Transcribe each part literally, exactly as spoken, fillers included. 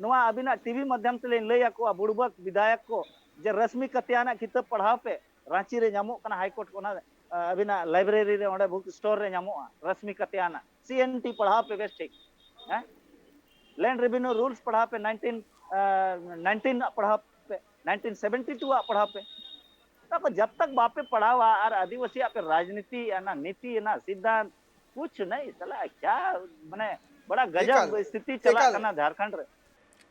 ᱱᱚᱣᱟ ᱟᱹᱵᱤᱱᱟᱜ ᱴᱤᱵᱷᱤ ᱢᱟᱫᱽᱫᱷᱚᱢ ᱛᱮᱞᱤᱧ ᱞᱟᱹᱭ ᱟᱠᱚᱣᱟ, ᱵᱩᱲᱵᱟᱠ ᱵᱤᱫᱷᱟᱭᱚᱠ ᱠᱚ, ᱡᱮ ᱨᱚᱥᱢᱤ ᱠᱟᱛᱤᱭᱟᱱᱟᱜ ᱠᱤᱛᱟᱹᱵ ᱯᱟᱲᱦᱟᱣ ᱯᱮ, ᱨᱟᱸᱪᱤ ᱨᱮ ᱧᱟᱢᱚᱜ ᱠᱟᱱᱟ, ᱦᱟᱭ ᱠᱳᱨᱴ ᱚᱱᱟ, ᱟ, ᱟᱹᱵᱤᱱᱟᱜ ᱞᱟᱭᱵᱨᱮᱨᱤ ᱨᱮ, ᱚᱸᱰᱮ ᱵᱩᱠ ᱥᱴᱳᱨ ᱨᱮ ᱧᱟᱢᱚᱜᱼᱟ, ᱨᱚᱥᱢᱤ ᱠᱟᱛᱤᱭᱟᱱᱟᱜ ᱥᱤ ᱮᱱ ᱴᱤ ᱯᱟᱲᱦᱟᱣ ᱯᱮ ᱵᱮᱥ ᱴᱷᱤᱠ, ᱦᱮᱸ, ᱞᱮᱱᱰ ᱨᱮᱵᱷᱮᱱᱤᱭᱩ ᱨᱩᱞᱥ ᱯᱟᱲᱦᱟᱣ ᱯᱮ, ᱱᱟᱭᱤᱱᱴᱤᱱ, ᱟ, ᱱᱟᱭᱤᱱᱴᱤᱱ ᱟᱜ ᱯᱟᱲᱦᱟᱣ ᱯᱮ, ᱱᱟᱭᱤᱱᱴᱤᱱ ᱥᱮᱵᱷᱮᱱᱴᱤ ᱴᱩ ᱟᱜ ᱯᱟᱲᱦᱟᱣ ᱯᱮ᱾ ᱛᱟᱯᱚᱨ ᱡᱟᱵ ᱛᱟᱠ ᱵᱟᱯᱮ ᱯᱟᱲᱦᱟᱣᱟ ᱟᱨ ᱟᱹᱫᱤᱵᱟᱹᱥᱤᱭᱟᱜ ᱯᱮ ᱨᱟᱡᱽᱱᱤᱛᱤ, ᱚᱱᱟ ᱱᱤᱛᱤ, ᱚᱱᱟ ᱥᱤᱫᱷᱟᱱᱛ, ᱠᱩᱪᱷ ᱱᱟᱦᱤᱸ ᱥᱟᱞᱟ, ᱠᱭᱟ, ᱢᱟᱱᱮ, ᱵᱟᱲᱟ ᱜᱟᱡᱟᱵ ᱮᱠᱟᱞ, ᱥᱛᱷᱤᱛᱤ ᱪᱟᱞᱟᱜ ᱮᱠᱟᱞ᱾ ᱠᱟᱱᱟ ᱡᱷᱟᱲᱠᱷᱚᱸᱰ ᱨᱮ᱾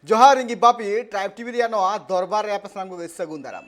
ᱡᱚᱦᱟᱨ, ᱤᱧ ᱜᱮ ᱵᱟᱯᱤ, ᱴᱨᱟᱭᱤᱵᱽ ᱴᱤᱵᱷᱤ ᱨᱮᱭᱟᱜ ᱱᱚᱣᱟ ᱫᱚᱨᱵᱟᱨ ᱨᱮ ᱟᱯᱮ ᱥᱟᱱᱟᱢ ᱠᱚᱜᱮ ᱥᱟᱹᱜᱩᱱ ᱫᱟᱨᱟᱢ᱾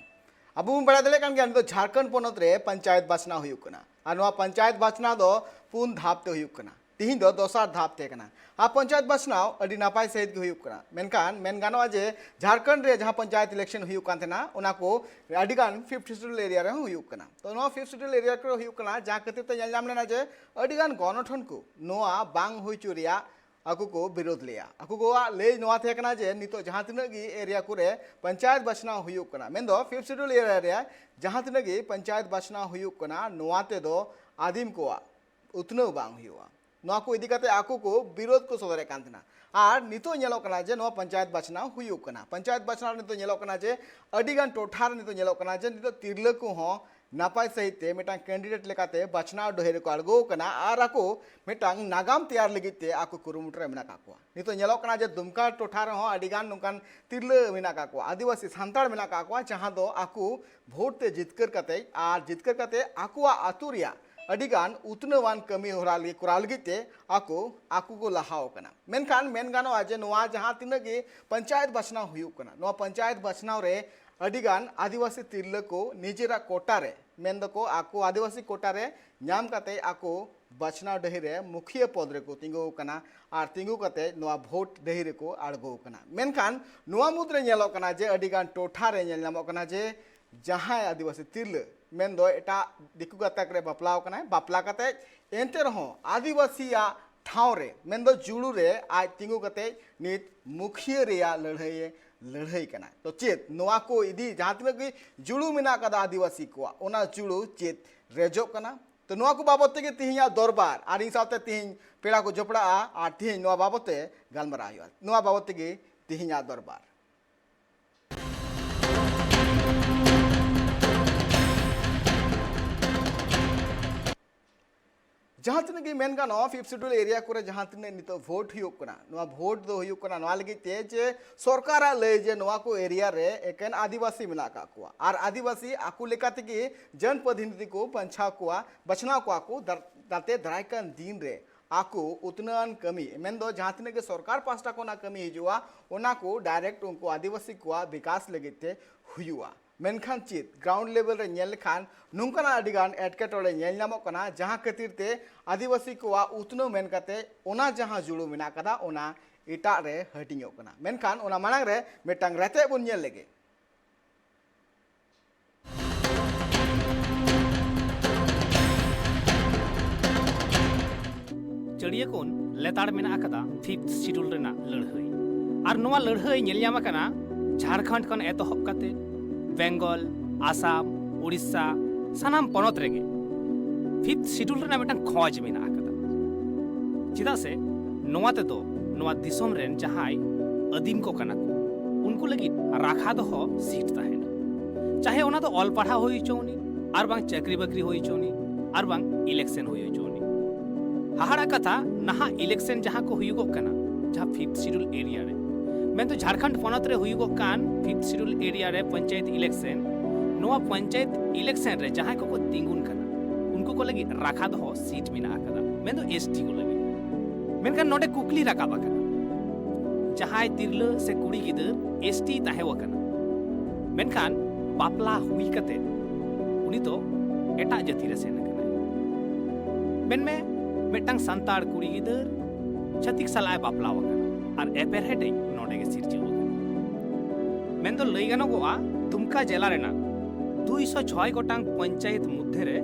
ᱟᱵᱚ ᱵᱚᱱ ᱵᱟᱲᱟᱭ ᱫᱟᱲᱮᱭᱟᱜ ᱠᱟᱱ ᱜᱮᱭᱟ, ᱱᱤᱛᱚᱜ ᱡᱷᱟᱲᱠᱷᱚᱸᱰ ᱯᱚᱱᱚᱛ ᱨᱮ ᱯᱚᱧᱪᱟᱭᱮᱛ ᱵᱟᱪᱷᱱᱟᱣ ᱦᱩᱭᱩᱜ ᱠᱟᱱᱟ᱾ ᱟᱨ ᱱᱚᱣᱟ ᱯᱚᱧᱪᱟᱭᱮᱛ ᱵᱟᱪᱷᱱᱟᱣ ᱫᱚ ᱯᱩᱱ ᱫᱷᱟᱯ ᱛᱮ ᱦᱩᱭᱩᱜ ᱠᱟᱱᱟ᱾ ᱛᱤᱦᱤᱧ ᱫᱚ ᱫᱚᱥᱟᱨ ᱫᱷᱟᱯ ᱛᱟᱦᱮᱸ ᱠᱟᱱᱟ᱾ ᱟᱨ ᱯᱚᱧᱪᱟᱭᱮᱛ ᱵᱟᱪᱷᱱᱟᱣ ᱟᱹᱰᱤ ᱱᱟᱯᱟᱭ ᱥᱟᱹᱦᱤᱡ ᱜᱮ ᱦᱩᱭᱩᱜ ᱠᱟᱱᱟ᱾ ᱢᱮᱱᱠᱷᱟᱱ ᱢᱮᱱ ᱜᱟᱱᱚᱜᱼᱟ ᱡᱮ ᱡᱷᱟᱲᱠᱷᱚᱸᱰ ᱨᱮ ᱡᱟᱦᱟᱸ ᱯᱚᱧᱪᱟᱭᱮᱛ ᱤᱞᱮᱠᱥᱚᱱ ᱦᱩᱭᱩᱜ ᱠᱟᱱ ᱛᱟᱦᱮᱱᱟ, ᱚᱱᱟ ᱠᱚ ᱟᱹᱰᱤ ᱜᱟᱱ ᱯᱷᱤᱯᱛᱷ ᱥᱤᱰᱩᱞ ᱮᱨᱤᱭᱟ ᱨᱮᱦᱚᱸ ᱦᱩᱭᱩᱜ ᱠᱟᱱᱟ᱾ ᱛᱚ, ᱱᱚᱣᱟ ᱯᱷᱤᱯᱛᱷ ᱥᱤᱰᱩᱞ ᱮᱨᱤᱭᱟ ᱠᱚᱨᱮ ᱦᱩᱭᱩᱜ ᱠᱟᱱᱟ, ᱡᱟᱦᱟᱸ ᱠᱷᱟᱹᱛᱤᱨ ᱛᱮ ᱧᱮᱞ ᱧᱟᱢ ᱞᱮᱱᱟ ᱡᱮ ᱟᱹᱰᱤ ᱜᱟᱱ ᱜᱚᱱᱚᱴᱷᱚᱱ ᱠᱚ ᱱᱚᱣᱟ ᱵᱟᱝ ᱦᱩᱭ ᱦᱚᱪᱚ ᱨᱮᱭᱟᱜ ᱟᱠᱚ ᱠᱚ ᱵᱤᱨᱳᱫᱷ ᱞᱮᱭᱟ᱾ ᱟᱠᱚ ᱠᱚᱣᱟᱜ ᱞᱟᱹᱭ ᱱᱚᱣᱟ ᱛᱟᱦᱮᱸ ᱠᱟᱱᱟ ᱡᱮ ᱱᱤᱛᱚᱜ ᱡᱟᱦᱟᱸ ᱛᱤᱱᱟᱹᱜ ᱜᱮ ᱮᱨᱤᱭᱟ ᱠᱚᱨᱮ ᱯᱚᱧᱪᱟᱭᱮᱛ ᱵᱟᱪᱷᱱᱟᱣ ᱦᱩᱭᱩᱜ ᱠᱟᱱᱟ, ᱢᱮᱱᱫᱚ ᱯᱷᱤᱯᱛᱷ ᱥᱤᱰᱩᱞ ᱮᱨᱤᱭᱟ ᱨᱮ ᱡᱟᱦᱟᱸ ᱛᱤᱱᱟᱹᱜ ᱜᱮ ᱯᱚᱧᱪᱟᱭᱮᱛ ᱵᱟᱪᱷᱱᱟᱣ ᱦᱩᱭᱩᱜ ᱠᱟᱱᱟ, ᱱᱚᱣᱟ ᱛᱮᱫᱚ ᱟᱹᱫᱤᱢ ᱠᱚᱣᱟᱜ ᱩᱛᱱᱟᱹᱣ ᱵᱟᱝ ᱦᱩᱭᱩᱜᱼᱟ᱾ ᱱᱚᱣᱟ ᱠᱚ ᱤᱫᱤ ᱠᱟᱛᱮ ᱟᱠᱚ ᱠᱚ ᱵᱤᱨᱳᱫᱷ ᱠᱚ ᱥᱚᱫᱚᱨᱮᱫ ᱠᱟᱱ ᱛᱟᱦᱮᱱᱟ᱾ ᱟᱨ ᱱᱤᱛᱚᱜ ᱧᱮᱞᱚᱜ ᱠᱟᱱᱟ ᱡᱮ ᱱᱚᱣᱟ ᱯᱚᱧᱪᱟᱭᱮᱛ ᱵᱟᱪᱷᱱᱟᱣ ᱦᱩᱭᱩᱜ ᱠᱟᱱᱟ᱾ ᱯᱚᱧᱪᱟᱭᱮᱛ ᱵᱟᱪᱷᱱᱟᱣ ᱨᱮ ᱱᱤᱛᱚᱜ ᱧᱮᱞᱚᱜ ᱠᱟᱱᱟ ᱡᱮ ᱟᱹᱰᱤ ᱜᱟᱱ ᱴᱚᱴᱷᱟ ᱨᱮ ᱱᱤᱛᱚᱜ ᱧᱮᱞᱚᱜ ᱠᱟᱱᱟ ᱡᱮ ᱱᱤᱛᱚᱜ ᱛᱤᱨᱞᱟᱹ ᱠᱚᱦᱚᱸ ᱱᱟᱯᱟᱭ ᱥᱟᱹᱦᱤᱡ ᱛᱮ ᱢᱤᱫᱴᱟᱝ ᱠᱮᱱᱰᱤᱰᱮᱴ ᱞᱮᱠᱟᱛᱮ ᱵᱟᱪᱷᱱᱟᱣ ᱰᱟᱹᱦᱤ ᱨᱮᱠᱚ ᱟᱬᱜᱚ ᱟᱠᱟᱱᱟ ᱟᱨ ᱟᱠᱚ ᱢᱤᱫᱴᱟᱝ ᱱᱟᱜᱟᱢ ᱛᱮᱭᱟᱨ ᱞᱟᱹᱜᱤᱫ ᱛᱮ ᱟᱠᱚ ᱠᱩᱨᱩᱢᱩᱴᱩ ᱨᱮ ᱢᱮᱱᱟᱜ ᱟᱠᱟᱫ ᱠᱚᱣᱟ᱾ ᱱᱤᱛᱚᱜ ᱧᱮᱞᱚᱜ ᱠᱟᱱᱟ ᱡᱮ ᱫᱩᱢᱠᱟ ᱴᱚᱴᱷᱟ ᱨᱮᱦᱚᱸ ᱟᱹᱰᱤ ᱜᱟᱱ ᱱᱚᱝᱠᱟᱱ ᱛᱤᱨᱞᱟᱹ ᱢᱮᱱᱟᱜ ᱟᱠᱟᱫ ᱠᱚᱣᱟ, ᱟᱹᱫᱤᱵᱟᱹᱥᱤ ᱥᱟᱱᱛᱟᱲ ᱢᱮᱱᱟᱜ ᱟᱠᱟᱫ ᱠᱚᱣᱟ, ᱡᱟᱦᱟᱸ ᱫᱚ ᱟᱠᱚ ᱵᱷᱳᱴ ᱛᱮ ᱡᱤᱛᱠᱟᱹᱨ ᱠᱟᱛᱮ ᱟᱨ ᱡᱤᱛᱠᱟᱹᱨ ᱠᱟᱛᱮ ᱟᱠᱚᱣᱟᱜ ᱟᱹᱛᱩ ᱨᱮᱭᱟᱜ ᱟᱹᱰᱤ ᱜᱟᱱ ᱩᱛᱱᱟᱹᱣᱟᱱ ᱠᱟᱹᱢᱤ ᱦᱚᱨᱟ ᱞᱟᱹᱜᱤᱫ, ᱠᱚᱨᱟᱣ ᱞᱟᱹᱜᱤᱫ ᱛᱮ ᱟᱠᱚ, ᱟᱠᱚ ᱠᱚ ᱞᱟᱦᱟᱣ ᱟᱠᱟᱱᱟ᱾ ᱢᱮᱱᱠᱷᱟᱱ ᱢᱮᱱ ᱜᱟᱱᱚᱜᱼᱟ ᱡᱮ ᱱᱚᱣᱟ ᱡᱟᱦᱟᱸ ᱛᱤᱱᱟᱹᱜ ᱜᱮ ᱯᱚᱧᱪᱟᱭᱮᱛ ᱵᱟᱪᱷᱱᱟᱣ ᱦᱩᱭᱩᱜ ᱠᱟᱱᱟ, ᱱᱚᱣᱟ ᱯᱚᱧᱪᱟᱭᱮᱛ ᱵᱟᱪᱷᱱᱟᱣ ᱨᱮ ᱟᱹᱰᱤ ᱜᱟᱱ ᱟᱹᱫᱤᱵᱟᱹᱥᱤ ᱛᱤᱨᱞᱟᱹ ᱠᱚ ᱱᱤᱡᱮᱨᱟᱜ ᱠᱳᱴᱟ ᱨᱮ, ᱢᱮᱱ ᱫᱚᱠᱚ ᱟᱠᱚ ᱟᱹᱫᱤᱵᱟᱹᱥᱤ ᱠᱳᱴᱟ ᱨᱮ ᱧᱟᱢ ᱠᱟᱛᱮ ᱟᱠᱚ ᱵᱟᱪᱷᱱᱟᱣ ᱰᱟᱹᱦᱤ ᱨᱮ ᱢᱩᱠᱷᱤᱭᱟᱹ ᱯᱚᱫᱽ ᱨᱮᱠᱚ ᱛᱤᱸᱜᱩ ᱟᱠᱟᱱᱟ ᱟᱨ ᱛᱤᱸᱜᱩ ᱠᱟᱛᱮ ᱱᱚᱣᱟ ᱵᱷᱳᱴ ᱰᱟᱹᱦᱤ ᱨᱮᱠᱚ ᱟᱬᱜᱚ ᱟᱠᱟᱱᱟ᱾ ᱢᱮᱱᱠᱷᱟᱱ ᱱᱚᱣᱟ ᱢᱩᱫᱽᱨᱮ ᱧᱮᱞᱚᱜ ᱠᱟᱱᱟ ᱡᱮ ᱟᱹᱰᱤ ᱜᱟᱱ ᱴᱚᱴᱷᱟ ᱨᱮ ᱧᱮᱞ ᱧᱟᱢᱚᱜ ᱠᱟᱱᱟ ᱡᱮ ᱡᱟᱦᱟᱸᱭ ᱟᱹᱫᱤᱵᱟᱹᱥᱤ ᱛᱤᱨᱞᱟᱹ ᱢᱮᱱᱫᱚ ᱮᱴᱟᱜ ᱫᱤᱠᱩ ᱜᱟᱛᱟᱠ ᱨᱮ ᱵᱟᱯᱞᱟ ᱟᱠᱟᱱᱟᱭ, ᱵᱟᱯᱞᱟ ᱠᱟᱛᱮ ᱮᱱᱛᱮ ᱨᱮᱦᱚᱸ ᱟᱹᱫᱤᱵᱟᱹᱥᱤᱭᱟᱜ ᱴᱷᱟᱶ ᱨᱮ ᱢᱮᱱᱫᱚ ᱡᱩᱲᱩ ᱨᱮ ᱟᱡ ᱛᱤᱸᱜᱩ ᱠᱟᱛᱮ ᱱᱤᱛ ᱢᱩᱠᱷᱤᱭᱟᱹ ᱨᱮᱭᱟᱜ ᱞᱟᱹᱲᱦᱟᱹᱭᱮ ᱞᱟᱹᱲᱦᱟᱹᱭ ᱠᱟᱱᱟ᱾ ᱛᱚ ᱪᱮᱫ ᱱᱚᱣᱟ ᱠᱚ ᱤᱫᱤ ᱡᱟᱦᱟᱸ ᱛᱤᱱᱟᱹᱜ ᱜᱮ ᱡᱩᱲᱩ ᱢᱮᱱᱟᱜ ᱠᱟᱫᱟ ᱟᱹᱫᱤᱵᱟᱹᱥᱤ ᱠᱚᱣᱟᱜ, ᱚᱱᱟ ᱡᱩᱲᱩ ᱪᱮᱫ ᱨᱮᱡᱚᱜ ᱠᱟᱱᱟ? ᱛᱚ ᱱᱚᱣᱟ ᱠᱚ ᱵᱟᱵᱚᱫ ᱛᱮᱜᱮ ᱛᱤᱦᱤᱧᱟᱜ ᱫᱚᱨᱵᱟᱨ ᱟᱨ ᱤᱧ ᱥᱟᱶᱛᱮ ᱛᱤᱦᱤᱧ ᱯᱮᱲᱟ ᱠᱚ ᱡᱚᱯᱲᱟᱜᱼᱟ ᱟᱨ ᱛᱤᱦᱤᱧ ᱱᱚᱣᱟ ᱵᱟᱵᱚᱫ ᱛᱮ ᱜᱟᱞᱢᱟᱨᱟᱣ ᱦᱩᱭᱩᱜᱼᱟ᱾ ᱱᱚᱣᱟ ᱵᱟᱵᱚᱫ ᱛᱮᱜᱮ ᱛᱮᱦᱮᱧᱟᱜ ᱫᱚᱨᱵᱟᱨ᱾ ᱡᱟᱦᱟᱸ ᱛᱤᱱᱟᱹᱜ ᱜᱮ ᱢᱮᱱ ᱜᱟᱱᱚᱜᱼᱟ, ᱯᱷᱤᱯᱛᱷ ᱥᱤᱰᱩᱞ ᱮᱨᱤᱭᱟ ᱠᱚᱨᱮ ᱡᱟᱦᱟᱸ ᱛᱤᱱᱟᱹᱜ ᱱᱤᱛᱚᱜ ᱵᱷᱳᱴ ᱦᱩᱭᱩᱜ ᱠᱟᱱᱟ, ᱱᱚᱣᱟ ᱵᱷᱳᱴ ᱫᱚ ᱦᱩᱭᱩᱜ ᱠᱟᱱᱟ ᱱᱚᱣᱟ ᱞᱟᱹᱜᱤᱫ ᱛᱮ ᱡᱮ ᱥᱚᱨᱠᱟᱨᱟᱜ ᱞᱟᱹᱭ ᱡᱮ ᱱᱚᱣᱟ ᱠᱚ ᱮᱨᱤᱭᱟ ᱨᱮ ᱮᱠᱮᱱ ᱟᱹᱫᱤᱵᱟᱹᱥᱤ ᱢᱮᱱᱟᱜ ᱟᱠᱟᱫ ᱠᱚᱣᱟ, ᱟᱨ ᱟᱹᱫᱤᱵᱟᱹᱥᱤ ᱟᱠᱚ ᱞᱮᱠᱟ ᱛᱮᱜᱮ ᱡᱚᱱ ᱯᱨᱚᱛᱤᱱᱤᱫᱷᱤ ᱠᱚ ᱵᱟᱪᱷᱟᱣ ᱠᱚᱣᱟ, ᱵᱟᱪᱷᱱᱟᱣ ᱠᱚᱣᱟ ᱠᱚ᱾ ᱫᱟᱨ-, ᱫᱟᱛᱮ ᱫᱟᱨᱟᱭ ᱠᱟᱱ ᱫᱤᱱ ᱨᱮ ᱟᱠᱚ ᱩᱛᱱᱟᱹᱣᱟᱱ ᱠᱟᱹᱢᱤ, ᱢᱮᱱᱫᱚ ᱡᱟᱦᱟᱸ ᱛᱤᱱᱟᱹᱜ ᱜᱮ ᱥᱚᱨᱠᱟᱨ ᱯᱟᱥᱴᱟ ᱠᱷᱚᱱᱟᱜ ᱠᱟᱹᱢᱤ ᱦᱤᱡᱩᱜᱼᱟ, ᱚᱱᱟ ᱠᱚ ᱰᱟᱭᱨᱮᱠᱴ ᱩᱱᱠᱩ ᱟᱹᱫᱤᱵᱟᱹᱥᱤ ᱠᱚᱣᱟᱜ ᱵᱤᱠᱟᱥ ᱞᱟᱹᱜᱤᱫ ᱛᱮ ᱦᱩᱭᱩᱜᱼᱟ᱾ ᱢᱮᱱᱠᱷᱟᱱ ᱪᱮᱫ ᱜᱨᱟᱣᱩᱱᱰ ᱞᱮᱵᱮᱞ ᱨᱮ ᱧᱮᱞ ᱞᱮᱠᱷᱟᱱ ᱱᱚᱝᱠᱟᱱᱟᱜ ᱟᱹᱰᱤᱜᱟᱱ ᱮᱴᱠᱮᱴᱚᱬᱮ ᱧᱮᱞ ᱧᱟᱢᱚᱜ ᱠᱟᱱᱟ, ᱡᱟᱦᱟᱸ ᱠᱷᱟᱹᱛᱤᱨ ᱛᱮ ᱟᱹᱫᱤᱵᱟᱹᱥᱤ ᱠᱚᱣᱟᱜ ᱩᱛᱱᱟᱹᱣ ᱢᱮᱱ ᱠᱟᱛᱮ ᱚᱱᱟ ᱡᱟᱦᱟᱸ ᱡᱩᱲᱩ ᱢᱮᱱᱟᱜ ᱠᱟᱫᱟ, ᱚᱱᱟ ᱮᱴᱟᱜ ᱨᱮ ᱦᱟᱹᱴᱤᱧᱚᱜ ᱠᱟᱱᱟ᱾ ᱢᱮᱱᱠᱷᱟᱱ ᱚᱱᱟ ᱢᱟᱲᱟᱝ ᱨᱮ ᱢᱤᱫᱴᱟᱝ ᱨᱮᱛᱮᱫ ᱵᱚᱱ ᱧᱮᱞ ᱞᱮᱜᱮ᱾ ᱪᱟᱹᱲᱤᱭᱟᱹᱠᱚᱱ ᱞᱮᱛᱟᱲ ᱢᱮᱱᱟᱜ ᱟᱠᱟᱫᱟ ᱯᱷᱤᱯᱛᱷ ᱥᱤᱰᱩᱞ ᱨᱮᱱᱟᱜ ᱞᱟᱹᱲᱦᱟᱹᱭ᱾ ᱟᱨ ᱱᱚᱣᱟ ᱞᱟᱹᱲᱦᱟᱹᱭ ᱧᱮᱞ ᱧᱟᱢ ᱟᱠᱟᱱᱟ ᱡᱷᱟᱲᱠᱷᱚᱸᱰ ᱠᱷᱚᱱ ᱮᱛᱚᱦᱚᱵ ᱠᱟᱛᱮ ᱵᱮᱝᱜᱚᱞ, ᱟᱥᱟᱢ, ᱩᱲᱤᱥᱥᱟ, ᱥᱟᱱᱟᱢ ᱯᱚᱱᱚᱛ ᱨᱮᱜᱮ ᱯᱷᱤᱯᱛᱷ ᱥᱤᱰᱩᱞ ᱨᱮᱱᱟᱜ ᱢᱤᱫᱴᱟᱝ ᱠᱷᱚᱡᱽ ᱢᱮᱱᱟᱜ ᱟᱠᱟᱫᱟ᱾ ᱪᱮᱫᱟᱜ ᱥᱮ ᱱᱚᱣᱟ ᱛᱮᱫᱚ ᱱᱚᱣᱟ ᱫᱤᱥᱚᱢ ᱨᱮᱱ ᱡᱟᱦᱟᱸᱭ ᱟᱹᱫᱤᱢ ᱠᱚ ᱠᱟᱱᱟ ᱠᱚ, ᱩᱱᱠᱩ ᱞᱟᱹᱜᱤᱫ ᱨᱟᱠᱷᱟ ᱫᱚᱦᱚ ᱥᱤᱴ ᱛᱟᱦᱮᱱᱟ᱾ ᱪᱟᱦᱮ ᱚᱱᱟ ᱫᱚ ᱚᱞ ᱯᱟᱲᱦᱟᱣ ᱦᱩᱭ ᱦᱚᱪᱚ ᱩᱱᱤ, ᱟᱨ ᱵᱟᱝ ᱪᱟᱹᱠᱨᱤ ᱵᱟᱹᱠᱨᱤ ᱦᱩᱭ ᱦᱚᱪᱚ ᱩᱱᱤ, ᱟᱨ ᱵᱟᱝ ᱤᱞᱮᱠᱥᱚᱱ ᱦᱩᱭ ᱦᱚᱪᱚ ᱩᱱᱤ᱾ ᱦᱟᱦᱟᱲᱟ ᱠᱟᱛᱷᱟ, ᱱᱟᱦᱟᱜ ᱤᱞᱮᱠᱥᱚᱱ ᱡᱟᱦᱟᱸ ᱠᱚ ᱦᱩᱭᱩᱜᱚᱜ ᱠᱟᱱᱟ, ᱡᱟᱦᱟᱸ ᱯᱷᱤᱯᱛᱷ ᱥᱤᱰᱩᱞ ᱮᱨᱤᱭᱟ ᱨᱮ, ᱢᱮᱱᱫᱚ ᱡᱷᱟᱲᱠᱷᱚᱸᱰ ᱯᱚᱱᱚᱛ ᱨᱮ ᱦᱩᱭᱩᱜᱚᱜ ᱠᱟᱱ ᱯᱷᱤᱯᱛᱷ ᱥᱤᱰᱩᱞ ᱮᱨᱤᱭᱟ ᱨᱮ ᱯᱚᱧᱪᱟᱭᱮᱛ ᱤᱞᱮᱠᱥᱚᱱ, ᱱᱚᱣᱟ ᱯᱚᱧᱪᱟᱭᱮᱛ ᱤᱞᱮᱠᱥᱚᱱ ᱨᱮ ᱡᱟᱦᱟᱸᱭ ᱠᱚᱠᱚ ᱛᱤᱸᱜᱩᱱ ᱠᱟᱱᱟ, ᱩᱱᱠᱩ ᱠᱚ ᱞᱟᱹᱜᱤᱫ ᱨᱟᱠᱷᱟ ᱫᱚᱦᱚ ᱥᱤᱴ ᱢᱮᱱᱟᱜ ᱟᱠᱟᱫᱟ, ᱢᱮᱱᱫᱚ ᱮᱥᱴᱤ ᱠᱚ ᱞᱟᱹᱜᱤᱫ᱾ ᱢᱮᱱᱠᱷᱟᱱ ᱱᱚᱰᱮ ᱠᱩᱠᱞᱤ ᱨᱟᱠᱟᱵ ᱟᱠᱟᱱᱟ, ᱡᱟᱦᱟᱸᱭ ᱛᱤᱨᱞᱟᱹ ᱥᱮ ᱠᱩᱲᱤ ᱜᱤᱫᱟᱹᱨ ᱮᱥᱴᱤ ᱛᱟᱦᱮᱸ ᱟᱠᱟᱱᱟ, ᱢᱮᱱᱠᱷᱟᱱ ᱵᱟᱯᱞᱟ ᱦᱩᱭ ᱠᱟᱛᱮ ᱩᱱᱤ ᱫᱚ ᱮᱴᱟᱜ ᱡᱟᱹᱛᱤ ᱨᱮ ᱥᱮᱱ ᱟᱠᱟᱱᱟᱭ᱾ ᱢᱮᱱᱢᱮ, ᱢᱤᱫᱴᱟᱝ ᱥᱟᱱᱛᱟᱲ ᱠᱩᱲᱤ ᱜᱤᱫᱟᱹᱨ ᱪᱷᱟᱹᱛᱤᱠ ᱥᱟᱞᱟᱜ ᱮ ᱵᱟᱯᱞᱟ ᱟᱠᱟᱱᱟ, ᱟᱨ ᱮᱯᱮᱨᱦᱮᱸᱰᱮᱡ ᱱᱚᱰᱮ ᱜᱮ ᱥᱤᱨᱡᱟᱹᱣ ᱟᱠᱟᱱᱟ᱾ ᱢᱮᱱᱫᱚ ᱞᱟᱹᱭ ᱜᱟᱱᱚᱜᱚᱜᱼᱟ, ᱫᱩᱢᱠᱟ ᱡᱮᱞᱟ ᱨᱮᱱᱟᱜ ᱫᱩᱭᱥᱚ ᱪᱷᱚᱭ ᱜᱚᱴᱟᱝ ᱯᱚᱧᱪᱟᱭᱮᱛ ᱢᱚᱫᱽᱫᱷᱮ ᱨᱮ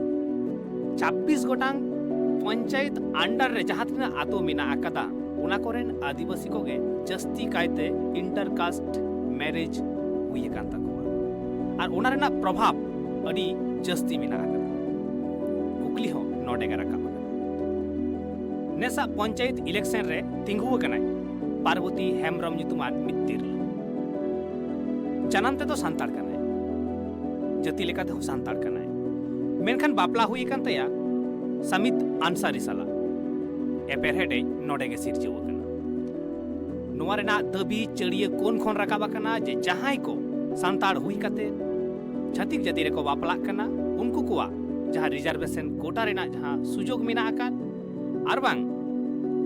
ᱪᱷᱟᱵᱵᱤᱥ ᱜᱚᱴᱟᱝ ᱯᱚᱧᱪᱟᱭᱮᱛ under ᱨᱮ ᱡᱟᱦᱟᱸ ᱛᱤᱱᱟᱹᱜ ᱟᱛᱳ ᱢᱮᱱᱟᱜ ᱟᱠᱟᱫᱟ, ᱚᱱᱟ ᱠᱚᱨᱮᱱ ᱟᱹᱫᱤᱵᱟᱹᱥᱤ ᱠᱚᱜᱮ ᱡᱟᱹᱥᱛᱤ ᱠᱟᱭᱛᱮ ᱤᱱᱴᱟᱨ ᱠᱟᱥᱴ ᱢᱮᱨᱮᱡᱽ ᱦᱩᱭ ᱟᱠᱟᱱ ᱛᱟᱠᱚᱣᱟ᱾ ᱟᱨ ᱚᱱᱟ ᱨᱮᱱᱟᱜ ᱯᱨᱚᱵᱷᱟᱵᱽ ᱟᱹᱰᱤ ᱡᱟᱹᱥᱛᱤ ᱢᱮᱱᱟᱜ ᱟᱠᱟᱫᱟ᱾ ᱠᱩᱠᱞᱤ ᱦᱚᱸ ᱱᱚᱰᱮ ᱜᱮ ᱨᱟᱠᱟᱵ ᱟᱠᱟᱱᱟ᱾ ᱱᱮᱥᱟᱜ ᱯᱚᱧᱪᱟᱭᱮᱛ ᱤᱞᱮᱠᱥᱚᱱ ᱨᱮ ᱛᱤᱸᱜᱩ ᱟᱠᱟᱱᱟᱭ ᱯᱟᱨᱵᱚᱛᱤ ᱦᱮᱢᱵᱨᱚᱢ ᱧᱩᱛᱩᱢᱟᱱ ᱢᱤᱫ ᱛᱤᱨᱞᱟᱹ᱾ ᱡᱟᱱᱟᱢ ᱛᱮᱫᱚ ᱥᱟᱱᱛᱟᱲ ᱠᱟᱱᱟᱭ, ᱡᱟᱹᱛᱤ ᱞᱮᱠᱟ ᱛᱮᱦᱚᱸ ᱥᱟᱱᱛᱟᱲ ᱠᱟᱱᱟᱭ, ᱢᱮᱱᱠᱷᱟᱱ ᱵᱟᱯᱞᱟ ᱦᱩᱭ ᱟᱠᱟᱱ ᱛᱟᱭᱟ ᱥᱟᱢᱤᱛ ᱟᱱᱥᱟᱨᱤ ᱥᱟᱞᱟᱜ᱾ ᱮᱯᱮᱨᱦᱮᱸᱰᱮᱡ ᱱᱚᱰᱮ ᱜᱮ ᱥᱤᱨᱡᱟᱹᱣ ᱟᱠᱟᱱᱟ᱾ ᱱᱚᱣᱟ ᱨᱮᱱᱟᱜ ᱫᱟᱹᱵᱤ ᱪᱟᱹᱲᱤᱭᱟᱹ ᱠᱚᱱ ᱠᱷᱚᱱ ᱨᱟᱠᱟᱵ ᱟᱠᱟᱱᱟ ᱡᱮ ᱡᱟᱦᱟᱸᱭ ᱠᱚ ᱥᱟᱱᱛᱟᱲ ᱦᱩᱭ ᱠᱟᱛᱮ ᱪᱷᱟᱹᱛᱤᱠ ᱡᱟᱹᱛᱤ ᱨᱮᱠᱚ ᱵᱟᱯᱞᱟᱜ ᱠᱟᱱᱟ, ᱩᱱᱠᱩ ᱠᱚᱣᱟᱜ ᱡᱟᱦᱟᱸ ᱨᱤᱡᱟᱨᱵᱷᱮᱥᱚᱱ ᱠᱳᱴᱟ ᱨᱮᱱᱟᱜ ᱡᱟᱦᱟᱸ ᱥᱩᱡᱳᱜᱽ ᱢᱮᱱᱟᱜ ᱟᱠᱟᱫ, ᱟᱨ ᱵᱟᱝ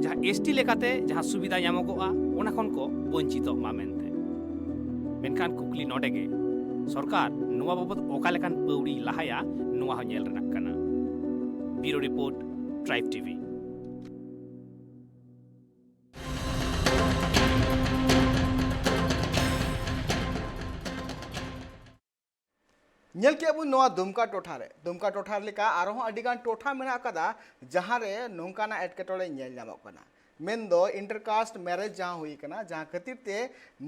ᱡᱟᱦᱟᱸ ᱮᱥᱴᱤ ᱞᱮᱠᱟᱛᱮ ᱡᱟᱦᱟᱸ ᱥᱩᱵᱤᱫᱷᱟ ᱧᱟᱢᱚᱜᱚᱜᱼᱟ, ᱚᱱᱟ ᱠᱷᱚᱱ ᱠᱚ ᱵᱚᱧᱪᱤᱛᱚᱜ ᱢᱟ ᱢᱮᱱᱛᱮ᱾ ᱢᱮᱱᱠᱷᱟᱱ ᱠᱩᱠᱞᱤ ᱱᱚᱰᱮ ᱜᱮ, ᱥᱚᱨᱠᱟᱨ ᱱᱚᱣᱟ ᱵᱟᱵᱚᱛ ᱚᱠᱟ ᱞᱮᱠᱟᱱ ᱯᱟᱹᱣᱲᱤᱭ ᱞᱟᱦᱟᱭᱟ, ᱱᱚᱣᱟ ᱦᱚᱸ ᱧᱮᱞ ᱨᱮᱱᱟᱜ ᱠᱟᱱᱟ᱾ ᱵᱤᱭᱩᱨᱳ ᱨᱤᱯᱳᱨᱴ, ᱴᱨᱟᱭᱤᱵᱽ ᱴᱤᱵᱷᱤ᱾ ᱧᱮᱞ ᱠᱮᱫ ᱵᱚᱱ ᱱᱚᱣᱟ ᱫᱩᱢᱠᱟ ᱴᱚᱴᱷᱟ ᱨᱮ, ᱫᱩᱢᱠᱟ ᱴᱚᱴᱷᱟ ᱞᱮᱠᱟ ᱟᱨᱦᱚᱸ ᱟᱹᱰᱤ ᱜᱟᱱ ᱴᱚᱴᱷᱟ ᱢᱮᱱᱟᱜ ᱟᱠᱟᱫᱟ, ᱡᱟᱦᱟᱸ ᱨᱮ ᱱᱚᱝᱠᱟᱱᱟᱜ ᱮᱴᱠᱮᱴᱚᱬᱮ ᱧᱮᱞ ᱧᱟᱢᱚᱜ ᱠᱟᱱᱟ᱾ ᱢᱮᱱᱫᱚ ᱤᱱᱴᱟᱨᱠᱟᱥᱴ ᱢᱮᱨᱮᱡᱽ ᱡᱟᱦᱟᱸ ᱦᱩᱭ ᱠᱟᱱᱟ, ᱡᱟᱦᱟᱸ ᱠᱷᱟᱹᱛᱤᱨ ᱛᱮ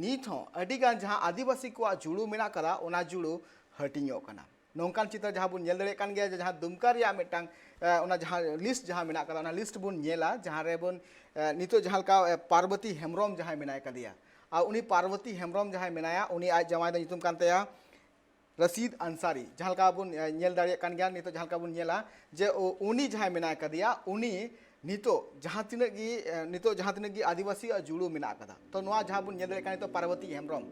ᱱᱤᱛ ᱦᱚᱸ ᱟᱹᱰᱤ ᱜᱟᱱ ᱡᱟᱦᱟᱸ ᱟᱹᱫᱤᱵᱟᱹᱥᱤ ᱠᱚᱣᱟᱜ ᱡᱩᱲᱩ ᱢᱮᱱᱟᱜ ᱟᱠᱟᱫᱟ, ᱚᱱᱟ ᱡᱩᱲᱩ ᱦᱟᱹᱴᱤᱧᱚᱜ ᱠᱟᱱᱟ᱾ ᱱᱚᱝᱠᱟᱱ ᱪᱤᱛᱟᱹᱨ ᱡᱟᱦᱟᱸ ᱵᱚᱱ ᱧᱮᱞ ᱫᱟᱲᱮᱭᱟᱜ ᱠᱟᱱ ᱜᱮᱭᱟ, ᱡᱮ ᱡᱟᱦᱟᱸ ᱫᱩᱢᱠᱟ ᱨᱮᱭᱟᱜ ᱢᱤᱫᱴᱟᱝ, ᱮ, ᱚᱱᱟ ᱡᱟᱦᱟᱸ ᱞᱤᱥᱴ ᱡᱟᱦᱟᱸ ᱢᱮᱱᱟᱜ ᱟᱠᱟᱫᱟ, ᱚᱱᱟ ᱞᱤᱥᱴ ᱵᱚᱱ ᱧᱮᱞᱟ, ᱡᱟᱦᱟᱸ ᱨᱮᱵᱚᱱ, ᱮ, ᱱᱤᱛᱚᱜ ᱡᱟᱦᱟᱸ ᱞᱮᱠᱟ, ᱮ, ᱯᱟᱨᱵᱚᱛᱤ ᱦᱮᱢᱵᱨᱚᱢ ᱡᱟᱦᱟᱸᱭ ᱢᱮᱱᱟᱭ ᱠᱟᱫᱮᱭᱟ, ᱟᱨ ᱩᱱᱤ ᱯᱟᱨᱵᱚᱛᱤ ᱦᱮᱢᱵᱨᱚᱢ ᱡᱟᱦᱟᱸᱭ ᱢᱮᱱᱟᱭᱟ, ᱩᱱᱤ ᱟᱡ ᱡᱟᱶᱟᱭ ᱫᱚ ᱧᱩᱛᱩᱢ ᱠᱟᱱ ᱛᱟᱭᱟ ᱨᱟᱥᱤᱫ ᱟᱱᱥᱟᱨᱤ᱾ ᱡᱟᱦᱟᱸ ᱞᱮᱠᱟ ᱵᱚᱱ, ᱮ, ᱧᱮᱞ ᱫᱟᱲᱮᱭᱟᱜ ᱠᱟᱱ ᱜᱮᱭᱟ, ᱱᱤᱛᱚᱜ ᱡᱟᱦᱟᱸ ᱞᱮᱠᱟ ᱵᱚᱱ ᱧᱮᱞᱟ ᱡᱮ ᱩ-, ᱩᱱᱤ ᱡᱟᱦᱟᱸᱭ ᱢᱮᱱᱟᱭ ᱠᱟᱫᱮᱭᱟ, ᱩᱱᱤ ᱱᱤᱛᱚᱜ ᱡᱟᱦᱟᱸ ᱛᱤᱱᱟᱹᱜ ᱜᱮ, ᱮ, ᱱᱤᱛᱚᱜ ᱡᱟᱦᱟᱸ ᱛᱤᱱᱟᱹᱜ ᱜᱮ ᱟᱹᱫᱤᱵᱟᱹᱥᱤᱭᱟᱜ ᱡᱩᱲᱩ ᱢᱮᱱᱟᱜ ᱟᱠᱟᱫᱟ᱾ ᱛᱚ ᱱᱚᱣᱟ ᱡᱟᱦᱟᱸ ᱵᱚᱱ ᱧᱮᱞ ᱫᱟᱲᱮᱭᱟᱜ ᱠᱟᱱᱟ ᱱᱤᱛᱚᱜ ᱯᱟᱨᱵᱚᱛᱤ ᱦᱮᱢᱵᱨᱚᱢ,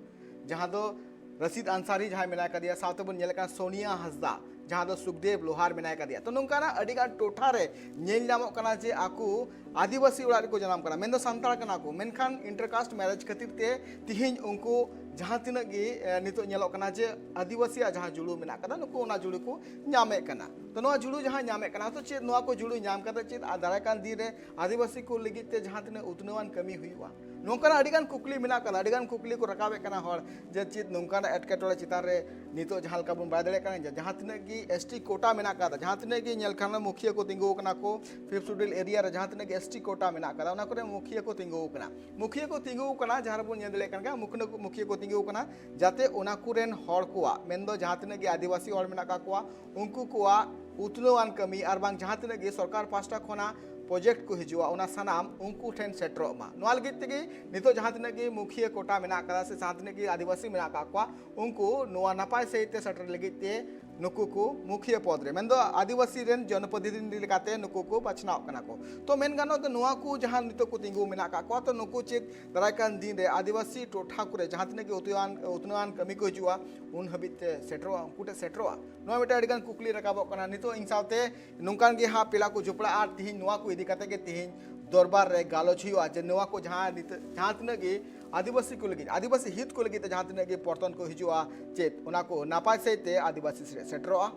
ᱡᱟᱦᱟᱸ ᱫᱚ ᱨᱟᱥᱤᱫ ᱟᱱᱥᱟᱨᱤ ᱡᱟᱦᱟᱸᱭ ᱢᱮᱱᱟᱭ ᱠᱟᱫᱮᱭᱟ, ᱥᱟᱶᱛᱮ ᱵᱚᱱ ᱧᱮᱞᱮᱫ ᱠᱟᱱᱟ ᱥᱳᱱᱤᱭᱟ ᱦᱟᱸᱥᱫᱟ, ᱡᱟᱦᱟᱸ ᱫᱚ ᱥᱩᱠᱫᱮᱵ ᱞᱳᱦᱟᱨ ᱢᱮᱱᱟᱭ ᱠᱟᱫᱮᱭᱟ᱾ ᱛᱚ ᱱᱚᱝᱠᱟᱱᱟᱜ ᱟᱹᱰᱤ ᱜᱟᱱ ᱴᱚᱴᱷᱟ ᱨᱮ ᱧᱮᱞ ᱧᱟᱢᱚᱜ ᱠᱟᱱᱟ ᱡᱮ ᱟᱠᱚ ᱟᱹᱫᱤᱵᱟᱹᱥᱤ ᱚᱲᱟᱜ ᱨᱮᱠᱚ ᱡᱟᱱᱟᱢ ᱠᱟᱱᱟ, ᱢᱮᱱᱫᱚ ᱥᱟᱱᱛᱟᱲ ᱠᱟᱱᱟ ᱠᱚ, ᱢᱮᱱᱠᱷᱟᱱ ᱤᱱᱴᱟᱨᱠᱟᱥᱴ ᱢᱮᱨᱮᱡᱽ ᱠᱷᱟᱹᱛᱤᱨ ᱛᱮ ᱛᱤᱦᱤᱧ ᱩᱱᱠᱩ ᱡᱟᱦᱟᱸ ᱛᱤᱱᱟᱹᱜ ᱜᱮ, ᱮ, ᱱᱤᱛᱚᱜ ᱧᱮᱞᱚᱜ ᱠᱟᱱᱟ ᱡᱮ ᱟᱹᱫᱤᱵᱟᱹᱥᱤᱭᱟᱜ ᱡᱟᱦᱟᱸ ᱡᱩᱲᱩ ᱢᱮᱱᱟᱜ ᱠᱟᱫᱟ, ᱱᱩᱠᱩ ᱚᱱᱟ ᱡᱩᱲᱩ ᱠᱚ ᱧᱟᱢᱮᱫ ᱠᱟᱱᱟ᱾ ᱛᱚ ᱱᱚᱣᱟ ᱡᱩᱲᱩ ᱡᱟᱦᱟᱸ ᱧᱟᱢᱮᱫ ᱠᱟᱱᱟ, ᱛᱚ ᱪᱮᱫ ᱱᱚᱣᱟ ᱠᱚ ᱡᱩᱲᱩ ᱧᱟᱢ ᱠᱟᱛᱮ ᱪᱮᱫ ᱟᱨ ᱫᱟᱨᱟᱭ ᱠᱟᱱ ᱫᱤᱱ ᱨᱮ ᱟᱹᱫᱤᱵᱟᱹᱥᱤ ᱠᱚ ᱞᱟᱹᱜᱤᱫ ᱛᱮ ᱡᱟᱦᱟᱸ ᱛᱤᱱᱟᱹᱜ ᱩᱛᱱᱟᱹᱣᱟᱱ ᱠᱟᱹᱢᱤ ᱦᱩᱭᱩᱜᱼᱟ, ᱱᱚᱝᱠᱟᱱᱟᱜ ᱟᱹᱰᱤ ᱜᱟᱱ ᱠᱩᱠᱞᱤ ᱢᱮᱱᱟᱜ ᱠᱟᱫᱟ, ᱟᱹᱰᱤ ᱜᱟᱱ ᱠᱩᱠᱞᱤ ᱠᱚ ᱨᱟᱠᱟᱵᱮᱫ ᱠᱟᱱᱟ ᱦᱚᱲ, ᱡᱮ ᱪᱮᱫ ᱱᱚᱝᱠᱟᱱᱟᱜ ᱮᱴᱠᱮᱴᱚᱬᱮ ᱪᱮᱛᱟᱱ ᱨᱮ ᱱᱤᱛᱚᱜ ᱡᱟᱦᱟᱸ ᱞᱮᱠᱟ ᱵᱚᱱ ᱵᱟᱲᱟᱭ ᱫᱟᱲᱮᱭᱟᱜ ᱠᱟᱱᱟ, ᱡᱮ ᱡᱟᱦᱟᱸ ᱛᱤᱱᱟᱹᱜ ᱜᱮ ᱮᱥᱴᱤ ᱠᱳᱴᱟ ᱢᱮᱱᱟᱜ ᱠᱟᱫᱟ, ᱡᱟᱦᱟᱸ ᱛᱤᱱᱟᱹᱜ ᱜᱮ ᱧᱮᱞ ᱠᱷᱟᱱ ᱢᱩᱠᱷᱤᱭᱟᱹ ᱠᱚ ᱛᱤᱸᱜᱩ ᱟᱠᱟᱱᱟ ᱠᱚ, ᱯᱷᱤᱯᱛᱷ ᱥᱤᱰᱩᱞ ᱮᱨᱤᱭᱟ ᱨᱮ ᱡᱟᱦᱟᱸ ᱛᱤᱱᱟᱹᱜ ᱜᱮ ᱮᱥᱴᱤ ᱠᱳᱴᱟ ᱢᱮᱱᱟᱜ ᱠᱟᱫᱟ, ᱚᱱᱟ ᱠᱚᱨᱮ ᱢᱩᱠᱷᱤᱭᱟᱹ ᱠᱚ ᱛᱤᱸᱜᱩ ᱟᱠᱟᱱᱟ, ᱢᱩᱠᱷᱤᱭᱟᱹ ᱠᱚ ᱛᱤᱸᱜᱩ ᱟᱠᱟᱱᱟ, ᱡᱟᱦᱟᱸ ᱨᱮᱵᱚᱱ ᱧᱮᱞ ᱫᱟᱲᱮᱭᱟᱜ ᱠᱟᱱ ᱜᱮᱭᱟ, ᱢᱩᱠᱷᱤᱭᱟᱹ ᱠᱚ, ᱢᱩᱠᱷᱤᱭᱟᱹ ᱠᱚ ᱛᱤᱸᱜᱩ ᱟᱠᱟᱱᱟ, ᱡᱟᱛᱮ ᱚᱱᱟ ᱠᱚᱨᱮᱱ ᱦᱚᱲ ᱠᱚᱣᱟᱜ, ᱢᱮᱱᱫᱚ ᱡᱟᱦᱟᱸ ᱛᱤᱱᱟᱹᱜ ᱜᱮ ᱟᱹᱫᱤᱵᱟᱹᱥᱤ ᱦᱚᱲ ᱢᱮᱱᱟᱜ ᱟᱠᱟᱫ ᱠᱚᱣᱟ, ᱩᱱᱠᱩ ᱠᱚᱣᱟᱜ ᱩᱛᱱᱟᱹᱣᱟᱱ ᱠᱟᱹᱢᱤ ᱟᱨ ᱵᱟᱝ ᱡᱟᱦᱟᱸ ᱛᱤᱱᱟᱹᱜ ᱜᱮ ᱥᱚᱨᱠᱟᱨ ᱯᱟᱦᱴᱟ ᱠᱷᱚᱱᱟᱜ ᱯᱨᱚᱡᱮᱠᱴ ᱠᱚ ᱦᱤᱡᱩᱜᱼᱟ, ᱚᱱᱟ ᱥᱟᱱᱟᱢ ᱩᱱᱠᱩ ᱴᱷᱮᱱ ᱥᱮᱴᱮᱨᱚᱜ ᱢᱟ᱾ ᱱᱚᱣᱟ ᱞᱟᱹᱜᱤᱫ ᱛᱮᱜᱮ ᱱᱤᱛᱚᱜ ᱡᱟᱦᱟᱸ ᱛᱤᱱᱟᱹᱜ ᱜᱮ ᱢᱩᱠᱷᱤᱭᱟᱹ ᱠᱳᱴᱟ ᱢᱮᱱᱟᱜ ᱟᱠᱟᱫᱟ ᱥᱮ ᱡᱟᱦᱟᱸ ᱛᱤᱱᱟᱹᱜ ᱜᱮ ᱟᱹᱫᱤᱵᱟᱹᱥᱤ ᱢᱮᱱᱟᱜ ᱟᱠᱟᱫ ᱠᱚᱣᱟ, ᱩᱱᱠᱩ ᱱᱚᱣᱟ ᱱᱟᱯᱟᱭ ᱥᱟᱺᱦᱤᱡ ᱛᱮ ᱥᱮᱴᱮᱨ ᱞᱟᱹᱜᱤᱫ ᱛᱮ ᱱᱩᱠᱩ ᱠᱚ ᱢᱩᱠᱷᱤᱭᱟᱹ ᱯᱚᱫᱽ ᱨᱮ, ᱢᱮᱱᱫᱚ ᱟᱹᱫᱤᱵᱟᱹᱥᱤ ᱨᱮᱱ ᱡᱚᱱᱯᱨᱚᱛᱤᱱᱤᱫᱷᱤ ᱞᱮᱠᱟᱛᱮ ᱱᱩᱠᱩ ᱠᱚ ᱵᱟᱪᱷᱱᱟᱣᱚᱜ ᱠᱟᱱᱟ ᱠᱚ᱾ ᱛᱚ ᱢᱮᱱ ᱜᱟᱱᱚᱜ ᱫᱚ ᱱᱚᱣᱟ ᱠᱚ ᱡᱟᱦᱟᱸ ᱱᱤᱛᱚᱜ ᱠᱚ ᱛᱤᱸᱜᱩ ᱢᱮᱱᱟᱜ ᱟᱠᱟᱫ ᱠᱚᱣᱟ, ᱛᱚ ᱱᱩᱠᱩ ᱪᱮᱫ ᱫᱟᱨᱟᱭ ᱠᱟᱱ ᱫᱤᱱ ᱨᱮ ᱟᱹᱫᱤᱵᱟᱹᱥᱤ ᱴᱚᱴᱷᱟ ᱠᱚᱨᱮ ᱡᱟᱦᱟᱸ ᱛᱤᱱᱟᱹᱜ ᱜᱮ ᱩᱛᱱᱟᱹᱣᱟᱱ, ᱩᱛᱱᱟᱹᱣᱟᱱ ᱠᱟᱹᱢᱤ ᱠᱚ ᱦᱤᱡᱩᱜᱼᱟ, ᱩᱱ ᱦᱟᱹᱵᱤᱡ ᱛᱮ ᱥᱮᱴᱮᱨᱚᱜᱼᱟ, ᱩᱱᱠᱩ ᱴᱷᱮᱱ ᱥᱮᱴᱮᱨᱚᱜᱼᱟ? ᱱᱚᱣᱟ ᱢᱤᱫᱴᱮᱱ ᱟᱹᱰᱤᱜᱟᱱ ᱠᱩᱠᱞᱤ ᱨᱟᱠᱟᱵᱚᱜ ᱠᱟᱱᱟ᱾ ᱱᱤᱛᱚᱜ ᱤᱧ ᱥᱟᱶᱛᱮ ᱱᱚᱝᱠᱟᱱ ᱜᱮ ᱦᱟᱸᱜ ᱯᱮᱲᱟ ᱠᱚ ᱡᱚᱯᱲᱟᱜᱼᱟ, ᱟᱨ ᱛᱤᱦᱤᱧ ᱱᱚᱣᱟ ᱠᱚ ᱤᱫᱤ ᱠᱟᱛᱮ ᱜᱮ ᱛᱤᱦᱤᱧ ᱫᱚᱨᱵᱟᱨ ᱨᱮ ᱜᱟᱞᱚᱪ ᱦᱩᱭᱩᱜᱼᱟ, ᱡᱮ ᱱᱚᱣᱟ ᱠᱚ ᱡᱟᱦᱟᱸ ᱱᱤᱛᱚᱜ, ᱡᱟᱦᱟᱸ ᱛᱤᱱᱟᱹᱜ ᱜᱮ ᱟᱹᱫᱤᱵᱟᱹᱥᱤ ᱠᱚ ᱞᱟᱹᱜᱤᱫ, ᱟᱹᱫᱤᱵᱟᱹᱥᱤ ᱦᱤᱛ ᱠᱚ ᱞᱟᱹᱜᱤᱫ ᱛᱮ ᱡᱟᱦᱟᱸ ᱛᱤᱱᱟᱹᱜ ᱜᱮ ᱯᱚᱨᱛᱚᱱ ᱠᱚ ᱦᱤᱡᱩᱜᱼᱟ, ᱪᱮᱫ ᱚᱱᱟ ᱠᱚ ᱱᱟᱯᱟᱭ ᱥᱟᱺᱦᱤᱡ ᱛᱮ ᱟᱹᱫᱤᱵᱟᱹᱥᱤ ᱥᱮᱫ ᱥᱮᱴᱮᱨᱚᱜᱼᱟ?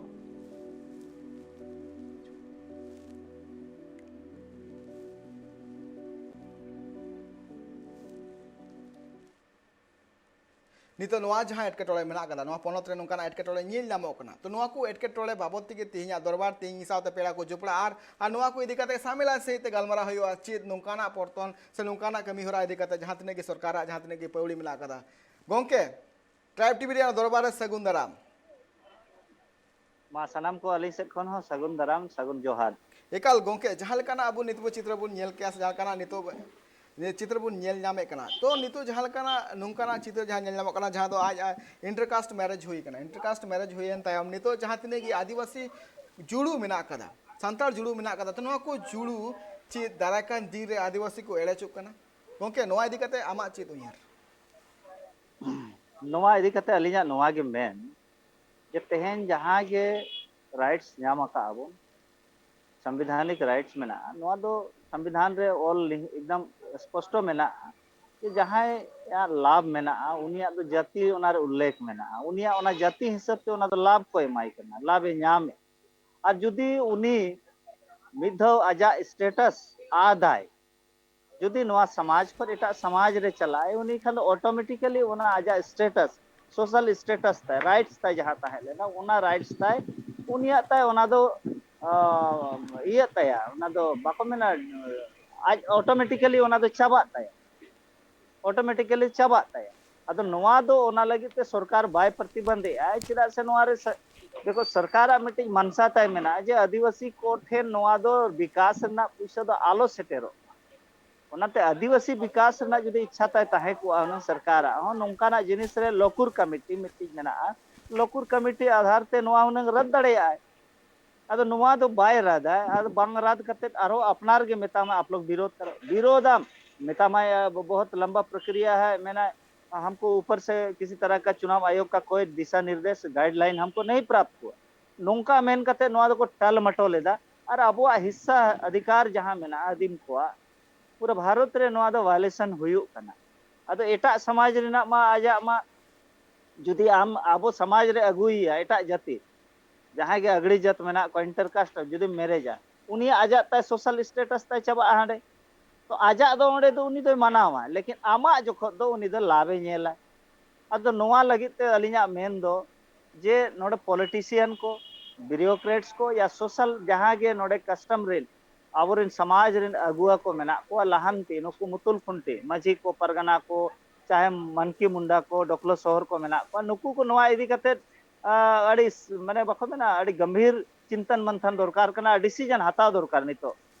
ᱱᱤᱛᱚᱜ ᱱᱚᱣᱟ ᱡᱟᱦᱟᱸ ᱮᱴᱠᱮᱴᱚᱬᱮ ᱢᱮᱱᱟᱜ ᱟᱠᱟᱫᱟ, ᱱᱚᱣᱟ ᱯᱚᱱᱚᱛ ᱨᱮ ᱱᱚᱝᱠᱟᱱᱟᱜ ᱮᱴᱠᱮᱴᱚᱬᱮ ᱧᱮᱞ ᱧᱟᱢᱚᱜ ᱠᱟᱱᱟ᱾ ᱛᱚ ᱱᱚᱣᱟ ᱠᱚ ᱮᱴᱠᱮᱴᱚᱬᱮ ᱵᱟᱵᱚᱫ ᱛᱮᱜᱮ ᱛᱮᱦᱮᱧᱟᱜ ᱫᱚᱨᱵᱟᱨ, ᱛᱮᱦᱮᱧ ᱥᱟᱶᱛᱮ ᱯᱮᱲᱟ ᱠᱚ ᱡᱚᱯᱲᱟᱜ, ᱟᱨ, ᱟᱨ ᱱᱚᱣᱟ ᱠᱚ ᱤᱫᱤ ᱠᱟᱛᱮ ᱥᱟᱢᱮᱞᱟ ᱥᱟᱺᱦᱤᱡ ᱛᱮ ᱜᱟᱞᱢᱟᱨᱟᱣ ᱦᱩᱭᱩᱜᱼᱟ, ᱪᱮᱫ ᱱᱚᱝᱠᱟᱱᱟᱜ ᱯᱚᱨᱛᱚᱱ ᱥᱮ ᱱᱚᱝᱠᱟᱱᱟᱜ ᱠᱟᱹᱢᱤ ᱦᱚᱨᱟ ᱤᱫᱤ ᱠᱟᱛᱮ ᱡᱟᱦᱟᱸ ᱛᱤᱱᱟᱹᱜ ᱜᱮ ᱥᱚᱨᱠᱟᱨᱟᱜ ᱡᱟᱦᱟᱸ ᱛᱤᱱᱟᱹᱜ ᱜᱮ ᱯᱟᱹᱣᱲᱤ ᱢᱮᱱᱟᱜ ᱟᱠᱟᱫᱟ᱾ ᱜᱚᱢᱠᱮ, ᱴᱨᱟᱭᱤᱵᱽ ᱴᱤᱵᱷᱤ ᱨᱮᱭᱟᱜ ᱫᱚᱨᱵᱟᱨ ᱨᱮ ᱥᱟᱹᱜᱩᱱ ᱫᱟᱨᱟᱢ᱾ ᱢᱟ ᱥᱟᱱᱟᱢ ᱠᱚ ᱟᱹᱞᱤᱧ ᱥᱮᱫ ᱠᱷᱚᱱ ᱦᱚᱸ ᱥᱟᱹᱜᱩᱱ ᱫᱟᱨᱟᱢ, ᱥᱟᱹᱜᱩᱱ ᱡᱚᱦᱟᱨ᱾ ᱮᱠᱟᱞ ᱜᱚᱢᱠᱮ, ᱡᱟᱦᱟᱸ ᱞᱮᱠᱟᱱᱟᱜ ᱟᱵᱚ ᱱᱤᱛ ᱵᱚ ᱪᱤᱛᱨᱚ ᱵᱚᱱ ᱧᱮᱞ ᱠᱮᱜᱼᱟ ᱥᱮ ᱡᱟᱦᱟᱸ ᱞᱮᱠᱟᱱᱟᱜ ᱱᱤᱛᱚᱜ ᱱᱤᱭᱟᱹ ᱪᱤᱛᱨᱚ ᱵᱚᱱ ᱧᱮᱞ ᱧᱟᱢᱮᱫ ᱠᱟᱱᱟ, ᱛᱚ ᱱᱤᱛᱚᱜ ᱡᱟᱦᱟᱸ ᱞᱮᱠᱟᱱᱟᱜ ᱱᱚᱝᱠᱟᱱᱟᱜ ᱪᱤᱛᱟᱹᱨ ᱡᱟᱦᱟᱸ ᱧᱮᱞ ᱧᱟᱢᱚᱜ ᱠᱟᱱᱟ, ᱡᱟᱦᱟᱸ ᱫᱚ ᱟᱡ, ᱟᱡ ᱤᱱᱴᱟᱨ ᱠᱟᱥᱴ ᱢᱮᱨᱮᱡᱽ ᱦᱩᱭ ᱠᱟᱱᱟ, ᱤᱱᱴᱟᱨ ᱠᱟᱥᱴ ᱢᱮᱨᱮᱡᱽ ᱦᱩᱭᱮᱱ ᱛᱟᱭᱚᱢ ᱱᱤᱛᱚᱜ ᱡᱟᱦᱟᱸ ᱛᱤᱱᱟᱹᱜ ᱜᱮ ᱟᱹᱫᱤᱵᱟᱹᱥᱤ ᱡᱩᱲᱩ ᱢᱮᱱᱟᱜ ᱟᱠᱟᱫᱟ, ᱥᱟᱱᱛᱟᱲ ᱡᱩᱲᱩ ᱢᱮᱱᱟᱜ ᱟᱠᱟᱫᱟ, ᱛᱚ ᱱᱚᱣᱟ ᱠᱚ ᱡᱩᱲᱩ ᱪᱮᱫ ᱫᱟᱨᱟᱭ ᱠᱟᱱ ᱫᱤᱱ ᱨᱮ ᱟᱹᱫᱤᱵᱟᱹᱥᱤ ᱠᱚ ᱮᱲᱮ ᱦᱚᱪᱚᱜ ᱠᱟᱱᱟ? ᱜᱚᱢᱠᱮ, ᱱᱚᱣᱟ ᱤᱫᱤ ᱠᱟᱛᱮ ᱟᱢᱟᱜ ᱪᱮᱫ ᱩᱭᱦᱟᱹᱨ? ᱱᱚᱣᱟ ᱤᱫᱤ ᱠᱟᱛᱮ ᱟᱹᱞᱤᱧᱟᱜ ᱱᱚᱣᱟ ᱜᱮ ᱢᱮᱱ, ᱡᱮ ᱛᱮᱦᱮᱧ ᱡᱟᱦᱟᱸ ᱜᱮ ᱨᱟᱭᱤᱴᱥ ᱧᱟᱢ ᱟᱠᱟᱫ ᱟᱵᱚᱱ, ᱥᱟᱝᱵᱤᱫᱷᱟᱱᱤᱠ ᱨᱟᱭᱤᱴᱥ ᱢᱮᱱᱟᱜᱼᱟ, ᱱᱚᱣᱟ ᱫᱚ ᱥᱚᱝᱵᱤᱫᱷᱟᱱ ᱨᱮ ᱚᱞ ᱞᱤ-, ᱮᱠᱫᱚᱢ ᱥᱯᱚᱥᱴᱚ ᱢᱮᱱᱟᱜᱼᱟ ᱡᱮ ᱡᱟᱦᱟᱸᱭᱟᱜ ᱞᱟᱵᱷ ᱢᱮᱱᱟᱜᱼᱟ, ᱩᱱᱤᱭᱟᱜ ᱫᱚ ᱡᱟᱹᱛᱤ ᱚᱱᱟᱨᱮ ᱩᱞᱞᱮᱠᱷ ᱢᱮᱱᱟᱜᱼᱟ, ᱩᱱᱤᱭᱟᱜ ᱚᱱᱟ ᱡᱟᱹᱛᱤ ᱦᱤᱥᱟᱹᱵ ᱛᱮ ᱚᱱᱟ ᱫᱚ ᱞᱟᱵᱷ ᱠᱚ ᱮᱢᱟᱭ ᱠᱟᱱᱟ, ᱞᱟᱵᱷ ᱮ ᱧᱟᱢᱮᱫ᱾ ᱟᱨ ᱡᱩᱫᱤ ᱩᱱᱤ ᱢᱤᱫ ᱫᱷᱟᱣ ᱟᱡᱟᱜ ᱥᱴᱮᱴᱟᱥ ᱟᱫᱟᱭ, ᱡᱩᱫᱤ ᱱᱚᱣᱟ ᱥᱚᱢᱟᱡᱽ ᱠᱷᱚᱱ ᱮᱴᱟᱜ ᱥᱚᱢᱟᱡᱽ ᱨᱮ ᱪᱟᱞᱟᱜ ᱟᱭ, ᱩᱱᱤ ᱠᱷᱟᱱ ᱫᱚ ᱚᱴᱳᱢᱮᱴᱤᱠᱟᱞᱤ ᱚᱱᱟ ᱟᱡᱟᱜ ᱥᱴᱮᱴᱟᱥ, ᱥᱳᱥᱟᱞ ᱥᱴᱮᱴᱟᱥ ᱛᱟᱭ, ᱨᱟᱭᱤᱴᱥ ᱛᱟᱭ ᱡᱟᱦᱟᱸ ᱛᱟᱦᱮᱸ ᱞᱮᱱᱟ, ᱚᱱᱟ ᱨᱟᱭᱤᱴᱥ ᱛᱟᱭ, ᱩᱱᱤᱭᱟᱜ ᱛᱟᱭ ᱚᱱᱟ ᱫᱚ, ᱟᱸ, ᱤᱭᱟᱹᱜ ᱛᱟᱭᱟ, ᱚᱱᱟ ᱫᱚ ᱵᱟᱠᱚ ᱢᱮᱱᱟ, ᱟᱡ ᱚᱴᱳᱢᱮᱴᱤᱠᱟᱞᱤ ᱚᱱᱟ ᱫᱚ ᱪᱟᱵᱟᱜ ᱛᱟᱭᱟ, ᱚᱴᱳᱢᱮᱴᱤᱠᱟᱞᱤ ᱪᱟᱵᱟᱜ ᱛᱟᱭᱟ᱾ ᱟᱫᱚ ᱱᱚᱣᱟ ᱫᱚ ᱚᱱᱟ ᱞᱟᱹᱜᱤᱫ ᱛᱮ ᱥᱚᱨᱠᱟᱨ ᱵᱟᱭ ᱯᱨᱚᱛᱤᱵᱚᱱᱫᱷ ᱮᱫᱼᱟ, ᱪᱮᱫᱟᱜ ᱥᱮ ᱱᱚᱣᱟ ᱨᱮ ᱥᱟ-, ᱫᱮᱠᱷᱚ, ᱥᱚᱨᱠᱟᱨᱟᱜ ᱢᱤᱫᱴᱤᱡ ᱢᱟᱱᱥᱟ ᱛᱟᱭ ᱢᱮᱱᱟᱜᱼᱟ ᱡᱮ ᱟᱹᱫᱤᱵᱟᱹᱥᱤ ᱠᱚ ᱴᱷᱮᱱ ᱱᱚᱣᱟ ᱫᱚ ᱵᱤᱠᱟᱥ ᱨᱮᱱᱟᱜ ᱯᱩᱭᱥᱟᱹ ᱫᱚ ᱟᱞᱚ ᱥᱮᱴᱮᱨᱚᱜ ᱢᱟ᱾ ᱚᱱᱟᱛᱮ ᱟᱹᱫᱤᱵᱟᱹᱥᱤ ᱵᱤᱠᱟᱥ ᱨᱮᱱᱟᱜ ᱡᱩᱫᱤ ᱤᱪᱪᱷᱟ ᱛᱟᱭ ᱛᱟᱦᱮᱸ ᱠᱚᱜᱼᱟ ᱦᱩᱱᱟᱹᱝ ᱥᱚᱨᱠᱟᱨᱟᱜ ᱦᱚᱸ, ᱱᱚᱝᱠᱟᱱᱟᱜ ᱡᱤᱱᱤᱥ ᱨᱮ ᱞᱚᱠᱩᱨ ᱠᱚᱢᱤᱴᱤ ᱢᱤᱫᱴᱤᱡ ᱢᱮᱱᱟᱜᱼᱟ, ᱞᱚᱠᱩᱨ ᱠᱚᱢᱤᱴᱤ ᱟᱫᱷᱟᱨ ᱛᱮ ᱱᱚᱣᱟ ᱦᱩᱱᱟᱹᱝ ᱨᱟᱫ ᱫᱟᱲᱮᱭᱟᱜᱼᱟᱭ᱾ ᱟᱫᱚ ᱱᱚᱣᱟ ᱫᱚ ᱵᱟᱭ ᱨᱟᱫᱟ᱾ ᱟᱫᱚ ᱵᱟᱝ ᱨᱟᱫ ᱠᱟᱛᱮ ᱟᱨᱦᱚᱸ ᱟᱯᱱᱟᱨ ᱜᱮ ᱢᱮᱛᱟᱢᱟ, ᱟᱯ ᱞᱳᱜ ᱵᱤᱨᱳᱫᱷ ᱠᱟᱨᱳ, ᱵᱤᱨᱳᱫᱷᱟᱢ, ᱢᱮᱛᱟᱢᱟᱭ, "ᱵᱚᱦᱩᱛ ᱞᱚᱢᱵᱟ ᱯᱨᱚᱠᱨᱤᱭᱟ ᱦᱟᱭ", ᱢᱮᱱᱟᱭ, "हमको ऊपर से किसी तरह का चुनाव आयोग का कोई दिशा निर्देश, गाइडलाइन हमको नहीं प्राप्त हुआ", ᱱᱚᱝᱠᱟ ᱢᱮᱱ ᱠᱟᱛᱮ ᱱᱚᱣᱟ ᱫᱚᱠᱚ ᱴᱟᱞᱢᱟᱴᱚᱞ ᱮᱫᱟ᱾ ᱟᱨ ᱟᱵᱚᱣᱟᱜ ᱦᱤᱥᱥᱟ ᱚᱫᱷᱤᱠᱟᱨ ᱡᱟᱦᱟᱸ ᱢᱮᱱᱟᱜᱼᱟ ᱟᱹᱫᱤᱢ ᱠᱚᱣᱟᱜ, ᱯᱩᱨᱟᱹ ᱵᱷᱟᱨᱚᱛ ᱨᱮ ᱱᱚᱣᱟ ᱫᱚ ᱵᱷᱟᱭᱳᱞᱮᱥᱚᱱ ᱦᱩᱭᱩᱜ ᱠᱟᱱᱟ᱾ ᱟᱫᱚ ᱮᱴᱟᱜ ᱥᱚᱢᱟᱡᱽ ᱨᱮᱱᱟᱜ ᱢᱟ ᱟᱡᱟᱜ ᱢᱟ, ᱡᱩᱫᱤ ᱟᱢ ᱟᱵᱚ ᱥᱚᱢᱟᱡᱽ ᱨᱮ ᱟᱹᱜᱩᱭᱮᱭᱟ ᱮᱴᱟᱜ ᱡᱟᱹᱛᱤ, ᱡᱟᱦᱟᱸᱭ ᱜᱮ ᱟᱜᱽᱲᱤ ᱡᱟᱹᱛ ᱢᱮᱱᱟᱜ ᱠᱚᱣᱟ, ᱤᱱᱴᱟᱨ ᱠᱟᱥᱴ, ᱡᱩᱫᱤᱢ ᱢᱮᱨᱮᱡᱟ, ᱩᱱᱤᱭᱟᱜ ᱟᱡᱟᱜ ᱛᱟᱭ ᱥᱳᱥᱟᱞ ᱥᱴᱮᱴᱟᱥ ᱛᱟᱭ ᱪᱟᱵᱟᱜᱼᱟ ᱦᱟᱸᱰᱮ᱾ ᱛᱚ ᱟᱡᱟᱜ ᱫᱚ ᱚᱸᱰᱮ ᱫᱚ ᱩᱱᱤ ᱫᱚᱭ ᱢᱟᱱᱟᱣᱟ, ᱞᱮᱠᱤᱱ ᱟᱢᱟᱜ ᱡᱚᱠᱷᱚᱱ ᱫᱚ ᱩᱱᱤ ᱫᱚ ᱞᱟᱵᱷᱮ ᱧᱮᱞᱟ᱾ ᱟᱫᱚ ᱱᱚᱣᱟ ᱞᱟᱹᱜᱤᱫ ᱛᱮ ᱟᱹᱞᱤᱧᱟᱜ ᱢᱮᱱ ᱫᱚ ᱡᱮ ᱱᱚᱰᱮ ᱯᱚᱞᱤᱴᱤᱥᱤᱭᱟᱱ ᱠᱚ, ᱵᱤᱭᱩᱨᱳᱠᱨᱮᱴᱥ ᱠᱚ ᱭᱟ ᱥᱳᱥᱟᱞ ᱡᱟᱦᱟᱸ ᱜᱮ ᱱᱚᱰᱮ ᱠᱟᱥᱴᱚᱢ ᱨᱮᱱ ᱟᱵᱚᱨᱮᱱ ᱥᱚᱢᱟᱡᱽ ᱨᱮᱱ ᱟᱹᱜᱩᱣᱟᱹ ᱠᱚ ᱢᱮᱱᱟᱜ ᱠᱚᱣᱟ, ᱞᱟᱦᱟᱱᱛᱤ, ᱱᱩᱠᱩ ᱢᱩᱛᱩᱞ ᱠᱷᱩᱱᱴᱤ, ᱢᱟᱹᱡᱷᱤ ᱠᱚ, ᱯᱟᱨᱜᱟᱱᱟ ᱠᱚ, ᱪᱟᱦᱮ ᱢᱟᱱᱠᱤ ᱢᱩᱱᱰᱟ ᱠᱚ, ᱰᱚᱠᱞᱚ ᱥᱚᱦᱚᱨ ᱠᱚ ᱢᱮᱱᱟᱜ ᱠᱚᱣᱟ, ᱱᱩᱠᱩ ᱠᱚ ᱱᱚᱣᱟ ᱤᱫᱤ ᱠᱟᱛᱮᱫ, ᱟᱸ, ᱟᱹᱰᱤ ᱥ-, ᱢᱟᱱᱮ ᱵᱟᱠᱚ ᱢᱮᱱᱟ, ᱟᱹᱰᱤ ᱜᱟᱢᱵᱷᱤᱨ ᱪᱤᱱᱛᱟᱹᱱ ᱢᱟᱱᱛᱷᱟᱱ ᱫᱚᱨᱠᱟᱨ ᱠᱟᱱᱟ, ᱰᱤᱥᱤᱡᱚᱱ ᱦᱟᱛᱟᱣ ᱫᱚᱨᱠᱟᱨ ᱱᱤᱛᱚᱜ᱾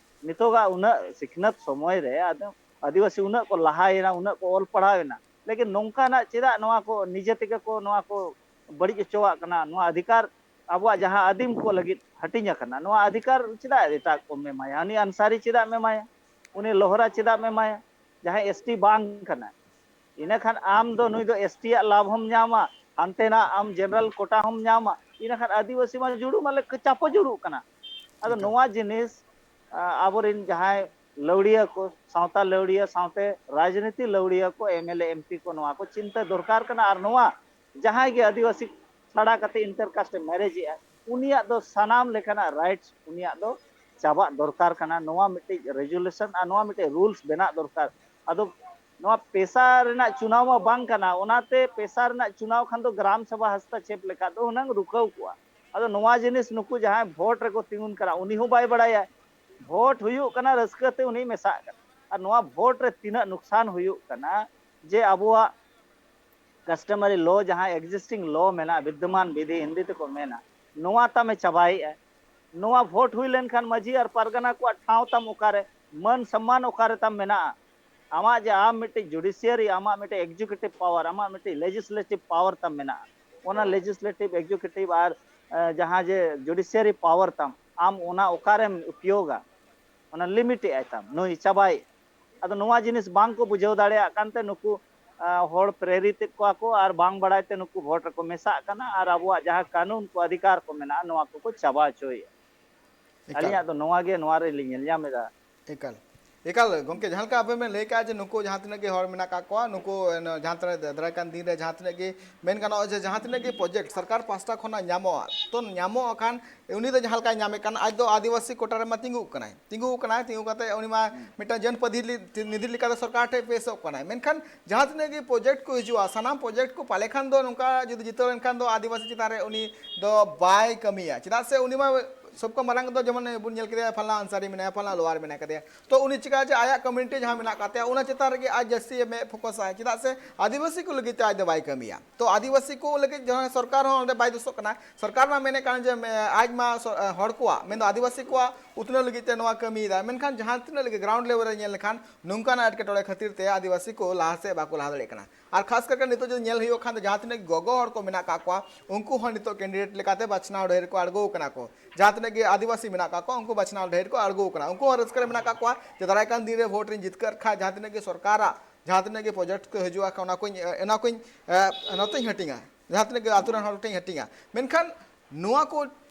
ᱱᱤᱛᱚᱜᱟᱜ ᱩᱱᱟᱹᱜ ᱥᱤᱠᱷᱱᱟᱹᱛ ᱥᱚᱢᱚᱭ ᱨᱮ ᱟᱫᱚ ᱟᱹᱫᱤᱵᱟᱹᱥᱤ ᱩᱱᱟᱹᱜ ᱠᱚ ᱞᱟᱦᱟᱭᱮᱱᱟ, ᱩᱱᱟᱹᱜ ᱠᱚ ᱚᱞ ᱯᱟᱲᱦᱟᱣᱮᱱᱟ, ᱞᱮᱠᱤᱱ ᱱᱚᱝᱠᱟᱱᱟᱜ ᱪᱮᱫᱟᱜ ᱱᱚᱣᱟ ᱠᱚ ᱱᱤᱡᱮ ᱛᱮᱜᱮ ᱠᱚ ᱱᱚᱣᱟ ᱠᱚ ᱵᱟᱹᱲᱤᱡ ᱦᱚᱪᱚᱣᱟᱜ ᱠᱟᱱᱟ? ᱱᱚᱣᱟ ᱚᱫᱷᱤᱠᱟᱨ ᱟᱵᱚᱣᱟᱜ ᱡᱟᱦᱟᱸ ᱟᱹᱫᱤᱢ ᱠᱚ ᱞᱟᱹᱜᱤᱫ ᱦᱟᱹᱴᱤᱧ ᱟᱠᱟᱱᱟ, ᱱᱚᱣᱟ ᱚᱫᱷᱤᱠᱟᱨ ᱪᱮᱫᱟᱜ ᱮᱴᱟᱜ ᱠᱚᱢ ᱮᱢᱟᱭᱟ? ᱩᱱᱤ ᱟᱱᱥᱟᱨᱤ ᱪᱮᱫᱟᱜ ᱮᱢ ᱮᱢᱟᱭᱟ? ᱩᱱᱤ ᱞᱳᱦᱨᱟ ᱪᱮᱫᱟᱜ ᱮᱢ ᱮᱢᱟᱭᱟ, ᱡᱟᱦᱟᱸᱭ ᱮᱥ ᱴᱤ ᱵᱟᱝ ᱠᱟᱱᱟᱭ? ᱤᱱᱟᱹ ᱠᱷᱟᱱ ᱟᱢ ᱫᱚ ᱱᱩᱭ ᱫᱚ ᱮᱥ ᱴᱤ ᱟᱜ ᱞᱟᱵᱷ ᱦᱚᱸᱢ ᱧᱟᱢᱟ, ᱦᱟᱱᱛᱮᱱᱟᱜ ᱟᱢ ᱡᱮᱱᱟᱨᱮᱞ ᱠᱳᱴᱟ ᱦᱚᱸᱢ ᱧᱟᱢᱟ, ᱤᱱᱟᱹ ᱠᱷᱟᱱ ᱟᱹᱫᱤᱵᱟᱹᱥᱤ ᱢᱟ ᱡᱩᱲᱩ ᱢᱟ ᱞᱮ-, ᱪᱟᱯᱚ ᱡᱩᱲᱩᱜ ᱠᱟᱱᱟ᱾ ᱟᱫᱚ ᱮᱠᱟᱞ᱾ ᱱᱚᱣᱟ ᱡᱤᱱᱤᱥ, ᱟ, ᱟᱵᱚᱨᱮᱱ ᱡᱟᱦᱟᱸᱭ ᱞᱟᱹᱣᱲᱤᱭᱟᱹ ᱠᱚ, ᱥᱟᱶᱛᱟ ᱞᱟᱹᱣᱲᱤᱭᱟᱹ ᱥᱟᱶᱛᱮ ᱨᱟᱡᱽᱱᱤᱛᱤ ᱞᱟᱹᱣᱲᱤᱭᱟᱹ ᱠᱚ, M L A, M P ᱠᱚ ᱱᱚᱣᱟ ᱠᱚ ᱪᱤᱱᱛᱟᱹ ᱫᱚᱨᱠᱟᱨ ᱠᱟᱱᱟ᱾ ᱟᱨ ᱱᱚᱣᱟ ᱡᱟᱦᱟᱸᱭ ᱜᱮ ᱟᱹᱫᱤᱵᱟᱹᱥᱤ ᱪᱷᱟᱲᱟ ᱠᱟᱛᱮ ᱤᱱᱴᱟᱨ ᱠᱟᱥᱴ ᱮ ᱢᱮᱨᱮᱡᱽ ᱮᱜᱼᱟ, ᱩᱱᱤᱭᱟᱜ ᱫᱚ ᱥᱟᱱᱟᱢ ᱞᱮᱠᱟᱱᱟᱜ ᱨᱟᱭᱤᱴᱥ ᱩᱱᱤᱭᱟᱜ ᱫᱚ ᱪᱟᱵᱟᱜ ᱫᱚᱨᱠᱟᱨ ᱠᱟᱱᱟ᱾ ᱱᱚᱣᱟ ᱢᱤᱫᱴᱤᱡ ᱨᱮᱡᱩᱞᱮᱥᱚᱱ ᱟᱨ ᱱᱚᱣᱟ ᱢᱤᱫᱴᱤᱡ ᱨᱩᱞᱥ ᱵᱮᱱᱟᱜ ᱫᱚᱨᱠᱟᱨ᱾ ᱟᱫᱚ ᱱᱚᱣᱟ ᱯᱮᱥᱟ ᱨᱮᱱᱟᱜ ᱪᱩᱱᱟᱣ ᱢᱟ ᱵᱟᱝ ᱠᱟᱱᱟ, ᱚᱱᱟᱛᱮ ᱯᱮᱥᱟ ᱨᱮᱱᱟᱜ ᱪᱩᱱᱟᱣ ᱠᱷᱟᱱ ᱫᱚ ᱜᱨᱟᱢ ᱥᱚᱵᱷᱟ ᱦᱟᱥᱛᱟᱠᱷᱮᱯ ᱞᱮᱠᱟ ᱫᱚ ᱦᱩᱱᱟᱹᱝ ᱨᱩᱠᱷᱟᱹᱣ ᱠᱚᱜᱼᱟ᱾ ᱟᱫᱚ ᱱᱚᱣᱟ ᱡᱤᱱᱤᱥ ᱱᱩᱠᱩ ᱡᱟᱦᱟᱸᱭ ᱵᱷᱳᱴ ᱨᱮᱠᱚ ᱛᱤᱸᱜᱩᱱ ᱠᱟᱱᱟ, ᱩᱱᱤ ᱦᱚᱸ ᱵᱟᱭ ᱵᱟᱲᱟᱭᱟ᱾ ᱵᱷᱳᱴ ᱦᱩᱭᱩᱜ ᱠᱟᱱᱟ, ᱨᱟᱹᱥᱠᱟᱹ ᱛᱮ ᱩᱱᱤᱭ ᱢᱮᱥᱟᱜ ᱠᱟᱱᱟ᱾ ᱟᱨ ᱱᱚᱣᱟ ᱵᱷᱳᱴ ᱨᱮ ᱛᱤᱱᱟᱹᱜ ᱱᱩᱠᱥᱟᱱ ᱦᱩᱭᱩᱜ ᱠᱟᱱᱟ, ᱡᱮ ᱟᱵᱚᱣᱟᱜ customary law, ᱡᱟᱦᱟᱸ existing law ᱢᱮᱱᱟᱜᱼᱟ, ᱵᱤᱫᱽᱫᱚᱢᱟᱱ ᱵᱤᱫᱷᱤ ᱦᱤᱱᱫᱤ ᱛᱮᱠᱚ ᱢᱮᱱᱟ, ᱱᱚᱣᱟ ᱛᱟᱢᱮ ᱪᱟᱵᱟᱭᱮᱫᱼᱟ᱾ ᱱᱚᱣᱟ vote ᱦᱩᱭ ᱞᱮᱱᱠᱷᱟᱱ ᱢᱟᱹᱡᱷᱤ ᱟᱨ ᱯᱟᱨᱜᱟᱱᱟ ᱠᱚᱣᱟᱜ ᱴᱷᱟᱶ ᱛᱟᱢ ᱚᱠᱟᱨᱮ? ᱢᱟᱹᱱ ᱥᱚᱢᱢᱟᱱ ᱚᱠᱟᱨᱮ ᱛᱟᱢ ᱢᱮᱱᱟᱜᱼᱟ? ᱟᱢᱟᱜ ᱡᱮ ᱟᱢ ᱢᱤᱫᱴᱤᱡ judiciary, ᱟᱢᱟᱜ ᱢᱤᱫᱴᱤᱡ executive power, ᱟᱢᱟᱜ ᱢᱤᱫᱴᱤᱡ legislative power ᱛᱟᱢ ᱢᱮᱱᱟᱜᱼᱟ, ᱚᱱᱟ legislative, executive ᱟᱨ, ᱮ, ᱡᱟᱦᱟᱸ ᱡᱮ judiciary power ᱛᱟᱢ, ᱟᱢ ᱚᱱᱟ ᱚᱠᱟᱨᱮᱢ ᱩᱯᱭᱳᱜᱟ? ᱚᱱᱟ limit ᱮᱫ ᱟᱭ ᱛᱟᱢ, ᱱᱩᱭ ᱪᱟᱵᱟᱭ᱾ ᱟᱫᱚ ᱱᱚᱣᱟ ᱡᱤᱱᱤᱥ ᱵᱟᱝ ᱠᱚ ᱵᱩᱡᱷᱟᱹᱣ ᱫᱟᱲᱮᱭᱟᱜ ᱠᱟᱱᱛᱮ ᱱᱩᱠᱩ, ᱟ, ᱦᱚᱲ ᱯᱨᱮᱨᱤᱛ ᱮᱫ ᱠᱚᱣᱟ ᱠᱚ ᱟᱨ ᱵᱟᱝ ᱵᱟᱲᱟᱭ ᱛᱮ ᱱᱩᱠᱩ vote ᱨᱮᱠᱚ ᱢᱮᱥᱟᱜ ᱠᱟᱱᱟ ᱟᱨ ᱟᱵᱚᱣᱟᱜ ᱡᱟᱦᱟᱸ ᱠᱟᱹᱱᱩᱱ ᱠᱚ, ᱚᱫᱷᱤᱠᱟᱨ ᱠᱚ ᱢᱮᱱᱟᱜᱼᱟ, ᱱᱚᱣᱟ ᱠᱚᱠᱚ ᱪᱟᱵᱟ ᱦᱚᱪᱚᱭᱮᱫᱼᱟ᱾ ᱮᱠᱟᱞ᱾ ᱟᱹᱞᱤᱧᱟᱜ ᱫᱚ ᱱᱚᱣᱟ ᱜᱮ ᱱᱚᱣᱟ ᱨᱮᱞᱤᱧ ᱧᱮᱞ ᱧᱟᱢ ᱮᱫᱟ᱾ ᱮᱠᱟᱞ᱾ ᱮᱠᱟᱞ, ᱜᱚᱢᱠᱮ, ᱡᱟᱦᱟᱸ ᱞᱮᱠᱟ ᱟᱵᱮᱱ ᱵᱮᱱ ᱞᱟᱹᱭ ᱠᱟᱜᱼᱟ ᱡᱮ ᱱᱩᱠᱩ ᱡᱟᱦᱟᱸ ᱛᱤᱱᱟᱹᱜ ᱜᱮ ᱦᱚᱲ ᱢᱮᱱᱟᱜ ᱠᱟᱜ ᱠᱚᱣᱟ, ᱱᱩᱠᱩ, ᱮ, ᱡᱟᱦᱟᱸ ᱛᱤᱱᱟᱹᱜ ᱫᱟᱨᱟᱭ ᱠᱟᱱ ᱫᱤᱱ ᱨᱮ ᱡᱟᱦᱟᱸ ᱛᱤᱱᱟᱹᱜ ᱜᱮ ᱢᱮᱱ ᱜᱟᱱᱚᱜᱼᱟ ᱡᱮ ᱡᱟᱦᱟᱸ ᱛᱤᱱᱟᱹᱜ ᱜᱮ project ᱥᱚᱨᱠᱟᱨ ᱯᱟᱦᱴᱟ ᱠᱷᱚᱱᱟᱜ ᱧᱟᱢᱚᱜᱼᱟ, ᱛᱚ ᱧᱟᱢᱚᱜ ᱠᱷᱟᱱ ᱩᱱᱤ ᱫᱚ ᱡᱟᱦᱟᱸ ᱞᱮᱠᱟᱭ ᱧᱟᱢᱮᱫ ᱠᱟᱱ, ᱟᱡ ᱫᱚ ᱟᱹᱫᱤᱵᱟᱹᱥᱤ ᱠᱚᱴᱟ ᱨᱮᱢᱟ ᱛᱤᱸᱜᱩ ᱠᱟᱱᱟᱭ, ᱛᱤᱸᱜᱩ ᱠᱟᱱᱟᱭ, ᱛᱤᱸᱜᱩ ᱠᱟᱛᱮ ᱩᱱᱤ ᱢᱟ ᱢᱤᱫᱴᱟᱝ ᱡᱚᱱᱯᱨᱚᱛᱤᱱᱤᱫᱷᱤ ᱞᱮᱠᱟᱛᱮ ᱥᱚᱨᱠᱟᱨ ᱴᱷᱮᱱ ᱯᱮᱥᱚᱜ ᱠᱟᱱᱟᱭ᱾ ᱢᱮᱱᱠᱷᱟᱱ ᱡᱟᱦᱟᱸ ᱛᱤᱱᱟᱹᱜ ᱜᱮ project ᱠᱚ ᱦᱤᱡᱩᱜᱼᱟ, ᱥᱟᱱᱟᱢ project ᱠᱚ ᱯᱟᱞᱮ ᱠᱷᱟᱱ ᱫᱚ ᱱᱚᱝᱠᱟ ᱡᱩᱫᱤ ᱡᱤᱛᱟᱹᱣ ᱞᱮᱱᱠᱷᱟᱱ ᱫᱚ ᱟᱹᱫᱤᱵᱟᱹᱥᱤ ᱪᱮᱛᱟᱱ ᱨᱮ ᱩᱱᱤ ᱫᱚ ᱵᱟᱭ ᱠᱟᱹᱢᱤᱭᱟ᱾ ᱪᱮᱫᱟᱜ ᱥᱮ ᱩᱱᱤ ᱢᱟ ᱥᱚᱵ ᱠᱷᱚᱱ ᱢᱟᱨᱟᱝ ᱫᱚ ᱡᱮᱢᱚᱱ ᱵᱚᱱ ᱧᱮᱞ ᱠᱮᱫᱮᱭᱟ, ᱯᱷᱟᱞᱱᱟ ᱟᱱᱥᱟᱨᱤ ᱢᱮᱱᱟᱭᱟ, ᱯᱷᱟᱞᱱᱟ ᱞᱳᱣᱟᱨ ᱢᱮᱱᱟᱭ ᱠᱟᱫᱮᱭᱟ, ᱛᱚ ᱩᱱᱤ ᱪᱤᱠᱟ ᱡᱮ ᱟᱭᱟᱜ community ᱡᱟᱦᱟᱸ ᱢᱮᱱᱟᱜ ᱠᱟᱫ ᱛᱟᱭᱟ, ᱚᱱᱟ ᱪᱮᱛᱟᱱ ᱨᱮᱜᱮ ᱟᱡ ᱡᱟᱹᱥᱛᱤ ᱮ ᱢᱮᱫ focus ᱟᱭ᱾ ᱪᱮᱫᱟᱜ ᱥᱮ ᱟᱹᱫᱤᱵᱟᱹᱥᱤ ᱠᱚ ᱞᱟᱹᱜᱤᱫ ᱛᱮ ᱟᱡ ᱫᱚ ᱵᱟᱭ ᱠᱟᱹᱢᱤᱭᱟ᱾ ᱛᱚ ᱟᱹᱫᱤᱵᱟᱹᱥᱤ ᱠᱚ ᱞᱟᱹᱜᱤᱫ ᱡᱟᱦᱟᱸ ᱥᱚᱨᱠᱟᱨ ᱦᱚᱸ ᱚᱸᱰᱮ ᱵᱟᱭ ᱫᱳᱥᱚᱜ ᱠᱟᱱᱟ, ᱥᱚᱨᱠᱟᱨ ᱢᱟ ᱢᱮᱱᱮᱫ ᱠᱟᱱ ᱡᱮ, ᱢᱮ-, ᱟᱡ ᱢᱟ ᱥᱚ-, ᱮ, ᱦᱚᱲ ᱠᱚᱣᱟᱜ, ᱢᱮᱱᱫᱚ ᱟᱹᱫᱤᱵᱟᱹᱥᱤ ᱠᱚᱣᱟᱜ ᱩᱛᱱᱟᱹᱣ ᱞᱟᱹᱜᱤᱫ ᱛᱮ ᱱᱚᱣᱟ ᱠᱟᱹᱢᱤᱭᱮᱫᱟ, ᱢᱮᱱᱠᱷᱟᱱ ᱡᱟᱦᱟᱸ ᱛᱤᱱᱟᱹᱜ ᱞᱟᱹᱜᱤᱫ ground level ᱨᱮ ᱧᱮᱞ ᱞᱮᱠᱷᱟᱱ ᱱᱚᱝᱠᱟᱱᱟᱜ ᱮᱴᱠᱮᱴᱚᱬᱮ ᱠᱷᱟᱹᱛᱤᱨ ᱛᱮ ᱟᱹᱫᱤᱵᱟᱹᱥᱤ ᱠᱚ ᱞᱟᱦᱟ ᱥᱮᱫ ᱵᱟᱠᱚ ᱞᱟᱦᱟ ᱫᱟᱲᱮᱭᱟᱜ ᱠᱟᱱᱟ᱾ ᱟᱨ ᱠᱷᱟᱥ ᱠᱟᱨᱛᱮ ᱱᱤᱛᱚᱜ ᱡᱩᱫᱤ ᱧᱮᱞ ᱦᱩᱭᱩᱜ ᱠᱷᱟᱱ ᱫᱚ ᱡᱟᱦᱟᱸ ᱛᱤᱱᱟᱹᱜ ᱜᱚᱜᱚ ᱦᱚᱲ ᱠᱚ ᱢᱮᱱᱟᱜ ᱠᱟᱜ ᱠᱚᱣᱟ, ᱩᱱᱠᱩ ᱦᱚᱸ ᱱᱤᱛᱚᱜ candidate ᱞᱮᱠᱟᱛᱮ ᱵᱟᱪᱷᱱᱟᱣ ᱰᱟᱹᱦᱤ ᱨᱮᱠᱚ ᱟᱬᱜᱚ ᱠᱟᱱᱟ ᱠᱚ᱾ ᱡᱟᱦᱟᱸ ᱛᱤᱱᱟᱹᱜ ᱜᱮ ᱟᱹᱫᱤᱵᱟᱹᱥᱤ ᱢᱮᱱᱟᱜ ᱠᱟᱜ ᱠᱚᱣᱟ, ᱩᱱᱠᱩ ᱵᱟᱪᱷᱱᱟᱣ ᱰᱟᱹᱦᱤ ᱨᱮᱠᱚ ᱟᱬᱜᱚ ᱠᱟᱱᱟ᱾ ᱩᱱᱠᱩ ᱦᱚᱸ ᱨᱟᱹᱥᱠᱟᱹ ᱨᱮ ᱢᱮᱱᱟᱜ ᱠᱟᱜ ᱠᱚᱣᱟ ᱡᱮ ᱫᱟᱨᱟᱭ ᱠᱟᱱ ᱫᱤᱱ ᱨᱮ vote ᱨᱤᱧ ᱡᱤᱛᱠᱟᱹᱨ ᱠᱷᱟᱡ, ᱡᱟᱦᱟᱸ ᱛᱤᱱᱟᱹᱜ ᱜᱮ ᱥᱚᱨᱠᱟᱨᱟᱜ ᱡᱟᱦᱟᱸ ᱛᱤᱱᱟᱹᱜ ᱜᱮ project ᱠᱚ ᱦᱤᱡᱩᱜᱼᱟ, ᱚᱱᱟ ᱠᱚᱧ, ᱚᱱᱟ ᱠᱚᱧ, ᱮ, ᱱᱚᱛᱮᱧ ᱦᱟᱹᱴᱤᱧᱟ, ᱡᱟᱦᱟᱸ ᱛᱤᱱᱟᱹᱜ ᱜᱮ ᱟᱛᱳ ᱨᱮᱱ ᱦᱚᱲ ᱠᱚᱴᱷᱮᱱ ᱦᱟᱹᱴᱤᱧᱟ᱾ ᱢᱮᱱᱠᱷᱟᱱ ᱱᱚᱣᱟ ᱠᱚ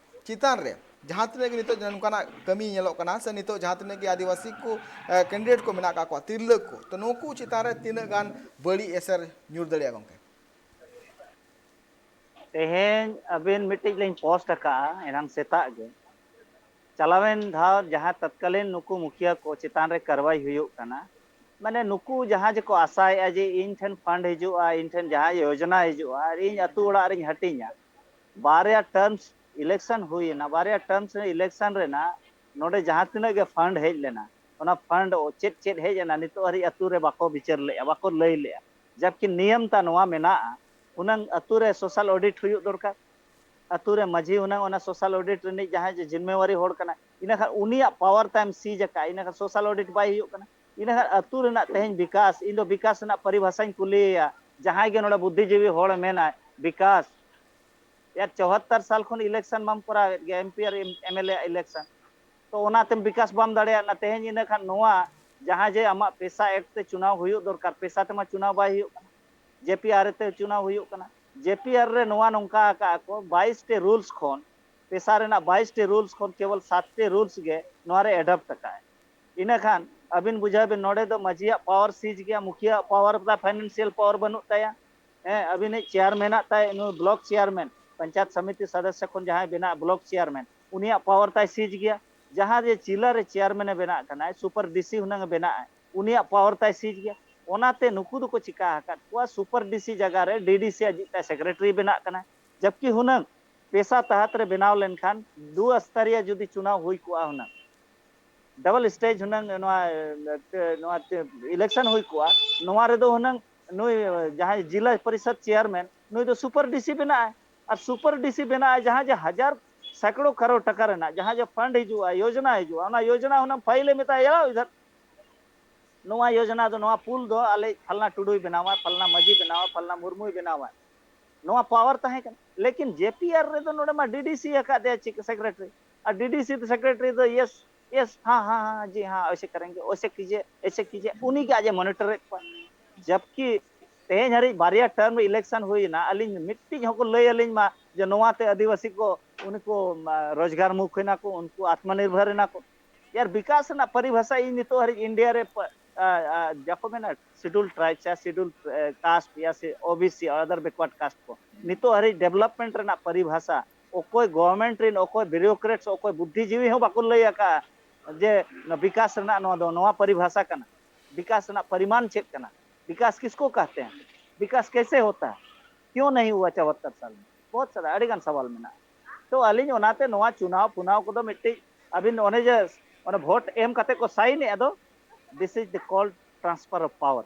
ᱪᱮᱛᱟᱱ ᱨᱮ ᱡᱟᱦᱟᱸ ᱛᱤᱱᱟᱹᱜ ᱜᱮ ᱱᱤᱛᱚᱜ ᱱᱚᱝᱠᱟᱱᱟᱜ ᱠᱟᱹᱢᱤ ᱧᱮᱞᱚᱜ ᱠᱟᱱᱟ, ᱥᱮ ᱱᱤᱛᱚᱜ ᱡᱟᱦᱟᱸ ᱛᱤᱱᱟᱹᱜ ᱜᱮ ᱟᱹᱫᱤᱵᱟᱹᱥᱤ ᱠᱚ, ᱮ, candidate ᱠᱚ ᱢᱮᱱᱟᱜ ᱟᱠᱟᱫ ᱠᱚᱣᱟ, ᱛᱤᱨᱞᱟᱹ ᱠᱚ, ᱛᱚ ᱱᱩᱠᱩ ᱪᱮᱛᱟᱱ ᱨᱮ ᱛᱤᱱᱟᱹᱜ ᱜᱟᱱ ᱵᱟᱹᱲᱤᱡ ᱮᱥᱮᱨ ᱧᱩᱨ ᱫᱟᱲᱮᱭᱟᱜᱼᱟ, ᱜᱚᱢᱠᱮ? ᱛᱮᱦᱮᱧ ᱟᱹᱵᱤᱱ ᱢᱤᱫᱴᱤᱡ ᱞᱤᱧ post ᱟᱠᱟᱫᱼᱟ ᱮᱱᱟᱝ ᱥᱮᱛᱟᱜ ᱜᱮ, ᱪᱟᱞᱟᱣᱮᱱ ᱫᱷᱟᱣ ᱡᱟᱦᱟᱸ ᱛᱟᱛᱠᱟᱞᱤᱱ ᱱᱩᱠᱩ ᱢᱩᱠᱷᱤᱭᱟᱹ ᱠᱚ ᱪᱮᱛᱟᱱ ᱨᱮ ᱠᱟᱨᱣᱟᱭ ᱦᱩᱭᱩᱜ ᱠᱟᱱᱟ, ᱢᱟᱱᱮ ᱱᱩᱠᱩ ᱡᱟᱦᱟᱸ ᱡᱮᱠᱚ ᱟᱥᱟᱭᱮᱫᱼᱟ ᱡᱮ ᱤᱧ ᱴᱷᱮᱱ fund ᱦᱤᱡᱩᱜᱼᱟ, ᱤᱧ ᱴᱷᱮᱱ ᱡᱟᱦᱟᱸ ᱭᱳᱡᱚᱱᱟ ᱦᱤᱡᱩᱜᱼᱟ ᱟᱨ ᱤᱧ ᱟᱹᱛᱩ ᱚᱲᱟᱜ ᱨᱤᱧ ᱦᱟᱹᱴᱤᱧᱟ, ᱵᱟᱨᱭᱟ terms election ᱦᱩᱭ ᱮᱱᱟ, ᱵᱟᱨᱭᱟ terms election ᱨᱮᱱᱟᱜ ᱱᱚᱰᱮ ᱡᱟᱦᱟᱸ ᱛᱤᱱᱟᱹᱜ ᱜᱮ fund ᱦᱮᱡ ᱞᱮᱱᱟ, ᱚᱱᱟ fund ᱪᱮᱫ ᱪᱮᱫ ᱦᱮᱡ ᱮᱱᱟ ᱱᱤᱛᱚᱜ ᱦᱟᱹᱨᱤᱡ ᱟᱹᱛᱩ ᱨᱮ ᱵᱟᱠᱚ ᱵᱤᱪᱟᱹᱨ ᱞᱮᱫᱼᱟ, ᱵᱟᱠᱚ ᱞᱟᱹᱭ ᱞᱮᱫᱼᱟ᱾ ᱡᱟᱵᱠᱤ ᱱᱤᱭᱚᱢ ᱛᱟ ᱱᱚᱣᱟ ᱢᱮᱱᱟᱜᱼᱟ, ᱦᱩᱱᱟᱹᱝ ᱟᱹᱛᱩ ᱨᱮ social audit ᱦᱩᱭᱩᱜ ᱫᱚᱨᱠᱟᱨ᱾ ᱟᱹᱛᱩ ᱨᱮ ᱢᱟᱹᱡᱷᱤ ᱦᱩᱱᱟᱹᱝ ᱚᱱᱟ social audit ᱨᱤᱱᱤᱡ ᱡᱟᱦᱟᱸᱭ ᱡᱮ ᱡᱤᱢᱢᱮᱣᱟᱨᱤ ᱦᱚᱲ ᱠᱟᱱᱟᱭ, ᱤᱱᱟᱹ ᱠᱷᱟᱱ ᱩᱱᱤᱭᱟᱜ power ᱛᱟᱭᱚᱢ ᱥᱤᱡᱽ ᱟᱠᱟᱫ, ᱤᱱᱟᱹ ᱠᱷᱟᱱ social audit ᱵᱟᱭ ᱦᱩᱭᱩᱜ ᱠᱟᱱᱟ᱾ ᱤᱱᱟᱹ ᱠᱷᱟᱱ ᱟᱹᱛᱩ ᱨᱮᱱᱟᱜ ᱛᱮᱦᱮᱧ ᱵᱤᱠᱟᱥ, ᱤᱧ ᱫᱚ ᱵᱤᱠᱟᱥ ᱨᱮᱱᱟᱜ ᱯᱚᱨᱤᱵᱷᱟᱥᱟᱧ ᱠᱩᱞᱤᱭᱮᱭᱟ, ᱡᱟᱦᱟᱸᱭ ᱜᱮ ᱱᱚᱰᱮ ᱵᱩᱫᱽᱫᱷᱤᱡᱤᱵᱤ ᱦᱚᱲ ᱢᱮᱱᱟᱭ, ᱵᱤᱠᱟᱥ, ᱭᱟᱨ, ᱪᱩᱣᱟᱛᱛᱚᱨ ᱥᱟᱞ ᱠᱷᱚᱱ election ᱢᱟᱢ ᱠᱚᱨᱟᱣᱮᱫ ᱜᱮᱭᱟ, M P R M L A election, ᱛᱚ ᱚᱱᱟᱛᱮᱢ ᱵᱤᱠᱟᱥ ᱵᱟᱢ ᱫᱟᱲᱮᱭᱟᱜ ᱠᱟᱱᱟ᱾ ᱛᱮᱦᱮᱧ ᱤᱱᱟᱹ ᱠᱷᱟᱱ ᱱᱚᱣᱟ ᱡᱟᱦᱟᱸ ᱡᱮ ᱟᱢᱟᱜ PESA Act ᱛᱮ ᱪᱩᱱᱟᱣ ᱦᱩᱭᱩᱜ ᱫᱚᱨᱠᱟᱨ, PESA ᱛᱮᱢᱟ ᱪᱩᱱᱟᱣ ᱵᱟᱭ ᱦᱩᱭᱩᱜ ᱠᱟᱱᱟ, J P R ᱛᱮ ᱪᱩᱱᱟᱣ ᱦᱩᱭᱩᱜ ᱠᱟᱱᱟ᱾ J P R ᱨᱮ ᱱᱚᱣᱟ ᱱᱚᱝᱠᱟ ᱟᱠᱟᱫᱼᱟ ᱠᱚ, ᱵᱟᱭᱤᱥ ᱴᱤ rules ᱠᱷᱚᱱ, PESA ᱨᱮᱱᱟᱜ ᱵᱟᱭᱤᱥ ᱴᱤ rules ᱠᱷᱚᱱ ᱠᱮᱵᱚᱞ ᱥᱟᱛ ᱴᱤ rules ᱜᱮ ᱱᱚᱣᱟ ᱨᱮ adapt ᱟᱠᱟᱫᱼᱟᱭ᱾ ᱤᱱᱟᱹ ᱠᱷᱟᱱ ᱟᱹᱵᱤᱱ ᱵᱩᱡᱷᱟᱹᱣ ᱵᱤᱱ, ᱱᱚᱰᱮ ᱫᱚ ᱢᱟᱹᱡᱷᱤᱭᱟᱜ power ᱥᱤᱡᱽ ᱜᱮᱭᱟ, ᱢᱩᱠᱷᱤᱭᱟᱹᱣᱟᱜ power ᱫᱚ, financial power ᱵᱟᱹᱱᱩᱜ ᱛᱟᱭᱟ᱾ ᱦᱮᱸ, ᱟᱹᱵᱤᱱᱤᱡ chairman ᱟᱜ ᱛᱟᱭ, ᱱᱩᱭ block chairman, ᱯᱚᱧᱪᱟᱭᱮᱛ ᱥᱚᱢᱤᱛᱤ ᱥᱚᱫᱚᱥᱥᱚ ᱠᱷᱚᱱ ᱡᱟᱦᱟᱸᱭ ᱵᱮᱱᱟᱜ block chairman, ᱩᱱᱤᱭᱟᱜ power ᱛᱟᱭ ᱥᱤᱡᱽ ᱜᱮᱭᱟ᱾ ᱡᱟᱦᱟᱸ ᱡᱮ ᱡᱮᱞᱟ ᱨᱮ chairman ᱮ ᱵᱮᱱᱟᱜ ᱠᱟᱱᱟᱭ, super D C ᱦᱩᱱᱟᱹᱝ ᱮ ᱵᱮᱱᱟᱜᱼᱟᱭ, ᱩᱱᱤᱭᱟᱜ power ᱛᱟᱭ ᱥᱤᱡᱽ ᱜᱮᱭᱟ᱾ ᱚᱱᱟᱛᱮ ᱱᱩᱠᱩ ᱫᱚᱠᱚ ᱪᱤᱠᱟ ᱟᱠᱟᱫ ᱠᱚᱣᱟ, super D C ᱡᱟᱭᱜᱟ ᱨᱮ D D C ᱟᱡᱤᱡ ᱛᱟᱭ secretary ᱵᱮᱱᱟᱜ ᱠᱟᱱᱟᱭ᱾ ᱡᱟᱵᱠᱤ ᱦᱩᱱᱟᱹᱝ PESA ᱛᱟᱦᱟᱛ ᱨᱮ ᱵᱮᱱᱟᱣ ᱞᱮᱱᱠᱷᱟᱱ ᱫᱩ ᱥᱛᱚᱨᱤᱭᱟ ᱡᱩᱫᱤ ᱪᱩᱱᱟᱣ ᱦᱩᱭ ᱠᱚᱜᱼᱟ ᱦᱩᱱᱟᱹᱝ, double stage ᱦᱩᱱᱟᱹᱝ ᱱᱚᱣᱟ, ᱱᱚᱣᱟ election ᱦᱩᱭ ᱠᱚᱜᱼᱟ, ᱱᱚᱣᱟ ᱨᱮᱫᱚ ᱦᱩᱱᱟᱹᱝ ᱱᱩᱭ ᱡᱟᱦᱟᱸᱭ ᱡᱮᱞᱟ ᱯᱚᱨᱤᱥᱚᱫ chairman, ᱱᱩᱭ ᱫᱚ super D C ᱵᱮᱱᱟᱜᱼᱟᱭ᱾ ᱟᱨ super D C ᱵᱮᱱᱟᱜᱼᱟᱭ, ᱡᱟᱦᱟᱸ ᱡᱮ ᱦᱟᱡᱟᱨ ᱥᱮᱠᱲᱚ ᱠᱟᱨᱳᱲ ᱴᱟᱠᱟ ᱨᱮᱱᱟᱜ ᱡᱟᱦᱟᱸ ᱡᱮ fund ᱦᱤᱡᱩᱜᱼᱟ, ᱭᱳᱡᱚᱱᱟ ᱦᱤᱡᱩᱜᱼᱟ, ᱚᱱᱟ ᱭᱳᱡᱚᱱᱟ ᱦᱩᱱᱟᱹᱝ file ᱮ ᱢᱮᱛᱟᱭᱟ, ᱤᱫᱷᱟᱨ ᱱᱚᱣᱟ ᱭᱳᱡᱚᱱᱟ ᱫᱚ, ᱱᱚᱣᱟ ᱯᱩᱞ ᱫᱚ ᱟᱞᱮ ᱯᱷᱟᱞᱱᱟ ᱴᱩᱰᱩᱭ ᱵᱮᱱᱟᱣᱟ, ᱯᱷᱟᱞᱱᱟ ᱢᱟᱹᱡᱷᱤ ᱵᱮᱱᱟᱣᱟ, ᱯᱷᱟᱞᱱᱟ ᱢᱩᱨᱢᱩᱭ ᱵᱮᱱᱟᱣᱟ᱾ ᱱᱚᱣᱟ power ᱛᱟᱦᱮᱸ ᱠᱟᱱᱟ᱾ ᱞᱮᱠᱤᱱ J P R ᱨᱮᱫᱚ ᱱᱚᱰᱮ ᱢᱟ D D C ᱟᱠᱟᱫ ᱮᱭᱟ ᱪᱤᱠ secretary᱾ ᱟᱨ D D C secretary ᱫᱚ yes, yes, ᱦᱟᱸ, ᱦᱟᱸ, ᱦᱟᱸ, ᱡᱤ ᱦᱟᱸ, ᱮᱥᱮ ᱠᱟᱨᱮᱸᱜᱮ, ᱮᱥᱮ ᱠᱤᱡᱤᱭᱮ, ᱮᱥᱮ ᱠᱤᱡᱤᱭᱮ, ᱩᱱᱤ ᱜᱮ ᱟᱡ ᱮ monitor ᱮᱫ ᱠᱚᱣᱟ᱾ ᱡᱟᱵᱠᱤ ᱛᱮᱦᱮᱧ ᱦᱟᱹᱨᱤᱡ ᱵᱟᱨᱭᱟ term election ᱦᱩᱭ ᱮᱱᱟ, ᱟᱹᱞᱤᱧ ᱢᱤᱫᱴᱤᱡ ᱦᱚᱸᱠᱚ ᱞᱟᱹᱭ ᱟᱹᱞᱤᱧ ᱢᱟ ᱡᱮ ᱱᱚᱣᱟ ᱛᱮ ᱟᱹᱫᱤᱵᱟᱹᱥᱤ ᱠᱚ, ᱩᱱᱠᱩ, ᱢᱟ, ᱨᱳᱡᱽᱜᱟᱨ ᱢᱩᱠᱷ ᱮᱱᱟ ᱠᱚ, ᱩᱱᱠᱩ ᱟᱛᱢᱚᱱᱤᱨᱵᱷᱚᱨ ᱮᱱᱟ ᱠᱚ᱾ ᱭᱟᱨ, ᱵᱤᱠᱟᱥ ᱨᱮᱱᱟᱜ ᱯᱚᱨᱤᱵᱷᱟᱥᱟ ᱤᱧ ᱱᱤᱛᱚᱜ ᱦᱟᱹᱨᱤᱡ ᱤᱱᱰᱤᱭᱟ ᱨᱮ ᱯ-, ᱟ, ᱟ, ᱡᱟᱠᱚ ᱢᱮᱱᱟ, schedule tribe ᱥᱮ schedule, ᱮ, caste ᱭᱟ ᱥᱮ O B C, other backward caste ᱠᱚ, ᱱᱤᱛᱚᱜ ᱦᱟᱹᱨᱤᱡ development ᱨᱮᱱᱟᱜ ᱯᱚᱨᱤᱵᱷᱟᱥᱟ ᱚᱠᱚᱭ government ᱨᱮᱱ, ᱚᱠᱚᱭ bureaucrats, ᱚᱠᱚᱭ ᱵᱩᱫᱽᱫᱷᱤᱡᱤᱵᱤ ᱦᱚᱸ ᱵᱟᱠᱚ ᱞᱟᱹᱭ ᱟᱠᱟᱫᱼᱟ ᱡᱮ ᱵᱤᱠᱟᱥ ᱨᱮᱱᱟᱜ ᱱᱚᱣᱟ ᱫᱚ ᱱᱚᱣᱟ ᱯᱚᱨᱤᱵᱷᱟᱥᱟ ᱠᱟᱱᱟ, ᱵᱤᱠᱟᱥ ᱨᱮᱱᱟᱜ ᱯᱚᱨᱤᱢᱟᱱ ᱪᱮᱫ ᱠᱟᱱᱟ, ᱵᱤᱠᱟᱥ ᱠᱤᱥᱠᱳ ᱠᱟᱦᱛᱮ ᱦᱮᱸ, ᱵᱤᱠᱟᱥ ᱠᱮᱥᱮ ᱦᱳᱛᱟ ᱦᱮᱸ, ᱠᱤᱭᱚᱸ ᱱᱟᱦᱤ ᱦᱩᱣᱟ ᱪᱚᱣᱟᱛᱛᱚᱨ ᱥᱟᱞ ᱢᱮ, ᱵᱚᱦᱩᱛ ᱥᱟᱨᱟ ᱟᱹᱰᱤ ᱜᱟᱱ ᱥᱟᱣᱟᱞ ᱢᱮᱱᱟᱜᱼᱟ᱾ ᱛᱚ ᱟᱹᱞᱤᱧ ᱚᱱᱟᱛᱮ ᱱᱚᱣᱟ ᱪᱩᱱᱟᱣ ᱯᱷᱩᱱᱟᱣ ᱠᱚᱫᱚ ᱢᱤᱫᱴᱤᱡ ᱟᱹᱵᱤᱱ ᱚᱱᱮ ᱡᱮ ᱚᱱᱮ vote ᱮᱢ ᱠᱟᱛᱮ ᱠᱚ sign ᱮᱫ, ᱟᱫᱚ this is the called transfer of power᱾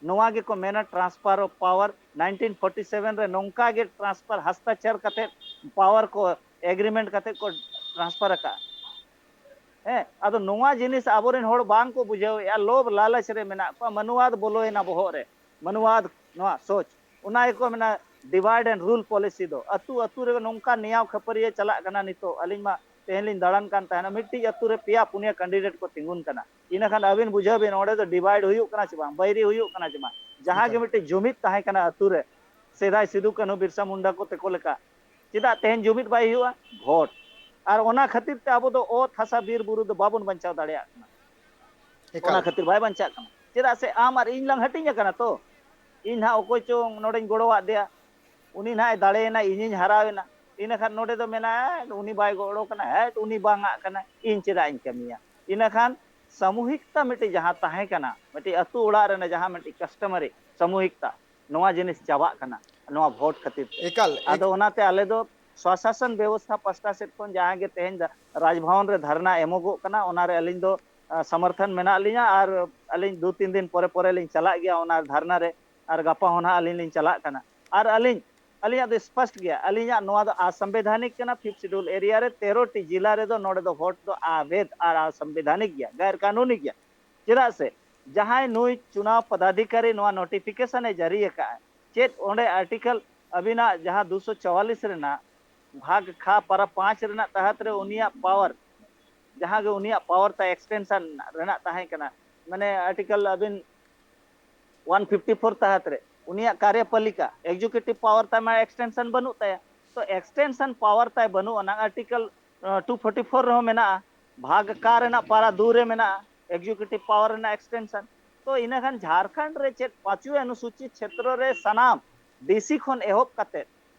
ᱱᱚᱣᱟ ᱜᱮᱠᱚ ᱢᱮᱱᱟ transfer of power᱾ nineteen forty seven ᱨᱮ ᱱᱚᱝᱠᱟ ᱜᱮ transfer, ᱦᱟᱥᱛᱟᱠᱷᱟᱨ ᱠᱟᱛᱮ, power ᱠᱚ agreement ᱠᱟᱛᱮ ᱠᱚ transfer ᱟᱠᱟᱫᱼᱟ᱾ ᱦᱮᱸ, ᱟᱫᱚ ᱱᱚᱣᱟ ᱡᱤᱱᱤᱥ ᱟᱵᱚᱨᱮᱱ ᱦᱚᱲ ᱵᱟᱝ ᱠᱚ ᱵᱩᱡᱷᱟᱹᱣᱮᱫᱼᱟ, ᱞᱳᱵᱷ ᱞᱟᱞᱚᱪ ᱨᱮ ᱢᱮᱱᱟᱜ ᱠᱚᱣᱟ, ᱢᱟᱱᱩᱣᱟᱫ ᱵᱚᱞᱚᱭᱮᱱᱟ ᱵᱚᱦᱚᱜ ᱨᱮ, ᱢᱟᱱᱩᱣᱟᱫ ᱱᱚᱣᱟ ᱥᱳᱪ, ᱚᱱᱟ ᱜᱮᱠᱚ ᱢᱮᱱᱟ divide and rule policy ᱫᱚ᱾ ᱟᱹᱛᱩ ᱟᱹᱛᱩ ᱨᱮ ᱱᱚᱝᱠᱟ ᱱᱮᱭᱟᱣ ᱠᱷᱟᱹᱯᱟᱹᱨᱤᱭᱟᱹ ᱪᱟᱞᱟᱜ ᱠᱟᱱᱟ ᱱᱤᱛᱚᱜ᱾ ᱟᱹᱞᱤᱧ ᱢᱟ ᱛᱮᱦᱮᱧ ᱞᱤᱧ ᱫᱟᱬᱟᱱ ᱠᱟᱱ ᱛᱟᱦᱮᱱᱟ, ᱢᱤᱫᱴᱤᱡ ᱟᱹᱛᱩ ᱨᱮ ᱯᱮᱭᱟ ᱯᱩᱱᱭᱟᱹ candidate ᱠᱚ ᱛᱤᱸᱜᱩᱱ ᱠᱟᱱᱟ, ᱤᱱᱟᱹ ᱠᱷᱟᱱ ᱟᱹᱵᱤᱱ ᱵᱩᱡᱷᱟᱹᱣ ᱵᱤᱱ ᱚᱸᱰᱮ ᱫᱚ divide ᱦᱩᱭᱩᱜ ᱠᱟᱱᱟ ᱪᱮ ᱵᱟᱝ, ᱵᱟᱹᱭᱨᱤ ᱦᱩᱭᱩᱜ ᱠᱟᱱᱟ ᱪᱮ ᱵᱟᱝ? ᱡᱟᱦᱟᱸ ᱜᱮ ᱮᱠᱟᱞ᱾ ᱢᱤᱫᱴᱤᱡ ᱡᱩᱢᱤᱫ ᱛᱟᱦᱮᱸ ᱠᱟᱱᱟ ᱟᱹᱛᱩ ᱨᱮ, ᱥᱮᱫᱟᱭ ᱥᱤᱫᱩ ᱠᱟᱹᱱᱦᱩ ᱵᱤᱨᱥᱟ ᱢᱩᱱᱰᱟ ᱠᱚ ᱛᱮᱠᱚ ᱞᱮᱠᱟ, ᱪᱮᱫᱟᱜ ᱛᱮᱦᱮᱧ ᱡᱩᱢᱤᱫ ᱵᱟᱭ ᱦᱩᱭᱩᱜᱼᱟ? ᱵᱷᱳᱴ᱾ ᱟᱨ ᱚᱱᱟ ᱠᱷᱟᱹᱛᱤᱨ ᱛᱮ ᱟᱵᱚ ᱫᱚ ᱚᱛ ᱦᱟᱥᱟ ᱵᱤᱨ ᱵᱩᱨᱩ ᱫᱚ ᱵᱟᱵᱚᱱ ᱵᱟᱧᱪᱟᱣ ᱫᱟᱲᱮᱭᱟᱜ ᱠᱟᱱᱟ᱾ ᱮᱠᱟᱞ᱾ ᱚᱱᱟ ᱠᱷᱟᱹᱛᱤᱨ ᱵᱟᱭ ᱵᱟᱧᱪᱟᱜ ᱠᱟᱱᱟ᱾ ᱪᱮᱫᱟᱜ ᱥᱮ ᱟᱢ ᱟᱨ ᱤᱧ ᱞᱟᱝ ᱦᱟᱹᱴᱤᱧ ᱟᱠᱟᱱᱟ ᱛᱚ᱾ ᱤᱧ ᱱᱟᱦᱟᱜ ᱚᱠᱚᱭ ᱪᱚᱝ ᱱᱚᱰᱮᱧ ᱜᱚᱲᱚᱣᱟᱫ ᱫᱮᱭᱟ, ᱩᱱᱤ ᱱᱟᱦᱟᱜ ᱮ ᱫᱟᱲᱮᱭᱮᱱᱟ, ᱤᱧᱤᱧ ᱦᱟᱨᱟᱣᱮᱱᱟ᱾ ᱤᱱᱟᱹ ᱠᱷᱟᱱ ᱱᱚᱰᱮ ᱫᱚ ᱢᱮᱱᱟ, "ᱦᱮᱸ, ᱩᱱᱤ ᱵᱟᱭ ᱜᱚᱲᱚ ᱠᱟᱱᱟ, ᱦᱮᱸ, ᱩᱱᱤ ᱵᱟᱝ ᱟᱜ ᱠᱟᱱᱟ, ᱤᱧ ᱪᱮᱫᱟᱜ ᱤᱧ ᱠᱟᱹᱢᱤᱭᱟ?" ᱤᱱᱟᱹ ᱠᱷᱟᱱ ᱥᱟᱢᱩᱦᱤᱠᱛᱟ ᱢᱤᱫᱴᱤᱡ ᱡᱟᱦᱟᱸ ᱛᱟᱦᱮᱸ ᱠᱟᱱᱟ, ᱢᱤᱫᱴᱤᱡ ᱟᱹᱛᱩ ᱚᱲᱟᱜ ᱨᱮᱱᱟᱜ ᱡᱟᱦᱟᱸ ᱢᱤᱫᱴᱤᱡ customary ᱥᱟᱢᱩᱦᱤᱠᱛᱟ, ᱱᱚᱣᱟ ᱡᱤᱱᱤᱥ ᱪᱟᱵᱟᱜ ᱠᱟᱱᱟ ᱱᱚᱣᱟ ᱵᱷᱳᱴ ᱠᱷᱟᱹᱛᱤᱨ ᱛᱮ᱾ ᱮᱠᱟᱞ, ᱮᱠ- ᱟᱫᱚ ᱚᱱᱟᱛᱮ ᱟᱞᱮ ᱫᱚ ᱥᱚᱥᱟᱥᱚᱱ ᱵᱮᱵᱚᱥᱛᱷᱟ ᱯᱟᱥᱴᱟ ᱥᱮᱫ ᱠᱷᱚᱱ ᱡᱟᱦᱟᱸ ᱜᱮ ᱛᱮᱦᱮᱧ ᱫᱟ-, ᱨᱟᱡᱽᱵᱷᱚᱵᱚᱱ ᱨᱮ ᱫᱷᱟᱨᱱᱟ ᱮᱢᱚᱜᱚᱜ ᱠᱟᱱᱟ, ᱚᱱᱟᱨᱮ ᱟᱹᱞᱤᱧ ᱫᱚ, ᱟ, ᱥᱚᱢᱚᱨᱛᱷᱚᱱ ᱢᱮᱱᱟᱜ ᱞᱤᱧᱟ ᱟᱨ ᱟᱹᱞᱤᱧ ᱫᱩ ᱛᱤᱱ ᱫᱤᱱ ᱯᱚᱨᱮ ᱯᱚᱨᱮ ᱞᱤᱧ ᱪᱟᱞᱟᱜ ᱜᱮᱭᱟ ᱚᱱᱟ ᱫᱷᱟᱨᱱᱟ ᱨᱮ, ᱟᱨ ᱜᱟᱯᱟ ᱦᱚᱸ ᱱᱟᱦᱟᱜ ᱟᱹᱞᱤᱧ ᱞᱤᱧ ᱪᱟᱞᱟᱜ ᱠᱟᱱᱟ᱾ ᱟᱨ ᱟᱹᱞᱤᱧ, ᱟᱹᱞᱤᱧᱟᱜ ᱫᱚ ᱥᱯᱚᱥᱴ ᱜᱮᱭᱟ, ᱟᱹᱞᱤᱧᱟᱜ ᱱᱚᱣᱟ ᱫᱚ ᱚᱥᱟᱝᱵᱤᱫᱷᱟᱱᱤᱠ ᱠᱟᱱᱟ᱾ ᱯᱷᱤᱯᱛᱷ ᱥᱤᱰᱩᱞ ᱮᱨᱤᱭᱟ ᱨᱮ ᱛᱮᱨᱚ ᱴᱤ ᱡᱮᱞᱟ ᱨᱮᱫᱚ ᱱᱚᱰᱮ ᱫᱚ ᱵᱷᱳᱴ ᱫᱚ ᱚᱵᱮᱫᱷ ᱟᱨ ᱚᱥᱟᱝᱵᱤᱫᱷᱟᱱᱤᱠ ᱜᱮᱭᱟ, ᱜᱟᱭᱨ ᱠᱟᱹᱱᱩᱱᱤ ᱜᱮᱭᱟ᱾ ᱪᱮᱫᱟᱜ ᱥᱮ ᱡᱟᱦᱟᱸᱭ ᱱᱩᱭ ᱪᱩᱱᱟᱣ ᱯᱚᱫᱟᱫᱷᱤᱠᱟᱨᱤ ᱱᱚᱣᱟ ᱱᱳᱴᱤᱯᱷᱤᱠᱮᱥᱚᱱ ᱮ ᱡᱟᱹᱨᱤ ᱟᱠᱟᱫᱼᱟ, ᱪᱮᱫ ᱚᱸᱰᱮ ᱟᱨᱴᱤᱠᱮᱞ ᱟᱹᱵᱤᱱᱟᱜ ᱡᱟᱦᱟᱸ ᱫᱩᱥᱚ ᱪᱩᱣᱟᱞᱤᱥ ᱨᱮᱱᱟᱜ ᱵᱷᱟᱜᱽ ᱠᱷᱟ ᱯᱟᱨᱟ ᱯᱟᱸᱪ ᱨᱮᱱᱟᱜ ᱛᱟᱦᱟᱛ ᱨᱮ ᱩᱱᱤᱭᱟᱜ ᱯᱟᱣᱟᱨ, ᱡᱟᱦᱟᱸ ᱜᱮ ᱩᱱᱤᱭᱟᱜ ᱯᱟᱣᱟᱨ ᱛᱟᱭ ᱮᱠᱥᱴᱮᱱᱥᱚᱱ ᱨᱮᱱᱟᱜ ᱛᱟᱦᱮᱸ ᱠᱟᱱᱟ, ᱢᱟᱱᱮ ᱟᱨᱴᱤᱠᱮᱞ ᱟᱹᱵᱤᱱ ᱚᱣᱟᱱ ᱯᱷᱤᱯᱴᱤ ᱯᱷᱳᱨ ᱛᱟᱦᱟᱛ ᱨᱮ ᱩᱱᱤᱭᱟᱜ ᱠᱟᱨᱭᱚᱯᱟᱞᱤᱠᱟ, ᱮᱠᱡᱤᱠᱤᱭᱩᱴᱤᱵᱷ ᱯᱟᱣᱟᱨ ᱛᱟᱭ ᱢᱟ ᱮᱠᱥᱴᱮᱱᱥᱚᱱ ᱵᱟᱹᱱᱩᱜ ᱛᱟᱭᱟ᱾ ᱛᱚ ᱮᱠᱥᱴᱮᱱᱥᱚᱱ ᱯᱟᱣᱟᱨ ᱛᱟᱭ ᱵᱟᱹᱱᱩᱜ ᱟᱱᱟᱝ ᱟᱨᱴᱤᱠᱮᱞ, ᱟᱸ, ᱴᱩ ᱯᱷᱳᱨᱴᱤ ᱯᱷᱳᱨ ᱨᱮᱦᱚᱸ ᱢᱮᱱᱟᱜᱼᱟ, ᱵᱷᱟᱜᱽ ᱠᱟ ᱨᱮᱱᱟᱜ ᱯᱟᱨᱟ ᱫᱩ ᱨᱮ ᱢᱮᱱᱟᱜᱼᱟ ᱮᱠᱡᱤᱠᱤᱭᱩᱴᱤᱵᱷ ᱯᱟᱣᱟᱨ ᱨᱮᱱᱟᱜ ᱮᱠᱥᱴᱮᱱᱥᱚᱱ᱾ ᱛᱚ ᱤᱱᱟᱹ ᱠᱷᱟᱱ ᱡᱷᱟᱲᱠᱷᱚᱸᱰ ᱨᱮ ᱪᱮᱫ ᱯᱟᱸᱪᱣᱤ ᱚᱱᱩᱥᱩᱪᱤ ᱪᱷᱮᱛᱨᱚ ᱨᱮ ᱥᱟᱱᱟᱢ ᱰᱤᱥᱤ ᱠᱷᱚᱱ ᱮᱦᱚᱵ ᱠᱟᱛᱮ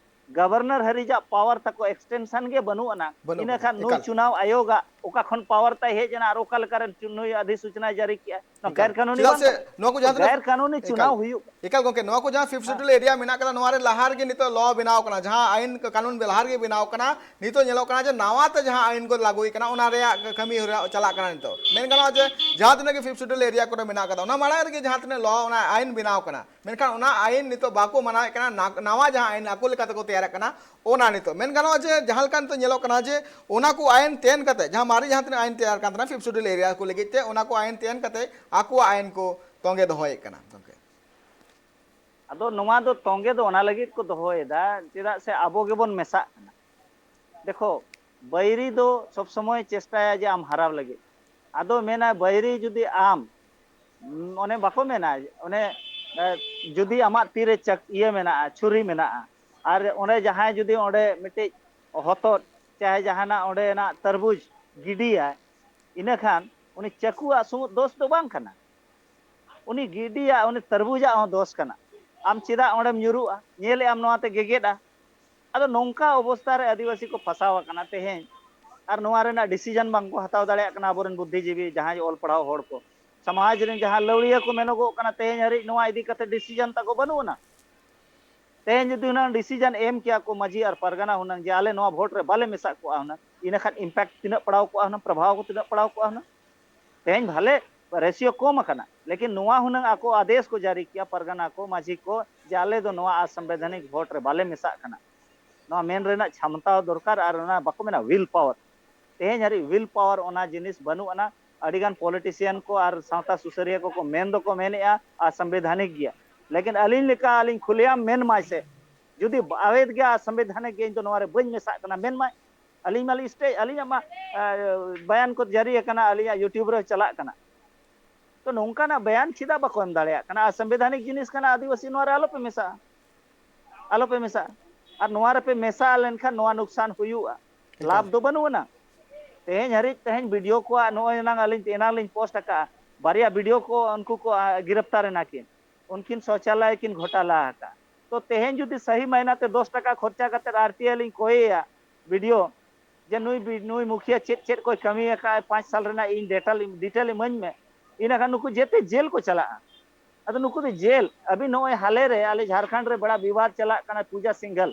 ᱜᱚᱵᱷᱚᱨᱱᱚᱨ ᱦᱟᱹᱨᱤᱡᱟᱜ ᱯᱟᱣᱟᱨ ᱛᱟᱠᱚ ᱮᱠᱥᱴᱮᱱᱥᱚᱱ ᱜᱮ ᱵᱟᱹᱱᱩᱜ ᱟᱱᱟᱝ᱾ ᱵᱟᱹᱱᱩᱜ ᱤᱱᱟᱹ ᱟᱱᱟᱝ, ᱠᱷᱟᱱ ᱱᱩᱭ ᱮᱠᱟᱞ᱾ ᱪᱩᱱᱟᱣ ᱟᱭᱳᱜᱟᱜ ᱚᱠᱟ ᱠᱷᱚᱱ ᱯᱟᱣᱟᱨ ᱛᱟᱭ ᱦᱮᱡ ᱮᱱᱟ ᱟᱨ ᱚᱠᱟ ᱞᱮᱠᱟᱨᱮ ᱱᱩᱭ ᱟᱫᱷᱤᱥᱩᱪᱚᱱᱟᱭ ᱡᱟᱹᱨᱤ ᱠᱮᱜᱼᱟ, ᱱᱚᱣᱟ ᱮᱠᱟᱞ᱾ ᱜᱟᱭᱨ ᱠᱟᱹᱱᱩᱱᱤ ᱪᱮᱫᱟᱜ ᱵᱟᱝ ᱥᱮ ᱠᱟᱱᱟ? ᱱᱚᱣᱟ ᱠᱚ ᱡᱟᱦᱟᱸ ᱛᱤᱱᱟᱹᱜ ᱜᱟᱭᱨ ᱠᱟᱹᱱᱩᱱᱤ ᱮᱠᱟᱞ᱾ ᱪᱩᱱᱟᱣ ᱦᱩᱭᱩᱜ ᱠᱟᱱᱟ᱾ ᱮᱠᱟᱞ ᱜᱚᱝᱠᱮ, ᱱᱚᱣᱟ ᱠᱚ ᱡᱟᱦᱟᱸ ᱯᱷᱤᱯᱛᱷ ᱥᱤᱰᱩᱞ ᱮᱨᱤᱭᱟ ᱢᱮᱱᱟᱜ ᱠᱟᱫᱟ, ᱱᱚᱣᱟ ᱨᱮ ᱞᱟᱦᱟ ᱨᱮᱜᱮ ᱱᱤᱛᱚᱜ ᱞᱚ ᱵᱮᱱᱟᱣ ᱠᱟᱱᱟ, ᱡᱟᱦᱟᱸ ᱟᱭᱤᱱ ᱠᱟᱹᱱᱩᱱ ᱞᱟᱦᱟ ᱨᱮᱜᱮ ᱵᱮᱱᱟᱣ ᱠᱟᱱᱟ, ᱱᱤᱛᱚᱜ ᱧᱮᱞᱚᱜ ᱠᱟᱱᱟ ᱡᱮ ᱱᱟᱣᱟ ᱛᱮ ᱡᱟᱦᱟᱸ ᱟᱭᱤᱱ ᱠᱚ ᱞᱟᱹᱜᱩᱭ ᱠᱟᱱᱟ, ᱚᱱᱟ ᱨᱮᱭᱟᱜ ᱠᱟᱹᱢᱤ ᱦᱚᱨᱟ ᱪᱟᱞᱟᱜ ᱠᱟᱱᱟ᱾ ᱱᱤᱛᱚᱜ ᱢᱮᱱ ᱜᱟᱱᱚᱜᱼᱟ ᱡᱮ ᱡᱟᱦᱟᱸ ᱛᱤᱱᱟᱹᱜ ᱜᱮ ᱯᱷᱤᱯᱛᱷ ᱥᱤᱰᱩᱞ ᱮᱨᱤᱭᱟ ᱠᱚᱨᱮ ᱢᱮᱱᱟᱜ ᱠᱟᱫᱟ, ᱚᱱᱟ ᱢᱟᱲᱟᱝ ᱨᱮᱜᱮ ᱡᱟᱦᱟᱸ ᱛᱤᱱᱟᱹᱜ ᱞᱚ, ᱚᱱᱟ ᱟᱭᱤᱱ ᱵᱮᱱᱟᱣ ᱠᱟᱱᱟ, ᱢᱮᱱᱠᱷᱟᱱ ᱚᱱᱟ ᱟᱭᱤᱱ ᱱᱤᱛᱚᱜ ᱵᱟᱠᱚ ᱢᱟᱱᱟᱣᱮᱫ ᱠᱟᱱᱟ᱾ ᱱᱟ-, ᱱᱟᱣᱟ ᱡᱟᱦᱟᱸ ᱟᱭᱤᱱ ᱟᱠᱚ ᱞᱮᱠᱟ ᱛᱮᱠᱚ ᱛᱮᱭᱟᱨᱮᱫ ᱠᱟᱱᱟ, ᱚᱱᱟ ᱱᱤᱛᱚᱜ ᱢᱮᱱ ᱜᱟᱱᱚᱜᱼᱟ ᱡᱮ ᱡᱟᱦᱟᱸ ᱞᱮᱠᱟ ᱱᱤᱛᱚᱜ ᱧᱮᱞᱚᱜ ᱠᱟᱱᱟ ᱡᱮ ᱚᱱᱟ ᱠᱚ ᱟᱭᱤᱱ ᱛᱮᱱ ᱠᱟᱛᱮ, ᱡᱟᱦᱟᱸ ᱢᱟᱨᱮ ᱡᱟᱦᱟᱸ ᱛᱤᱱᱟᱹᱜ ᱟᱭᱤᱱ ᱛᱮᱭᱟᱨ ᱠᱟᱱ ᱛᱟᱦᱮᱱᱟ ᱯᱷᱤᱯᱛᱷ ᱥᱤᱰᱩᱞ ᱮᱨᱤᱭᱟ ᱠᱚ ᱞᱟᱹᱜᱤᱫ ᱛᱮ, ᱚᱱᱟ ᱠᱚ ᱟᱭᱤᱱ ᱛᱮᱱ ᱠᱟᱛᱮ ᱟᱠᱚᱣᱟᱜ ᱟᱭᱤᱱ ᱠᱚ ᱛᱚᱸᱜᱮ ᱫᱚᱦᱚᱭᱮᱫ ᱠᱟᱱᱟ ᱜᱚᱝᱠᱮ᱾ ᱟᱫᱚ ᱱᱚᱣᱟ ᱫᱚ ᱛᱚᱸᱜᱮ ᱫᱚ ᱚᱱᱟ ᱞᱟᱹᱜᱤᱫ ᱠᱚ ᱫᱚᱦᱚᱭᱮᱫᱟ, ᱪᱮᱫᱟᱜ ᱥᱮ ᱟᱵᱚ ᱜᱮᱵᱚᱱ ᱢᱮᱥᱟᱜ ᱠᱟᱱᱟ᱾ ᱫᱮᱠᱷᱚ, ᱵᱟᱹᱭᱨᱤ ᱫᱚ ᱥᱚᱵ ᱥᱚᱢᱚᱭ ᱪᱮᱥᱴᱟᱭᱟ ᱡᱮ ᱟᱢ ᱦᱟᱨᱟᱣ ᱞᱟᱹᱜᱤᱫ᱾ ᱟᱫᱚ ᱢᱮᱱᱟ ᱵᱟᱹᱭᱨᱤ ᱡᱩᱫᱤ ᱟᱢ, ᱩᱢ, ᱚᱱᱮ ᱵᱟᱠᱚ ᱢᱮᱱᱟ, ᱚᱱᱮ, ᱮ, ᱡᱩᱫᱤ ᱟᱢᱟᱜ ᱛᱤᱨᱮ ᱪᱟᱠ-, ᱤᱭᱟᱹ ᱢᱮᱱᱟᱜᱼᱟ, ᱪᱷᱩᱨᱤ ᱢᱮᱱᱟᱜᱼᱟ, ᱟᱨ ᱚᱸᱰᱮ ᱡᱟᱦᱟᱸᱭ ᱡᱩᱫᱤ ᱚᱸᱰᱮ ᱢᱤᱫᱴᱤᱡ ᱦᱚᱛᱚᱫ, ᱪᱟᱦᱮ ᱡᱟᱦᱟᱱᱟᱜ ᱚᱸᱰᱮᱱᱟᱜ ᱛᱟᱨᱵᱩᱡᱽ ᱜᱤᱰᱤᱭᱟᱭ, ᱤᱱᱟᱹ ᱠᱷᱟᱱ ᱩᱱᱤ ᱪᱟᱹᱠᱩᱣᱟᱜ ᱥᱩᱢᱩᱫ ᱫᱳᱥ ᱫᱚ ᱵᱟᱝ ᱠᱟᱱᱟ, ᱩᱱᱤ ᱜᱤᱰᱤᱭᱟᱜ, ᱩᱱᱤ ᱛᱟᱨᱵᱩᱡᱟᱜ ᱦᱚᱸ ᱫᱳᱥ ᱠᱟᱱᱟ᱾ ᱟᱢ ᱪᱮᱫᱟᱜ ᱚᱸᱰᱮᱢ ᱧᱩᱨᱩᱜᱼᱟ? ᱧᱮᱞᱮᱫ ᱟᱢ ᱱᱚᱣᱟᱛᱮ ᱜᱮᱜᱮᱫᱼᱟ᱾ ᱟᱫᱚ ᱱᱚᱝᱠᱟ ᱚᱵᱚᱥᱛᱷᱟ ᱨᱮ ᱟᱹᱫᱤᱵᱟᱹᱥᱤ ᱠᱚ ᱯᱷᱟᱸᱥᱟᱣ ᱟᱠᱟᱱᱟ ᱛᱮᱦᱮᱧ, ᱟᱨ ᱱᱚᱣᱟ ᱨᱮᱱᱟᱜ ᱰᱤᱥᱤᱡᱚᱱ ᱵᱟᱝ ᱠᱚ ᱦᱟᱛᱟᱣ ᱫᱟᱲᱮᱭᱟᱜ ᱠᱟᱱᱟ ᱟᱵᱚᱨᱮᱱ ᱵᱩᱫᱽᱫᱷᱤᱡᱤᱵᱤ, ᱡᱟᱦᱟᱸᱭ ᱚᱞ ᱯᱟᱲᱦᱟᱣ ᱦᱚᱲ ᱠᱚ, ᱥᱚᱢᱟᱡᱽ ᱨᱮᱱ ᱡᱟᱦᱟᱸ ᱞᱟᱹᱣᱲᱤᱭᱟᱹ ᱠᱚ ᱢᱮᱱᱚᱜᱚᱜ ᱠᱟᱱᱟ, ᱛᱮᱦᱮᱧ ᱦᱟᱹᱨᱤᱡ ᱱᱚᱣᱟ ᱤᱫᱤ ᱠᱟᱛᱮ ᱰᱤᱥᱤᱡᱚᱱ ᱛᱟᱠᱚ ᱵᱟᱹᱱᱩᱜ ᱟᱱᱟ᱾ ᱛᱮᱦᱮᱧ ᱡᱩᱫᱤ ᱦᱩᱱᱟᱹᱝ ᱰᱤᱥᱤᱡᱚᱱ ᱮᱢ ᱠᱮᱭᱟ ᱠᱚ ᱢᱟᱹᱡᱷᱤ ᱟᱨ ᱯᱟᱨᱜᱟᱱᱟ ᱦᱩᱱᱟᱹᱝ ᱡᱮ ᱟᱞᱮ ᱱᱚᱣᱟ ᱵᱷᱳᱴ ᱨᱮ ᱵᱟᱞᱮ ᱢᱮᱥᱟᱜ ᱠᱚᱜᱼᱟ ᱦᱩᱱᱟᱹᱝ, ᱤᱱᱟᱹ ᱠᱷᱟᱱ ᱤᱢᱯᱮᱠᱴ ᱛᱤᱱᱟᱹᱜ ᱯᱟᱲᱟᱣ ᱠᱚᱜᱼᱟ ᱦᱩᱱᱟᱹᱝ, ᱯᱨᱚᱵᱷᱟᱣ ᱠᱚ ᱛᱤᱱᱟᱹᱜ ᱯᱟᱲᱟᱣ ᱠᱚᱜᱼᱟ ᱦᱩᱱᱟᱹᱝ᱾ ᱛᱮᱦᱮᱧ ᱵᱷᱟᱞᱮ ᱨᱮᱥᱤᱭᱳ ᱠᱚᱢ ᱟᱠᱟᱱᱟ, ᱞᱮᱠᱤᱱ ᱱᱚᱣᱟ ᱦᱩᱱᱟᱹᱝ ᱟᱠᱚ ᱟᱫᱮᱥ ᱠᱚ ᱡᱟᱹᱨᱤ ᱠᱮᱭᱟ ᱯᱟᱨᱜᱟᱱᱟ ᱠᱚ, ᱢᱟᱹᱡᱷᱤ ᱠᱚ, ᱡᱮ ᱟᱞᱮ ᱫᱚ ᱱᱚᱣᱟ ᱚᱥᱟᱝᱵᱤᱫᱷᱟᱱᱤᱠ ᱵᱷᱳᱴ ᱨᱮ ᱵᱟᱞᱮ ᱢᱮᱥᱟᱜ ᱠᱟᱱᱟ᱾ ᱱᱚᱣᱟ ᱢᱮᱱ ᱨᱮᱱᱟᱜ ᱪᱷᱟᱢᱛᱟ ᱫᱚᱨᱠᱟᱨ, ᱟᱨ ᱚᱱᱟ ᱵᱟᱠᱚ ᱢᱮᱱᱟ ᱣᱤᱞ ᱯᱟᱣᱟᱨ, ᱛᱮᱦᱮᱧ ᱦᱟᱹᱨᱤᱡ ᱣᱤᱞ ᱯᱟᱣᱟᱨ ᱚᱱᱟ ᱡᱤᱱᱤᱥ ᱵᱟᱹᱱᱩᱜ ᱟᱱᱟ᱾ ᱟᱹᱰᱤᱜᱟᱱ ᱯᱚᱞᱤᱴᱤᱥᱤᱭᱟᱱ ᱠᱚ ᱟᱨ ᱥᱟᱶᱛᱟ ᱥᱩᱥᱟᱹᱨᱤᱭᱟᱹ ᱠᱚᱠᱚ ᱢᱮᱱ ᱫᱚᱠᱚ ᱢᱮᱱᱮᱫᱼᱟ ᱟᱨ ᱥᱟᱝᱵᱤᱫᱷᱟᱱᱤᱠ ᱜᱮᱭᱟ, ᱞᱮᱠᱤᱱ ᱟᱹᱞᱤᱧ ᱞᱮᱠᱟ ᱟᱹᱞᱤᱧ ᱠᱷᱩᱞᱮᱭᱟᱢ ᱢᱮᱱ ᱢᱟᱭ ᱥᱮ, ᱡᱩᱫᱤ ᱟᱵᱮᱫ ᱜᱮ ᱟᱨ ᱥᱟᱝᱵᱤᱫᱷᱟᱱᱤᱠ ᱜᱮ, ᱤᱧ ᱫᱚ ᱱᱚᱣᱟ ᱨᱮ ᱵᱟᱹᱧ ᱢᱮᱥᱟᱜ ᱠᱟᱱᱟ ᱢᱮᱱ ᱢᱟᱭ, ᱟᱹᱞᱤᱧ ᱢᱟᱞᱤᱧ ᱥᱴᱮ, ᱟᱹᱞᱤᱧᱟᱜ ᱢᱟ, ᱮ, ᱵᱟᱭᱟᱱ ᱠᱚ ᱡᱟᱹᱨᱤ ᱟᱠᱟᱱᱟ, ᱟᱹᱞᱤᱧᱟᱜ YouTube ᱨᱮ ᱪᱟᱞᱟᱜ ᱠᱟᱱᱟ᱾ ᱛᱚ ᱱᱚᱝᱠᱟᱱᱟᱜ ᱵᱟᱭᱟᱱ ᱪᱮᱫᱟᱜ ᱵᱟᱠᱚ ᱮᱢ ᱫᱟᱲᱮᱭᱟᱜ ᱠᱟᱱᱟ? ᱟᱨ ᱥᱟᱝᱵᱤᱫᱷᱟᱱᱤᱠ ᱡᱤᱱᱤᱥ ᱠᱟᱱᱟ, ᱟᱹᱫᱤᱵᱟᱹᱥᱤ ᱱᱚᱣᱟ ᱨᱮ ᱟᱞᱚᱯᱮ ᱢᱮᱥᱟᱜᱼᱟ, ᱟᱞᱚᱯᱮ ᱢᱮᱥᱟᱜᱼᱟ᱾ ᱟᱨ ᱱᱚᱣᱟ ᱨᱮᱯᱮ ᱢᱮᱥᱟ ᱞᱮᱱᱠᱷᱟᱱ ᱱᱚᱣᱟ ᱱᱩᱠᱥᱟᱱ ᱦᱩᱭᱩᱜᱼᱟ, ᱮᱠᱟᱞ᱾ ᱞᱟᱵᱷ ᱫᱚ ᱵᱟᱹᱱᱩᱜ ᱟᱱᱟ᱾ ᱛᱮᱦᱮᱧ ᱦᱟᱹᱨᱤᱡ, ᱛᱮᱦᱮᱧ ᱵᱤᱰᱤᱭᱳ ᱠᱚᱣᱟᱜ ᱱᱚᱜᱼᱚᱭ ᱮᱱᱟᱝ ᱟᱹᱞᱤᱧ, ᱮᱱᱟᱝ ᱞᱤᱧ ᱯᱳᱥᱴ ᱟᱠᱟᱫᱼᱟ, ᱵᱟᱨᱭᱟ ᱵᱤᱰᱤᱭᱳ ᱠᱚ ᱩᱱᱠᱩ ᱠᱚ, ᱟ, ᱜᱤᱨᱯᱛᱟᱨ ᱮᱱᱟ ᱠᱤᱱ, ᱩᱱᱠᱤᱱ ᱥᱚᱪᱟᱞᱚᱭ ᱠᱤᱱ ᱜᱷᱚᱴᱟᱞᱟ ᱟᱠᱟᱫᱼᱟ᱾ ᱛᱚ ᱛᱮᱦᱮᱧ ᱡᱩᱫᱤ ᱥᱟᱦᱤ ᱢᱟᱭᱱᱟ ᱛᱮ ᱫᱚᱥ ᱴᱟᱠᱟ ᱠᱷᱚᱨᱪᱟ ᱠᱟᱛᱮ ᱟᱨ ᱴᱤ ᱟᱭ ᱞᱤᱧ ᱠᱚᱭᱮᱭᱟ ᱵᱤᱰᱤᱭᱳ, ᱡᱮ ᱱᱩᱭ ᱵᱤ-, ᱱᱩᱭ ᱢᱩᱠᱷᱤᱭᱟᱹ ᱪᱮᱫ ᱪᱮᱫ ᱠᱚᱭ ᱠᱟᱹᱢᱤ ᱟᱠᱟᱫᱼᱟ ᱯᱟᱸᱪ ᱥᱟᱞ ᱨᱮᱱᱟᱜ, ᱤᱧ ᱰᱮᱴᱟ, ᱰᱤᱴᱮᱞ ᱤᱢᱟᱹᱧ ᱢᱮ, ᱤᱱᱟᱹᱠᱷᱟᱱ ᱱᱩᱠᱩ ᱡᱮᱛᱮ ᱡᱮᱞ ᱠᱚ ᱪᱟᱞᱟᱜᱼᱟ᱾ ᱟᱫᱚ ᱱᱩᱠᱩ ᱫᱚ ᱡᱮᱞ, ᱟᱹᱵᱤᱱ ᱱᱚᱜᱼᱚᱭ ᱦᱟᱞᱮ ᱨᱮ ᱟᱞᱮ ᱡᱷᱟᱲᱠᱷᱚᱸᱰ ᱨᱮ ᱵᱮᱲᱟ ᱵᱤᱵᱟᱫ ᱪᱟᱞᱟᱜ ᱠᱟᱱᱟ ᱯᱩᱡᱟ ᱥᱤᱝᱜᱷᱟᱞ᱾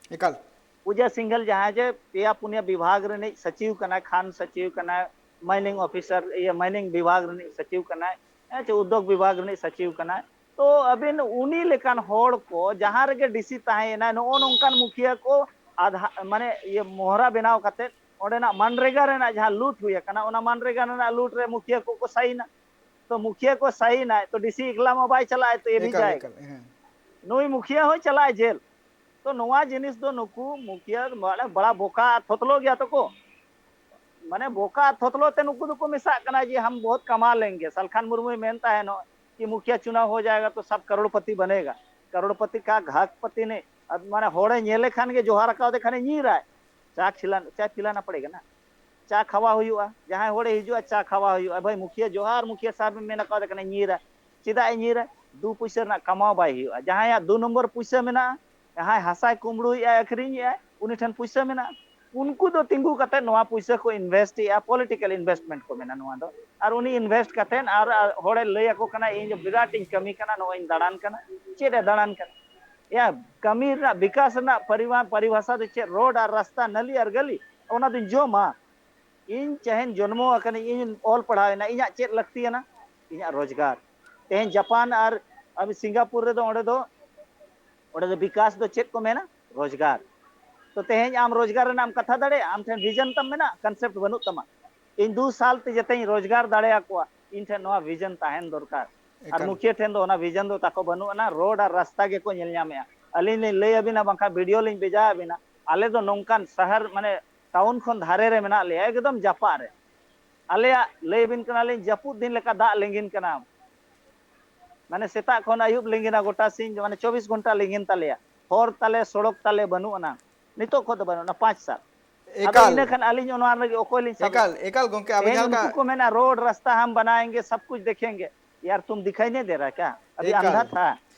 ᱮᱠᱟᱞ᱾ ᱯᱩᱡᱟ ᱥᱤᱝᱜᱷᱟᱞ ᱡᱟᱦᱟᱸᱭ ᱡᱮ ᱯᱮᱭᱟ ᱯᱩᱱᱭᱟ ᱵᱤᱵᱷᱟᱜᱽ ᱨᱤᱱᱤᱡ ᱥᱚᱪᱤᱵᱽ ᱠᱟᱱᱟᱭ, ᱠᱷᱟᱱ ᱥᱚᱪᱤᱵᱽ ᱠᱟᱱᱟᱭ, ᱢᱟᱭᱱᱤᱝ ᱚᱯᱷᱤᱥᱟᱨ, ᱤᱭᱟᱹ, ᱢᱟᱭᱱᱤᱝ ᱵᱤᱵᱷᱟᱜᱽ ᱨᱤᱱᱤᱡ ᱥᱚᱪᱤᱵᱽ ᱠᱟᱱᱟᱭ, ᱦᱮᱸ ᱪᱮ, ᱩᱫᱽᱫᱳᱜᱽ ᱵᱤᱵᱷᱟᱜᱽ ᱨᱤᱱᱤᱡ ᱥᱚᱪᱤᱵᱽ ᱠᱟᱱᱟᱭ᱾ ᱛᱚ ᱟᱹᱵᱤᱱ ᱩᱱᱤ ᱞᱮᱠᱟᱱ ᱦᱚᱲ ᱠᱚ ᱡᱟᱦᱟᱸ ᱨᱮᱜᱮ ᱰᱤᱥᱤ ᱛᱟᱦᱮᱸᱭᱮᱱᱟᱭ, ᱱᱚᱜᱼᱚ ᱱᱚᱝᱠᱟᱱ ᱢᱩᱠᱷᱤᱭᱟᱹ ᱠᱚ ᱟᱫᱷᱟ, ᱢᱟᱱᱮ ᱤᱭᱟᱹ ᱢᱚᱦᱨᱟ ᱵᱮᱱᱟᱣ ᱠᱟᱛᱮᱫ ᱚᱸᱰᱮᱱᱟᱜ ᱢᱟᱱᱨᱮᱜᱟ ᱨᱮᱱᱟᱜ ᱡᱟᱦᱟᱸ ᱞᱩᱴ ᱦᱩᱭ ᱟᱠᱟᱱᱟ, ᱚᱱᱟ ᱢᱟᱱᱨᱮᱜᱟ ᱨᱮᱱᱟᱜ ᱞᱩᱴ ᱨᱮ ᱢᱩᱠᱷᱤᱭᱟᱹ ᱠᱚᱠᱚ ᱥᱟᱭᱤᱱᱟ᱾ ᱛᱚ ᱢᱩᱠᱷᱤᱭᱟᱹ ᱠᱚ ᱥᱟᱭᱤᱱᱟ, ᱛᱚ ᱰᱤᱥᱤ ᱮᱠᱞᱟ ᱢᱟ ᱵᱟᱭ ᱪᱟᱞᱟᱜᱼᱟ, ᱛᱚ ᱮ ᱵᱷᱤ ᱮᱠᱟᱞ, ᱡᱟᱭᱜᱟ᱾ ᱮᱠᱟᱞ, ᱦᱮᱸ᱾ ᱱᱩᱭ ᱢᱩᱠᱷᱤᱭᱟᱹ ᱦᱚᱸᱭ ᱪᱟᱞᱟᱜᱼᱟ ᱡᱮᱞ᱾ ᱛᱚ ᱱᱚᱣᱟ ᱡᱤᱱᱤᱥ ᱫᱚ ᱱᱩᱠᱩ ᱢᱩᱠᱷᱤᱭᱟᱹ ᱢᱟᱱᱮ ᱵᱟᱲᱟ ᱵᱚᱠᱟ ᱟᱨ ᱛᱷᱚᱛᱞᱚ ᱜᱮᱭᱟ ᱛᱚᱠᱚ᱾ ᱢᱟᱱᱮ ᱵᱚᱠᱟ ᱟᱨ ᱛᱷᱚᱛᱞᱚ ᱛᱮ ᱱᱩᱠᱩ ᱫᱚᱠᱚ ᱢᱮᱥᱟᱜ ᱠᱟᱱᱟ ᱡᱮ ᱦᱟᱢ ᱵᱚᱦᱩᱛ ᱠᱟᱢᱟ ᱞᱮᱝᱜᱮ᱾ ᱥᱟᱞᱠᱷᱟᱱ ᱢᱩᱨᱢᱩᱭ ᱢᱮᱱ ᱛᱟᱦᱮᱱᱚᱜ ᱠᱤ ᱢᱩᱠᱷᱤᱭᱟ ᱪᱩᱱᱟᱣ ᱦᱳ ᱡᱟᱭᱮᱜᱟ ᱛᱚ ᱥᱟᱵ ᱠᱟᱨᱳᱲᱯᱚᱛᱤ ᱵᱟᱱᱮᱜᱟ᱾ ᱠᱟᱨᱳᱲᱯᱚᱛᱤ ᱠᱟ ᱜᱷᱟᱠᱯᱚᱛᱤ ᱱᱮ, ᱢᱟᱱᱮ ᱦᱚᱲᱮ ᱧᱮᱞᱮ ᱠᱷᱟᱱ ᱜᱮ ᱡᱚᱦᱟᱨ ᱟᱠᱟᱣᱫᱮ ᱠᱷᱟᱱᱮ ᱧᱤᱨᱟᱭ᱾ ᱪᱟ ᱠᱷᱤᱞᱟᱱ, ᱪᱟ ᱯᱤᱞᱟᱱᱟ ᱯᱟᱲᱮᱜᱟ ᱱᱟ᱾ ᱪᱟ ᱠᱷᱟᱣᱟ ᱦᱩᱭᱩᱜᱼᱟ, ᱡᱟᱦᱟᱸᱭ ᱦᱚᱲᱮ ᱦᱤᱡᱩᱜᱼᱟ ᱪᱟ ᱠᱷᱟᱣᱟ ᱦᱩᱭᱩᱜᱼᱟ᱾ ᱵᱷᱟᱭ ᱢᱩᱠᱷᱤᱭᱟᱹ ᱡᱚᱦᱟᱨ, ᱢᱩᱠᱷᱤᱭᱟᱹ ᱥᱟᱦᱮᱵ ᱮᱢ ᱢᱮᱱ ᱟᱠᱟᱣᱫᱮ ᱠᱷᱟᱱᱮ ᱧᱤᱨᱟ᱾ ᱪᱮᱫᱟᱜ ᱮ ᱧᱤᱨᱟ? ᱫᱩ ᱯᱩᱭᱥᱟᱹ ᱨᱮᱱᱟᱜ ᱠᱟᱢᱟᱣ ᱵᱟᱭ ᱦᱩᱭᱩᱜᱼᱟ᱾ ᱡᱟᱦᱟᱸᱭᱟᱜ ᱫᱩ ᱱᱚᱢᱵᱚᱨ ᱯᱩᱭᱥᱟᱹ ᱢᱮᱱᱟᱜᱼᱟ, ᱡᱟᱦᱟᱸᱭ ᱦᱟᱥᱟᱭ ᱠᱩᱢᱵᱽᱲᱩᱭᱮᱫᱼᱟ, ᱟᱹᱠᱷᱨᱤᱧᱮᱫᱼᱟ, ᱩᱱᱤ ᱴᱷᱮᱱ ᱯᱩᱭᱥᱟᱹ ᱢᱮᱱᱟᱜᱼᱟ᱾ ᱩᱱᱠᱩ ᱫᱚ ᱛᱤᱸᱜᱩ ᱠᱟᱛᱮ ᱱᱚᱣᱟ ᱯᱩᱭᱥᱟᱹ ᱠᱚ ᱤᱱᱵᱷᱮᱥᱴ ᱮᱫᱼᱟ, ᱯᱚᱞᱤᱴᱤᱠᱟᱞ ᱤᱱᱵᱷᱮᱥᱴᱢᱮᱱᱴ ᱠᱚ ᱢᱮᱱᱟ ᱱᱚᱣᱟ ᱫᱚ᱾ ᱟᱨ ᱩᱱᱤ ᱤᱱᱵᱷᱮᱥᱴ ᱠᱟᱛᱮ ᱟᱨ, ᱟᱨ ᱦᱚᱲᱮ ᱞᱟᱹᱭ ᱟᱠᱚ ᱠᱟᱱᱟ, "ᱤᱧ ᱫᱚ ᱵᱤᱨᱟᱴ ᱤᱧ ᱠᱟᱹᱢᱤ ᱠᱟᱱᱟ, ᱱᱚᱜᱼᱚᱭ ᱤᱧ ᱫᱟᱬᱟᱱ ᱠᱟᱱᱟ᱾" ᱪᱮᱫ ᱮ ᱫᱟᱬᱟᱱ ᱠᱟᱱᱟ? ᱭᱟ, ᱠᱟᱹᱢᱤ ᱨᱮᱱᱟᱜ ᱵᱤᱠᱟᱥ ᱨᱮᱱᱟᱜ ᱯᱚᱨᱤᱢᱟ-, ᱯᱚᱨᱤᱵᱷᱟᱥᱟ ᱫᱚ ᱪᱮᱫ? ᱨᱳᱰ ᱟᱨ ᱨᱟᱥᱛᱟ, ᱱᱟᱹᱞᱤ ᱟᱨ ᱜᱟᱹᱞᱤ, ᱚᱱᱟ ᱫᱚᱧ ᱡᱚᱢᱟ᱾ ᱤᱧ ᱪᱟᱦᱮᱧ ᱡᱚᱱᱢᱚ ᱟᱠᱟᱱᱟᱹᱧ, ᱤᱧ ᱚᱞ ᱯᱟᱲᱦᱟᱣ ᱮᱱᱟ, ᱤᱧᱟᱹᱜ ᱪᱮᱫ ᱞᱟᱹᱠᱛᱤᱭᱟᱱᱟ? ᱤᱧᱟᱹᱜ ᱨᱳᱡᱽᱜᱟᱨ᱾ ᱛᱮᱦᱮᱧ ᱡᱟᱯᱟᱱ ᱟᱨ ᱟᱵᱚ ᱥᱤᱝᱜᱟᱯᱩᱨ ᱨᱮᱫᱚ ᱚᱸᱰᱮ ᱫᱚ, ᱚᱸᱰᱮ ᱫᱚ ᱵᱤᱠᱟᱥ ᱫᱚ ᱪᱮᱫ ᱠᱚ ᱢᱮᱱᱟ? ᱨᱳᱡᱽᱜᱟᱨ᱾ ᱛᱚ ᱛᱮᱦᱮᱧ ᱟᱢ ᱨᱳᱡᱽᱜᱟᱨ ᱨᱮᱱᱟᱜ ᱮᱢ ᱠᱟᱛᱷᱟ ᱫᱟᱲᱮᱭᱟᱜᱼᱟ? ᱟᱢ ᱴᱷᱮᱱ ᱵᱷᱤᱡᱚᱱ ᱛᱟᱢ ᱢᱮᱱᱟᱜᱼᱟ? ᱠᱚᱱᱥᱮᱯᱴ ᱵᱟᱹᱱᱩᱜ ᱛᱟᱢᱟ᱾ ᱤᱧ ᱫᱩ ᱥᱟᱞ ᱛᱮ ᱡᱟᱛᱮᱧ ᱨᱳᱡᱽᱜᱟᱨ ᱫᱟᱲᱮᱭᱟᱠᱚᱣᱟ, ᱤᱧ ᱴᱷᱮᱱ ᱱᱚᱣᱟ ᱵᱷᱤᱡᱚᱱ ᱛᱟᱦᱮᱱ ᱫᱚᱨᱠᱟᱨ᱾ ᱟᱨ ᱮᱠᱟᱞ᱾ ᱢᱩᱠᱷᱤᱭᱟᱹ ᱴᱷᱮᱱ ᱫᱚ ᱚᱱᱟ ᱵᱷᱤᱡᱚᱱ ᱫᱚ ᱛᱟᱠᱚ ᱵᱟᱹᱱᱩᱜ ᱟᱱᱟ, ᱨᱳᱰ ᱟᱨ ᱨᱟᱥᱛᱟ ᱜᱮᱠᱚ ᱧᱮᱞ ᱧᱟᱢᱮᱜᱼᱟ᱾ ᱟᱹᱞᱤᱧ ᱞᱤᱧ ᱞᱟᱹᱭ ᱟᱹᱵᱤᱱᱟ, ᱵᱟᱝᱠᱷᱟᱱ ᱵᱷᱤᱰᱤᱭᱳ ᱞᱤᱧ ᱵᱷᱮᱡᱟ ᱟᱹᱵᱤᱱᱟ᱾ ᱟᱞᱮ ᱫᱚ ᱱᱚᱝᱠᱟᱱ ᱥᱟᱦᱟᱨ, ᱢᱟᱱᱮ ᱴᱟᱣᱩᱱ ᱠᱷᱚᱱ ᱫᱷᱟᱨᱮ ᱨᱮ ᱢᱮᱱᱟᱜ ᱞᱮᱭᱟ, ᱮᱠᱫᱚᱢ ᱡᱟᱯᱟᱜ ᱨᱮ᱾ ᱟᱞᱮᱭᱟᱜ, ᱞᱟᱹᱭ ᱟᱹᱵᱤᱱ ᱠᱟᱱᱟᱞᱤᱧ, ᱡᱟᱹᱯᱩᱫ ᱫᱤᱱ ᱞᱮᱠᱟ ᱫᱟᱜ ᱞᱤᱸᱜᱤᱱ ᱠᱟᱱᱟ᱾ ᱢᱟᱱᱮ ᱥᱮᱛᱟᱜ ᱠᱷᱚᱱ ᱟᱹᱭᱩᱵ ᱞᱤᱸᱜᱤᱱᱟ, ᱜᱚᱴᱟ ᱥᱤᱧ, ᱢᱟᱱᱮ ᱪᱚᱵᱵᱤᱥ ᱜᱷᱚᱱᱴᱟ ᱞᱤᱸᱜᱤᱱ ᱛᱟᱞᱮᱭᱟ᱾ ᱦᱚᱨ ᱛᱟᱞᱮ, ᱥᱚᱲᱚᱠ ᱛᱟᱞᱮ ᱵᱟᱹᱱᱩᱜ ᱟᱱᱟ᱾ ᱱᱤᱛᱚᱜ ᱠᱷᱚᱱ ᱫᱚ ᱵᱟᱹᱱᱩᱜ ᱟᱱᱟ, ᱯᱟᱸᱪ ᱥᱟᱞ᱾ ᱟᱫᱚ ᱮᱠᱟᱞ, ᱤᱱᱟᱹ ᱠᱷᱟᱱ ᱟᱹᱞᱤᱧ ᱚᱱᱟ ᱞᱟᱹᱜᱤᱫ ᱚᱠᱚᱭ ᱞᱤᱧ ᱥᱟᱵᱮ? ᱮᱠᱟᱞ, ᱮᱠᱟᱞ ᱜᱚᱝᱠᱮ, ᱟᱵᱮᱱ ᱡᱟᱦᱟᱸ ᱛᱮᱦᱮᱧ ᱩᱱᱠᱩ ᱞᱮᱠᱟ ᱠᱚ ᱢᱮᱱᱟ, "ᱨᱳᱰ ᱨᱟᱥᱛᱟ ᱦᱟᱢ ᱵᱟᱱᱟᱭᱮᱸᱜᱮ, ᱥᱟᱵ ᱠᱩᱪ ᱫᱮᱠᱷᱮᱸᱜᱮ᱾" ᱭᱟᱨ, ᱛᱩᱢ ᱫᱤᱠᱷᱟᱭ ᱱᱟᱦᱤᱸ ᱫᱮ ᱨᱟᱦᱟ ᱠᱭᱟ? ᱟᱵᱷᱤ ᱮᱠᱟᱞ᱾ ᱟᱱᱫᱷᱟ ᱛᱷᱟ᱾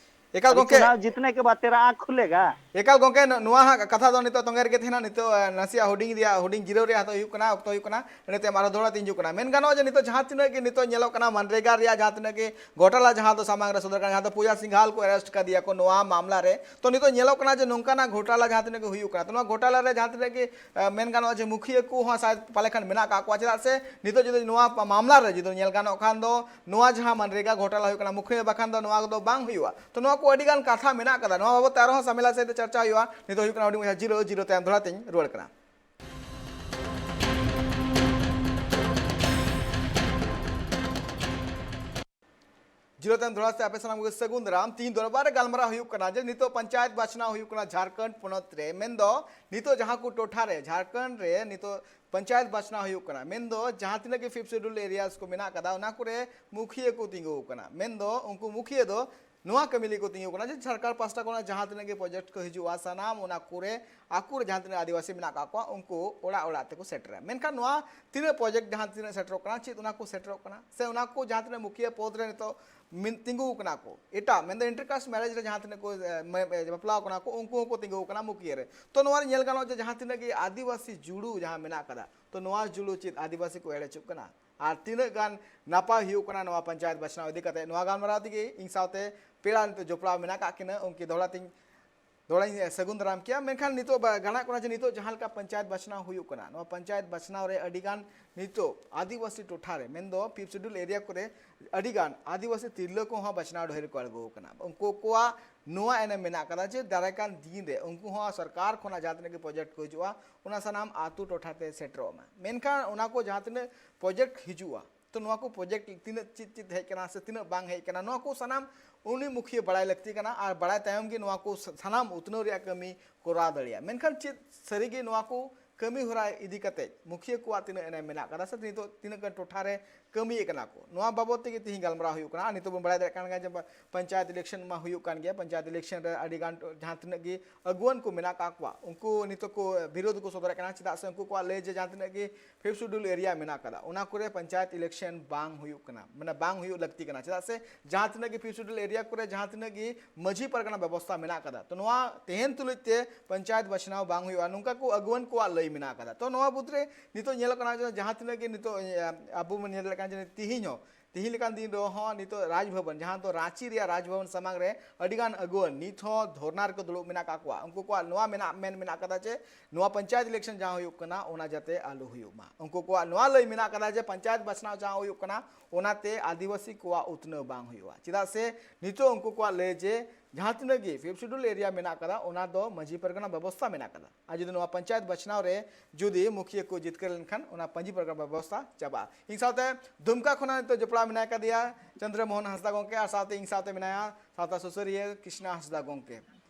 ᱮᱠᱟᱞ अभी ᱜᱚᱝᱠᱮ, चुनाव जीतने के बाद तेरा आँख खुलेगा? ᱮᱠᱟᱞ ᱜᱚᱝᱠᱮ, ᱱᱚ- ᱱᱚᱣᱟ ᱦᱟᱸᱜ ᱠᱟᱛᱷᱟ ᱫᱚ ᱱᱤᱛᱚᱜ ᱛᱚᱸᱜᱮ ᱨᱮᱜᱮ ᱛᱟᱦᱮᱱᱟ᱾ ᱱᱤᱛᱚᱜ ᱮ, ᱱᱟᱥᱮᱭᱟᱜ ᱦᱩᱰᱤᱧ ᱨᱮᱭᱟᱜ ᱦᱩᱰᱤᱧ ᱡᱤᱨᱟᱹᱣ ᱨᱮᱭᱟᱜ ᱦᱟᱛᱟᱣ ᱦᱩᱭᱩᱜ ᱠᱟᱱᱟ, ᱚᱠᱛᱚ ᱦᱩᱭᱩᱜ ᱠᱟᱱᱟ᱾ ᱤᱱᱟᱹ ᱛᱟᱭᱚᱢ ᱟᱨᱦᱚᱸ ᱫᱚᱦᱲᱟ ᱛᱮ ᱦᱤᱡᱩᱜ ᱠᱟᱱᱟ᱾ ᱢᱮᱱ ᱜᱟᱱᱚᱜᱼᱟ ᱡᱮ ᱱᱤᱛᱚᱜ ᱡᱟᱦᱟᱸ ᱛᱤᱱᱟᱹᱜ ᱜᱮ ᱱᱤᱛᱚᱜ ᱧᱮᱞᱚᱜ ᱠᱟᱱᱟ ᱢᱟᱱᱨᱮᱜᱟ ᱨᱮᱭᱟᱜ ᱡᱟᱦᱟᱸ ᱛᱤᱱᱟᱹᱜ ᱜᱮ ᱜᱷᱚᱴᱟᱞᱟ ᱡᱟᱦᱟᱸ ᱫᱚ ᱥᱟᱢᱟᱝ ᱨᱮ ᱥᱚᱫᱚᱨ ᱠᱟᱱᱟ, ᱡᱟᱦᱟᱸ ᱫᱚ ᱯᱩᱡᱟ ᱥᱤᱝᱜᱷᱟᱞ ᱠᱚ ᱟᱨᱮᱥᱴ ᱠᱟᱫᱮᱭᱟ ᱠᱚ ᱱᱚᱣᱟ ᱢᱟᱢᱞᱟ ᱨᱮ, ᱛᱚ ᱱᱤᱛᱚᱜ ᱧᱮᱞᱚᱜ ᱠᱟᱱᱟ ᱡᱮ ᱱᱚᱝᱠᱟᱱᱟᱜ ᱜᱷᱚᱴᱟᱞᱟ ᱡᱟᱦᱟᱸ ᱛᱤᱱᱟᱹᱜ ᱜᱮ ᱦᱩᱭᱩᱜ ᱠᱟᱱᱟ, ᱛᱚ ᱱᱚᱣᱟ ᱜᱷᱚᱴᱟᱞᱟ ᱨᱮ ᱡᱟᱦᱟᱸ ᱛᱤᱱᱟᱹᱜ ᱜᱮ ᱮ, ᱢᱮᱱ ᱜᱟᱱᱚᱜᱼᱟ ᱡᱮ ᱢᱩᱠᱷᱤᱭᱟᱹ ᱠᱚ ᱦᱚᱸ ᱥᱟᱭ ᱯᱟᱞᱮ ᱠᱷᱟᱱ ᱢᱮᱱᱟᱜ ᱠᱟᱜ ᱠᱚᱣᱟ, ᱪᱮᱫᱟᱜ ᱥᱮ ᱱᱤᱛᱚᱜ ᱡᱩᱫᱤ ᱱᱚᱣᱟ ᱢᱟᱢᱞᱟ ᱨᱮ ᱡᱩᱫᱤ ᱧᱮᱞ ᱜᱟᱱᱚᱜ ᱠᱷᱟᱱ ᱫᱚ ᱱᱚᱣᱟ ᱡᱟᱦᱟᱸ ᱢᱟᱱᱨᱮᱜᱟ ᱜᱷᱚᱴᱟᱞᱟ ᱦᱩᱭᱩᱜ ᱠᱟᱱᱟ ᱢᱩᱠᱷᱤᱭᱟᱹ ᱵᱟᱠᱷᱟᱱ ᱫᱚ ᱱᱚᱣᱟ ᱫᱚ ᱵᱟᱝ ᱦᱩᱭᱩᱜᱼᱟ᱾ ᱛᱚ ᱱᱚᱣᱟ ᱠᱚ ᱟᱹᱰᱤ ᱜᱟᱱ ᱠᱟᱛᱷᱟ ᱢᱮᱱᱟᱜ ᱠᱟᱫᱟ, ᱱᱚᱣᱟ ᱵᱟᱵᱚᱛ ᱛᱮ ᱟᱨᱦᱚᱸ ᱥᱟᱢᱮᱞᱟ ᱥᱟᱛᱮ ᱪᱟᱨᱪᱟ ᱦᱩᱭᱩᱜᱼᱟ᱾ ᱱᱤᱛᱚᱜ ᱦᱩᱭᱩᱜ ᱠᱟᱱᱟ ᱦᱩᱰᱤᱧ ᱢᱟᱪᱷᱟ ᱡᱤᱨᱟᱹ, ᱡᱤᱨᱟᱹ ᱛᱟᱭᱚᱢ ᱫᱚᱦᱲᱟ ᱛᱮᱧ ᱨᱩᱣᱟᱹᱲ ᱠᱟᱱᱟ᱾ ᱡᱤᱨᱟᱹ ᱛᱟᱭᱚᱢ ᱫᱚᱦᱲᱟ ᱥᱮ ᱟᱯᱮ ᱥᱟᱱᱟᱢ ᱠᱚᱜᱮ ᱥᱟᱹᱜᱩᱱ ᱫᱟᱨᱟᱢ᱾ ᱛᱤᱦᱤᱧ ᱫᱚᱨᱵᱟᱨ ᱨᱮ ᱜᱟᱞᱢᱟᱨᱟᱣ ᱦᱩᱭᱩᱜ ᱠᱟᱱᱟ ᱡᱮ ᱱᱤᱛᱚᱜ ᱯᱚᱧᱪᱟᱭᱮᱛ ᱵᱟᱪᱷᱱᱟᱣ ᱦᱩᱭᱩᱜ ᱠᱟᱱᱟ ᱡᱷᱟᱲᱠᱷᱚᱸᱰ ᱯᱚᱱᱚᱛ ᱨᱮ, ᱢᱮᱱᱫᱚ ᱱᱤᱛᱚᱜ ᱡᱟᱦᱟᱸ ᱠᱚ ᱴᱚᱴᱷᱟ ᱨᱮ ᱡᱷᱟᱲᱠᱷᱚᱸᱰ ᱨᱮ ᱱᱤᱛᱚᱜ ᱯᱚᱧᱪᱟᱭᱮᱛ ᱵᱟᱪᱷᱱᱟᱣ ᱦᱩᱭᱩᱜ ᱠᱟᱱᱟ, ᱢᱮᱱᱫᱚ ᱡᱟᱦᱟᱸ ᱛᱤᱱᱟᱹᱜ ᱜᱮ ᱯᱷᱤᱯᱛᱷ ᱥᱤᱰᱩᱞ ᱮᱨᱤᱭᱟᱥ ᱠᱚ ᱢᱮᱱᱟᱜ ᱠᱟᱫᱟ, ᱚᱱᱟ ᱠᱚᱨᱮ ᱢᱩᱠᱷᱤᱭᱟᱹ ᱠᱚ ᱛᱤᱸᱜᱩ ᱟᱠᱟᱱᱟ᱾ ᱢᱮᱱᱫᱚ ᱩᱱᱠᱩ ᱢᱩᱠᱷᱤᱭᱟᱹ ᱫᱚ ᱱᱚᱣᱟ ᱠᱟᱹᱢᱤ ᱞᱟᱹᱜᱤᱫ ᱠᱚ ᱛᱤᱸᱜᱩ ᱠᱟᱱᱟ ᱡᱮ ᱥᱚᱨᱠᱟᱨ ᱯᱟᱥᱴᱟ ᱠᱷᱚᱱᱟᱜ ᱡᱟᱦᱟᱸ ᱛᱤᱱᱟᱹᱜ ᱜᱮ ᱯᱨᱚᱡᱮᱠᱴ ᱠᱚ ᱦᱤᱡᱩᱜᱼᱟ, ᱥᱟᱱᱟᱢ ᱚᱱᱟ ᱠᱚᱨᱮ ᱟᱠᱚ ᱨᱮ ᱡᱟᱦᱟᱸ ᱛᱤᱱᱟᱹᱜ ᱟᱹᱫᱤᱵᱟᱹᱥᱤ ᱢᱮᱱᱟᱜ ᱠᱟᱜ ᱠᱚᱣᱟ ᱩᱱᱠᱩ ᱚᱲᱟᱜ ᱚᱲᱟᱜ ᱛᱮᱠᱚ ᱥᱮᱴᱮᱨᱟ᱾ ᱢᱮᱱᱠᱷᱟᱱ ᱱᱚᱣᱟ ᱛᱤᱱᱟᱹᱜ ᱯᱨᱚᱡᱮᱠᱴ ᱡᱟᱦᱟᱸ ᱛᱤᱱᱟᱹᱜ ᱥᱮᱴᱮᱨᱚᱜ ᱠᱟᱱᱟ, ᱪᱮᱫ ᱚᱱᱟ ᱠᱚ ᱥᱮᱴᱮᱨᱚᱜ ᱠᱟᱱᱟ ᱥᱮ ᱚᱱᱟ ᱠᱚ ᱡᱟᱦᱟᱸ ᱛᱤᱱᱟᱹᱜ ᱢᱩᱠᱷᱤᱭᱟᱹ ᱯᱚᱫᱽ ᱨᱮ ᱱᱤᱛᱚᱜ ᱢᱤᱱ- ᱛᱤᱸᱜᱩ ᱠᱟᱱᱟ ᱠᱚ, ᱮᱴᱟᱜ ᱢᱮᱱᱫᱚ ᱤᱱᱴᱟᱨᱠᱟᱥᱴ ᱢᱮᱨᱮᱡᱽ ᱨᱮ ᱡᱟᱦᱟᱸ ᱛᱤᱱᱟᱹᱜ ᱠᱚ ᱮ, ᱢᱮ- ᱮ, ᱵᱟᱯᱞᱟᱣ ᱠᱟᱱᱟ ᱠᱚ, ᱩᱱᱠᱩ ᱦᱚᱸᱠᱚ ᱛᱤᱸᱜᱩ ᱠᱟᱱᱟ ᱢᱩᱠᱷᱤᱭᱟᱹ ᱨᱮ᱾ ᱛᱚ ᱱᱚᱣᱟ ᱨᱮ ᱧᱮᱞ ᱜᱟᱱᱚᱜᱼᱟ ᱡᱮ ᱡᱟᱦᱟᱸ ᱛᱤᱱᱟᱹᱜ ᱜᱮ ᱟᱹᱫᱤᱵᱟᱹᱥᱤ ᱡᱩᱲᱩ ᱡᱟᱦᱟᱸ ᱢᱮᱱᱟᱜ ᱠᱟᱫᱟ, ᱛᱚ ᱱᱚᱣᱟ ᱡᱩᱲᱩ ᱪᱮᱫ ᱟᱹᱫᱤᱵᱟᱹᱥᱤ ᱠᱚ ᱮᱲᱮ ᱦᱚᱪᱚᱜ ᱠᱟᱱᱟ ᱟᱨ ᱛᱤᱱᱟᱹᱜ ᱜᱟᱱ ᱱᱟᱯᱟᱭ ᱦᱩᱭᱩᱜ ᱠᱟᱱᱟ ᱱᱚᱣᱟ ᱯᱚᱧᱪᱟᱭᱮᱛ ᱵᱟᱪᱷᱱᱟᱣ ᱤᱫᱤ ᱠᱟᱛᱮ, ᱱᱚᱣᱟ ᱜᱟᱞᱢᱟᱨᱟᱣ ᱛᱮᱜᱮ ᱤᱧ ᱥᱟᱶᱛᱮ ᱯᱮᱲᱟ ᱱᱤᱛᱚᱜ ᱡᱚᱯᱲᱟᱣ ᱢᱮᱱᱟᱜ ᱠᱟᱜ ᱠᱤᱱᱟ, ᱩᱱᱠᱤᱱ ᱫᱚᱦᱲᱟ ᱛᱤᱧ ᱫᱚᱦᱲᱟᱧ ᱥᱟᱹᱜᱩᱱ ᱫᱟᱨᱟᱢ ᱠᱮᱭᱟ᱾ ᱢᱮᱱᱠᱷᱟᱱ ᱱᱤᱛᱚᱜ ᱵᱟ- ᱜᱟᱱᱚᱜ ᱠᱟᱱᱟ ᱡᱮ ᱱᱤᱛᱚᱜ ᱡᱟᱦᱟᱸ ᱞᱮᱠᱟ ᱯᱚᱧᱪᱟᱭᱮᱛ ᱵᱟᱪᱷᱱᱟᱣ ᱦᱩᱭᱩᱜ ᱠᱟᱱᱟ, ᱱᱚᱣᱟ ᱯᱚᱧᱪᱟᱭᱮᱛ ᱵᱟᱪᱷᱱᱟᱣ ᱨᱮ ᱟᱹᱰᱤ ᱜᱟᱱ ᱱᱤᱛᱚᱜ ᱟᱹᱫᱤᱵᱟᱹᱥᱤ ᱴᱚᱴᱷᱟ ᱨᱮ, ᱢᱮᱱᱫᱚ ᱯᱷᱤᱯᱛᱷ ᱥᱤᱰᱩᱞ ᱮᱨᱤᱭᱟ ᱠᱚᱨᱮ ᱟᱹᱰᱤ ᱜᱟᱱ ᱟᱹᱫᱤᱵᱟᱹᱥᱤ ᱛᱤᱨᱞᱟᱹ ᱠᱚᱦᱚᱸ ᱵᱟᱪᱷᱱᱟᱣ ᱰᱟᱹᱦᱤ ᱨᱮᱠᱚ ᱟᱬᱜᱚ ᱟᱠᱟᱱᱟ᱾ ᱩᱱᱠᱩ ᱠᱚᱣᱟᱜ ᱱᱚᱣᱟ ᱮᱱᱮᱢ ᱢᱮᱱᱟᱜ ᱠᱟᱫᱟ ᱡᱮ ᱫᱟᱨᱟᱭ ᱠᱟᱱ ᱫᱤᱱ ᱨᱮ ᱩᱱᱠᱩ ᱦᱚᱸ ᱥᱚᱨᱠᱟᱨ ᱠᱷᱚᱱᱟᱜ ᱡᱟᱦᱟᱸ ᱛᱤᱱᱟᱹᱜ ᱜᱮ ᱯᱨᱚᱡᱮᱠᱴ ᱠᱚ ᱦᱤᱡᱩᱜᱼᱟ, ᱚᱱᱟ ᱥᱟᱱᱟᱢ ᱟᱹᱛᱩ ᱴᱚᱴᱷᱟ ᱛᱮ ᱥᱮᱴᱮᱨᱚᱜ ᱢᱟ᱾ ᱢᱮᱱᱠᱷᱟᱱ ᱚᱱᱟ ᱠᱚ ᱡᱟᱦᱟᱸ ᱛᱤᱱᱟᱹᱜ ᱯᱨᱚᱡᱮᱠᱴ ᱦᱤᱡᱩᱜᱼᱟ, ᱛᱚ ᱱᱚᱣᱟ ᱠᱚ ᱯᱨᱚᱡᱮᱠᱴ ᱛᱤᱱᱟᱹᱜ ᱪᱮᱫ ᱪᱮᱫ ᱦᱮᱡ ᱠᱟᱱᱟ ᱥᱮ ᱛᱤᱱᱟᱹᱜ ᱵᱟᱝ ᱦᱮᱡ ᱠᱟᱱᱟ, ᱱᱚᱣᱟ ᱠᱚ ᱥᱟᱱᱟᱢ ᱩᱱᱤ ᱢᱩᱠᱷᱤᱭᱟᱹ ᱵᱟᱲᱟᱭ ᱞᱟᱹᱠᱛᱤ ᱠᱟᱱᱟ ᱟᱨ ᱵᱟᱲᱟᱭ ᱛᱟᱭᱚᱢ ᱜᱮ ᱱᱚᱣᱟ ᱠᱚ ᱥᱟᱱᱟᱢ ᱩᱛᱱᱟᱹᱣ ᱨᱮᱭᱟᱜ ᱠᱟᱹᱢᱤ ᱠᱚᱨᱟᱣ ᱫᱟᱲᱮᱭᱟᱜᱼᱟ᱾ ᱢᱮᱱᱠᱷᱟᱱ ᱪᱮᱫ ᱥᱟᱹᱨᱤᱜᱮ ᱱᱚᱣᱟ ᱠᱚ ᱠᱟᱹᱢᱤ ᱦᱚᱨᱟ ᱤᱫᱤ ᱠᱟᱛᱮ ᱢᱩᱠᱷᱤᱭᱟᱹ ᱠᱚᱣᱟᱜ ᱛᱤᱱᱟᱹᱜ ᱮᱱᱮᱢ ᱢᱮᱱᱟᱜ ᱠᱟᱫᱟ ᱥᱮ ᱱᱤᱛᱚᱜ ᱛᱤᱱᱟᱹᱜ ᱜᱟᱱ ᱴᱚᱴᱷᱟ ᱨᱮ ᱠᱟᱹᱢᱤᱭᱮᱫ ᱠᱟᱱᱟ ᱠᱚ᱾ ᱱᱚᱣᱟ ᱵᱟᱵᱚᱫ ᱛᱮᱜᱮ ᱛᱤᱦᱤᱧ ᱜᱟᱞᱢᱟᱨᱟᱣ ᱦᱩᱭᱩᱜ ᱠᱟᱱᱟ᱾ ᱟᱨ ᱱᱤᱛᱚᱜ ᱵᱚᱱ ᱵᱟᱲᱟᱭ ᱫᱟᱲᱮᱭᱟᱜ ᱠᱟᱱ ᱜᱮᱭᱟ ᱡᱮ ᱯᱚᱧᱪᱟᱭᱮᱛ ᱤᱞᱮᱠᱥᱚᱱ ᱢᱟ ᱦᱩᱭᱩᱜ ᱠᱟᱱ ᱜᱮᱭᱟ᱾ ᱯᱚᱧᱪᱟᱭᱮᱛ ᱤᱞᱮᱠᱥᱚᱱ ᱨᱮ ᱟᱹᱰᱤ ᱜᱟᱱ ᱡᱟᱦᱟᱸ ᱛᱤᱱᱟᱹᱜ ᱜᱮ ᱟᱹᱜᱩᱣᱟᱹᱱ ᱠᱚ ᱢᱮᱱᱟᱜ ᱟᱠᱟᱫ ᱠᱚᱣᱟ, ᱩᱱᱠᱩ ᱱᱤᱛᱚᱜ ᱠᱚ ᱵᱤᱨᱳᱫᱷ ᱠᱚ ᱥᱚᱫᱚᱨᱮᱫ ᱠᱟᱱᱟ᱾ ᱪᱮᱫᱟᱜ ᱥᱮ ᱩᱱᱠᱩ ᱠᱚᱣᱟᱜ ᱞᱟᱹᱭ ᱡᱮ ᱡᱟᱦᱟᱸ ᱛᱤᱱᱟᱹᱜ ᱜᱮ ᱯᱷᱤᱯᱛᱷ ᱥᱤᱰᱩᱞ ᱮᱨᱤᱭᱟ ᱢᱮᱱᱟᱜ ᱟᱠᱟᱫᱟ, ᱚᱱᱟ ᱠᱚᱨᱮ ᱯᱚᱧᱪᱟᱭᱮᱛ ᱤᱞᱮᱠᱥᱚᱱ ᱵᱟᱝ ᱦᱩᱭᱩᱜ ᱠᱟᱱᱟ, ᱢᱟᱱᱮ ᱵᱟᱝ ᱦᱩᱭᱩᱜ ᱞᱟᱹᱠᱛᱤ ᱠᱟᱱᱟ᱾ ᱪᱮᱫᱟᱜ ᱥᱮ ᱡᱟᱦᱟᱸ ᱛᱤᱱᱟᱹᱜ ᱜᱮ ᱯᱷᱤᱯᱛᱷ ᱥᱤᱰᱩᱞ ᱮᱨᱤᱭᱟ ᱠᱚᱨᱮ ᱡᱟᱦᱟᱸ ᱛᱤᱱᱟᱹᱜ ᱜᱮ ᱢᱟᱹᱡᱷᱤ ᱯᱟᱨᱜᱟᱱᱟ ᱵᱮᱵᱚᱥᱛᱷᱟ ᱢᱮᱱᱟᱜ ᱟᱠᱟᱫᱟ, ᱛᱚ ᱱᱚᱣᱟ ᱛᱮᱦᱮᱧ ᱛᱩᱞᱩᱡ ᱛᱮ ᱯᱚᱧᱪᱟᱭᱮᱛ ᱵᱟᱪᱷᱱᱟᱣ ᱵᱟᱝ ᱦᱩᱭᱩᱜᱼᱟ, ᱱᱚᱝᱠᱟ ᱠᱚ ᱟᱹᱜᱩᱣᱟᱹᱱ ᱠᱚᱣᱟᱜ ᱞᱟᱹᱭ ᱢᱮᱱᱟᱜ ᱟᱠᱟᱫᱟ᱾ ᱛᱚ ᱱᱚᱣᱟ ᱵᱩᱫᱽ ᱨᱮ ᱱᱤᱛᱚᱜ ᱧᱮᱞᱚᱜ ᱠᱟᱱᱟ ᱡᱮ ᱡᱟᱦᱟᱸ ᱛᱤᱱᱟᱹᱜ ᱜᱮ ᱱᱤᱛᱚᱜ, ᱮ, ᱟᱵᱚ ᱵᱚᱱ ᱧᱮᱞ ᱫᱟᱲᱮᱭᱟᱜ ᱠᱟᱱᱟ ᱡᱮ ᱛᱤᱦᱤᱧ ᱦᱚᱸ, ᱛᱤᱦᱤᱧ ᱞᱮᱠᱟᱱ ᱫᱤᱱ ᱨᱮᱦᱚᱸ ᱱᱤᱛᱚᱜ ᱨᱟᱡᱽ ᱵᱷᱚᱵᱚᱱ, ᱡᱟᱦᱟᱸ ᱫᱚ ᱨᱟᱸᱪᱤ ᱨᱮᱭᱟᱜ ᱨᱟᱡᱽ ᱵᱷᱚᱵᱚᱱ ᱥᱟᱢᱟᱝ ᱨᱮ ᱟᱹᱰᱤ ᱜᱟᱱ ᱟᱹᱜᱩᱣᱟᱹᱱ ᱱᱤᱛ ᱦᱚᱸ ᱫᱷᱚᱨᱱᱟ ᱨᱮᱠᱚ ᱫᱩᱲᱩᱵ ᱢᱮᱱᱟᱜ ᱟᱠᱟᱫ ᱠᱚᱣᱟ᱾ ᱩᱱᱠᱩ ᱠᱚᱣᱟᱜ ᱱᱚᱣᱟ ᱢᱮᱱᱟᱜ, ᱢᱮᱱ ᱢᱮᱱᱟᱜ ᱟᱠᱟᱫᱟ ᱡᱮ ᱱᱚᱣᱟ ᱯᱚᱧᱪᱟᱭᱮᱛ ᱤᱞᱮᱠᱥᱚᱱ ᱡᱟᱦᱟᱸ ᱦᱩᱭᱩᱜ ᱠᱟᱱᱟ, ᱚᱱᱟ ᱡᱟᱛᱮ ᱟᱞᱚ ᱦᱩᱭᱩᱜ ᱢᱟ᱾ ᱩᱱᱠᱩ ᱠᱚᱣᱟᱜ ᱱᱚᱣᱟ ᱞᱟᱹᱭ ᱢᱮᱱᱟᱜ ᱟᱠᱟᱫᱟ ᱡᱮ ᱯᱚᱧᱪᱟᱭᱮᱛ ᱵᱟᱪᱷᱱᱟᱣ ᱡᱟᱦᱟᱸ ᱦᱩᱭᱩᱜ ᱠᱟᱱᱟ, ᱚᱱᱟᱛᱮ ᱟᱹᱫᱤᱵᱟᱹᱥᱤ ᱠᱚᱣᱟᱜ ᱩᱛᱱᱟᱹᱣ ᱵᱟᱝ ᱦᱩᱭᱩᱜᱼᱟ᱾ ᱪᱮᱫᱟᱜ ᱥᱮ ᱱᱤᱛᱚᱜ ᱩᱱᱠᱩ ᱠᱚᱣᱟᱜ ᱞᱟᱹᱭ ᱡᱮ ᱡᱟᱦᱟᱸ ᱛᱤᱱᱟᱹᱜ ᱜᱮ ᱯᱷᱤᱯᱛᱷ ᱥᱤᱰᱩᱞ ᱮᱨᱤᱭᱟ ᱢᱮᱱᱟᱜ ᱟᱠᱟᱫᱟ, ᱚᱱᱟ ᱫᱚ ᱢᱟᱹᱡᱷᱤ ᱯᱟᱨᱜᱟᱱᱟ ᱵᱮᱵᱚᱥᱛᱷᱟ ᱢᱮᱱᱟᱜ ᱟᱠᱟᱫᱟ᱾ ᱟᱨ ᱡᱩᱫᱤ ᱱᱚᱣᱟ ᱯᱚᱧᱪᱟᱭᱮᱛ ᱵᱟᱪᱷᱱᱟᱣ ᱨᱮ ᱡᱩᱫᱤ ᱢᱩᱠᱷᱤᱭᱟᱹ ᱠᱚ ᱡᱤᱛᱠᱟᱹᱨ ᱞᱮᱱᱠᱷᱟᱱ, ᱚᱱᱟ ᱢᱟᱹᱡᱷᱤ ᱯᱟᱨᱜᱟᱱᱟ ᱵᱮᱵᱚᱥᱛᱷᱟ ᱪᱟᱵᱟᱜᱼᱟ᱾ ᱤᱧ ᱥᱟᱶᱛᱮ ᱫᱩᱢᱠᱟ ᱠᱷᱚᱱᱟᱜ ᱱᱤᱛᱚᱜ ᱡᱚᱯᱲᱟᱣ ᱢᱮᱱᱟᱭ ᱠᱟᱫᱮᱭᱟ ᱪᱚᱱᱫᱨᱚ ᱢᱳᱦᱚᱱ ᱦᱟᱸᱥᱫᱟ ᱜᱚᱝᱠᱮ, ᱟᱨ ᱥᱟᱶᱛᱮ ᱤᱧ ᱥᱟᱶᱛᱮ ᱢᱮᱱᱟᱭᱟ ᱥᱟᱶᱛᱟ ᱥᱩᱥᱟᱹᱨᱤᱭᱟᱹ ᱠᱨᱤᱥᱱᱟ ᱦᱟᱸᱥᱫᱟ ᱜᱚᱝᱠᱮ᱾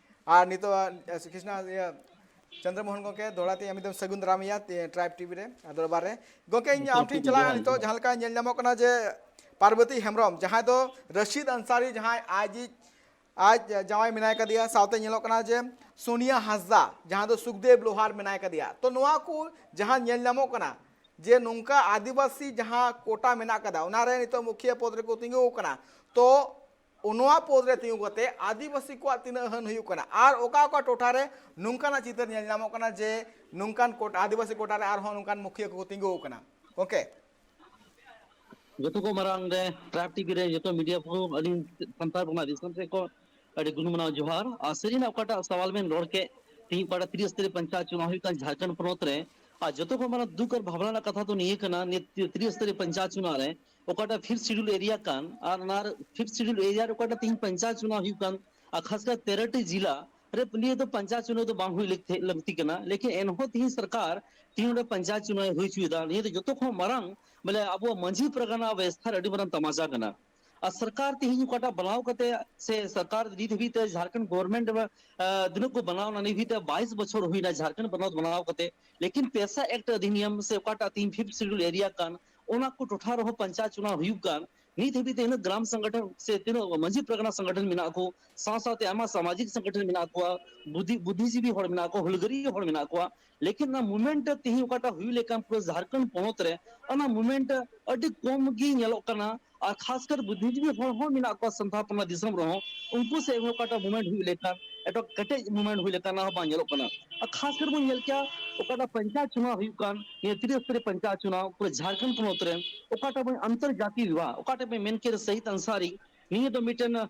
ᱟᱨ ᱱᱤᱛᱚᱜ, ᱮ, ᱠᱨᱤᱥᱱᱟ, ᱤᱭᱟᱹ, ᱪᱚᱱᱫᱨᱚ ᱢᱳᱦᱚᱱ ᱜᱚᱝᱠᱮ, ᱫᱚᱦᱲᱟ ᱛᱮ ᱟᱢ ᱫᱚᱢ ᱥᱟᱹᱜᱩᱱ ᱫᱟᱨᱟᱢᱮᱭᱟ, ᱛᱮ, ᱴᱨᱟᱭᱤᱵᱽ ᱴᱤᱵᱷᱤ ᱨᱮ, ᱟᱨ ᱫᱚᱨᱵᱟᱨ ᱨᱮ᱾ ᱜᱚᱝᱠᱮ, ᱤᱧ ᱟᱢ ᱴᱷᱮᱱ ᱪᱟᱞᱟᱜᱼᱟ ᱱᱤᱛᱚᱜ, ᱡᱟᱦᱟᱸ ᱞᱮᱠᱟ ᱧᱮᱞ ᱧᱟᱢᱚᱜ ᱠᱟᱱᱟ ᱡᱮ ᱯᱟᱨᱵᱚᱛᱤ ᱦᱮᱢᱵᱨᱚᱢ, ᱡᱟᱦᱟᱸᱭ ᱫᱚ ᱨᱟᱥᱤᱫ ᱟᱱᱥᱟᱨᱤ, ᱡᱟᱦᱟᱸᱭ ᱟᱡᱤᱡ ᱟᱡ ᱡᱟᱶᱟᱭ ᱢᱮᱱᱟᱭ ᱠᱟᱫᱮᱭᱟ, ᱥᱟᱶᱛᱮ ᱧᱮᱞᱚᱜ ᱠᱟᱱᱟ ᱡᱮ ᱥᱳᱱᱤᱭᱟ ᱦᱟᱸᱥᱫᱟ, ᱡᱟᱦᱟᱸ ᱫᱚ ᱥᱩᱠᱫᱮᱵ ᱞᱳᱦᱟᱨ ᱢᱮᱱᱟᱭ ᱠᱟᱫᱮᱭᱟ᱾ ᱛᱚ ᱱᱚᱣᱟ ᱠᱚ ᱡᱟᱦᱟᱸ ᱧᱮᱞ ᱧᱟᱢᱚᱜ ᱠᱟᱱᱟ ᱡᱮ ᱱᱚᱝᱠᱟ ᱟᱹᱫᱤᱵᱟᱹᱥᱤ ᱡᱟᱦᱟᱸ ᱠᱳᱴᱟ ᱢᱮᱱᱟᱜ ᱠᱟᱫᱟ, ᱚᱱᱟᱨᱮ ᱱᱤᱛᱚᱜ ᱢᱩᱠᱷᱤᱭᱟᱹ ᱯᱚᱫ ᱨᱮᱠᱚ ᱛᱤᱸᱜᱩ ᱟᱠᱟᱱᱟ᱾ ᱛᱚ ᱱᱚᱣᱟ ᱯᱚᱫ ᱨᱮ ᱛᱤᱸᱜᱩ ᱠᱟᱛᱮ ᱟᱹᱫᱤᱵᱟᱹᱥᱤ ᱠᱚᱣᱟᱜ ᱛᱤᱱᱟᱹᱜ ᱦᱟᱹᱱ ᱦᱩᱭᱩᱜ ᱠᱟᱱᱟ ᱟᱨ ᱚᱠᱟ ᱚᱠᱟ ᱴᱚᱴᱷᱟ ᱨᱮ ᱱᱚᱝᱠᱟᱱᱟᱜ ᱪᱤᱛᱟᱹᱨ ᱧᱮᱞ ᱧᱟᱢᱚᱜ ᱠᱟᱱᱟ ᱡᱮ ᱱᱚᱝᱠᱟᱱ ᱠᱳᱴ-, ᱟᱹᱫᱤᱵᱟᱹᱥᱤ ᱠᱳᱴᱟ ᱨᱮ ᱟᱨᱦᱚᱸ ᱱᱚᱝᱠᱟᱱ ᱢᱩᱠᱷᱤᱭᱟᱹ ᱠᱚᱠᱚ ᱛᱤᱸᱜᱩ ᱟᱠᱟᱱᱟ? ᱜᱚᱝᱠᱮ᱾ ᱡᱚᱛᱚ ᱠᱚ ᱢᱟᱨᱟᱝ ᱨᱮ ᱴᱨᱟᱭᱤᱵᱽ ᱴᱤᱵᱷᱤ ᱨᱮ ᱡᱚᱛᱚ ᱢᱤᱰᱤᱭᱟ ᱠᱚ ᱟᱹᱞᱤᱧ ᱥᱟᱱᱛᱟᱲ ᱵᱚᱸᱜᱟ ᱫᱤᱥᱚᱢ ᱥᱮᱫ ᱠᱚ ᱟᱹᱰᱤ ᱜᱩᱱ ᱢᱟᱱᱟᱣ ᱡᱚᱦᱟᱨ᱾ ᱟᱨ ᱥᱟᱹᱨᱤᱱᱟᱜ ᱚᱠᱟᱴᱟᱜ ᱥᱟᱣᱟᱞ ᱵᱮᱱ ᱨᱚᱲ ᱠᱮᱫ, ᱛᱤᱦᱤᱧ ᱚᱠᱟᱴᱟᱜ ᱛᱨᱤᱭᱚ ᱥᱛᱚᱨᱤᱭᱚ ᱯᱚᱧᱪᱟᱭᱮᱛ ᱪᱩᱱᱟᱣ ᱦᱩᱭᱩᱜ ᱠᱟᱱ ᱡᱷᱟᱲᱠᱷᱚᱸᱰ ᱯᱚᱱᱚᱛ ᱨᱮ, ᱟᱨ ᱡᱚᱛᱚ ᱠᱷᱚᱱ ᱢᱟᱨᱟᱝ ᱫᱩᱠ ᱟᱨ ᱵᱷᱟᱵᱽᱱᱟ ᱨᱮᱱᱟᱜ ᱠᱟᱛᱷᱟ ᱫᱚ ᱱᱤᱭᱟᱹ ᱠᱟᱱᱟ, ᱱᱤᱭᱟᱹ ᱛᱨᱤᱭᱚ ᱥᱛᱚᱨᱤᱭᱚ ᱯᱚᱧᱪᱟᱭᱮᱛ ᱪᱩᱱᱟᱣ ᱨᱮ ᱚᱠᱟᱴᱟᱜ ᱯᱷᱤᱯᱛᱷ ᱥᱤᱰᱩᱞ ᱮᱨᱤᱭᱟ ᱠᱟᱱ, ᱟᱨ ᱚᱱᱟ ᱯᱷᱤᱯᱛᱷ ᱥᱤᱰᱩᱞ ᱮᱨᱤᱭᱟ ᱨᱮ ᱚᱠᱟᱴᱟᱜ ᱛᱤᱦᱤᱧ ᱯᱚᱧᱪᱟᱭᱮᱛ ᱪᱩᱱᱟᱣ ᱦᱩᱭᱩᱜ ᱠᱟᱱ, ᱟᱨ ᱠᱷᱟᱥ ᱠᱟᱨ ᱛᱮᱨᱚᱴᱤ ᱡᱤᱞᱟ ᱨᱮ ᱱᱤᱭᱟᱹ ᱫᱚ ᱯᱚᱧᱪᱟᱭᱮᱛ ᱪᱩᱱᱟᱣ ᱫᱚ ᱵᱟᱝ ᱦᱩᱭ ᱞᱟᱹᱠᱛᱤ, ᱞᱟᱹᱠᱛᱤ ᱠᱟᱱᱟ, ᱞᱮᱠᱤᱱ ᱮᱱᱦᱚᱸ ᱛᱤᱦᱤᱧ ᱥᱚᱨᱠᱟᱨ ᱛᱤᱦᱤᱧ ᱱᱚᱰᱮ ᱯᱚᱧᱪᱟᱭᱮᱛ ᱪᱩᱱᱟᱣ ᱦᱩᱭ ᱦᱚᱪᱚᱭᱮᱫᱟ᱾ ᱱᱤᱭᱟᱹ ᱫᱚ ᱡᱚᱛᱚ ᱠᱷᱚᱱ ᱢᱟᱨᱟᱝ, ᱵᱚᱞᱮ, ᱟᱵᱚᱣᱟᱜ ᱢᱟᱹᱡᱷᱤ ᱯᱟᱨᱜᱟᱱᱟ ᱵᱮᱵᱚᱥᱛᱷᱟ ᱨᱮ ᱟᱹᱰᱤ ᱢᱟᱨᱟᱝ ᱛᱟᱢᱟᱡᱟ ᱠᱟᱱᱟ᱾ ᱟᱨ ᱥᱚᱨᱠᱟᱨ ᱛᱤᱦᱤᱧ ᱚᱠᱟᱴᱟᱜ ᱵᱮᱱᱟᱣ ᱠᱟᱛᱮ ᱥᱮ ᱥᱚᱨᱠᱟᱨ ᱱᱤᱛ ᱦᱟᱹᱵᱤᱡ ᱛᱮ ᱡᱷᱟᱲᱠᱷᱚᱸᱰ ᱜᱚᱵᱷᱚᱨᱢᱮᱱᱴ, ᱟ, ᱛᱤᱱᱟᱹᱜ ᱠᱚ ᱵᱮᱱᱟᱣ ᱮᱱᱟ, ᱱᱤᱛ ᱦᱟᱹᱵᱤᱡ ᱛᱮ ᱵᱟᱭᱤᱥ ᱵᱚᱪᱷᱚᱨ ᱦᱩᱭᱱᱟ ᱡᱷᱟᱲᱠᱷᱚᱸᱰ ᱵᱮᱱᱟᱣ, ᱵᱮᱱᱟᱣ ᱠᱟᱛᱮ, ᱞᱮᱠᱤᱱ ᱯᱮᱥᱟ ᱮᱠᱴ ᱚᱫᱷᱤᱱᱤᱭᱚᱢ ᱥᱮ ᱚᱠᱟᱴᱟᱜ ᱛᱤᱦᱤᱧ ᱯᱷᱤᱯᱛᱷ ᱥᱤᱰᱩᱞ ᱮᱨᱤᱭᱟ ᱠᱟᱱ, ᱚᱱᱟ ᱠᱚ ᱴᱚᱴᱷᱟ ᱨᱮᱦᱚᱸ ᱯᱚᱧᱪᱟᱭᱮᱛ ᱪᱩᱱᱟᱣ ᱦᱩᱭᱩᱜ ᱠᱟᱱ, ᱱᱤᱛ ᱦᱟᱹᱵᱤᱡ ᱛᱮ ᱤᱱᱟᱹᱜ ᱜᱨᱟᱢ ᱥᱚᱝᱜᱚᱴᱷᱚᱱ ᱥᱮ ᱛᱤᱱᱟᱹᱜ ᱢᱟᱹᱡᱷᱤ ᱯᱟᱨᱜᱟᱱᱟ ᱥᱚᱝᱜᱚᱴᱷᱚᱱ ᱢᱮᱱᱟᱜ ᱠᱚ, ᱥᱟᱶ ᱥᱟᱶᱛᱮ ᱟᱭᱢᱟ ᱥᱟᱢᱟᱡᱤᱠ ᱥᱚᱝᱜᱚᱴᱷᱚᱱ ᱢᱮᱱᱟᱜ ᱠᱚᱣᱟ, ᱵᱩᱫᱷᱤ-, ᱵᱩᱫᱷᱤᱡᱤᱵᱤ ᱦᱚᱲ ᱢᱮᱱᱟᱜ ᱠᱚᱣᱟ, ᱦᱩᱞᱜᱟᱹᱨᱤᱭᱟᱹ ᱦᱚᱲ ᱢᱮᱱᱟᱜ ᱠᱚᱣᱟ, ᱞᱮᱠᱤᱱ ᱚᱱᱟ movement ᱛᱮᱦᱮᱧ ᱚᱠᱟᱴᱟᱜ ᱦᱩᱭ ᱞᱮᱠᱟᱱ ᱯᱩᱨᱟᱹ ᱡᱷᱟᱲᱠᱷᱚᱸᱰ ᱯᱚᱱᱚᱛ ᱨᱮ ᱚᱱᱟ movement ᱟᱹᱰᱤ ᱠᱚᱢ ᱜᱮ ᱧᱮᱞᱚᱜ ᱠᱟᱱᱟ᱾ ᱟᱨ ᱠᱷᱟᱥᱠᱟᱨ ᱵᱩᱫᱷᱤᱡᱤᱵᱤ ᱦᱚᱲ ᱦᱚᱸ ᱢᱮᱱᱟᱜ ᱠᱚᱣᱟ ᱥᱟᱱᱛᱟᱲ ᱯᱟᱨᱜᱟᱱᱟ ᱫᱤᱥᱚᱢ ᱨᱮᱦᱚᱸ, ᱩᱱᱠᱩ ᱥᱮᱫ ᱦᱚᱸ ᱚᱠᱟᱴᱟᱜ movement ᱦᱩᱭ ᱞᱮᱠᱟᱱ, ᱮᱴᱟᱜ ᱠᱮᱴᱮᱡ movement ᱦᱩᱭ ᱞᱮᱠᱟᱱ ᱚᱱᱟ ᱦᱚᱸ ᱵᱟᱝ ᱧᱮᱞᱚᱜ ᱠᱟᱱᱟ᱾ ᱟᱨ ᱠᱷᱟᱥᱠᱟᱨ ᱵᱚᱱ ᱧᱮᱞ ᱠᱮᱭᱟ, ᱚᱠᱟᱴᱟᱜ ᱯᱚᱧᱪᱟᱭᱮᱛ ᱪᱩᱱᱟᱣ ᱦᱩᱭᱩᱜ ᱠᱟᱱ, ᱱᱤᱭᱟᱹ ᱛᱨᱤᱭᱚ ᱥᱛᱚᱨᱤᱭᱚ ᱯᱚᱧᱪᱟᱭᱮᱛ ᱪᱩᱱᱟᱣ ᱯᱩᱨᱟᱹ ᱡᱷᱟᱲᱠᱷᱚᱸᱰ ᱯᱚᱱᱚᱛ ᱨᱮ, ᱚᱠᱟᱴᱟᱜ ᱵᱚᱱ ᱟᱱᱛᱚᱨᱡᱟᱛᱤᱭ ᱵᱤᱵᱷᱟᱜᱽ, ᱚᱠᱟᱴᱟᱜ ᱵᱚᱱ ᱢᱮᱱ ᱠᱮᱫ ᱥᱟᱦᱤᱫ ᱟᱱᱥᱟᱨᱤ, ᱱᱤᱭᱟᱹ ᱫᱚ ᱢᱤᱫᱴᱮᱱ, ᱟᱸ,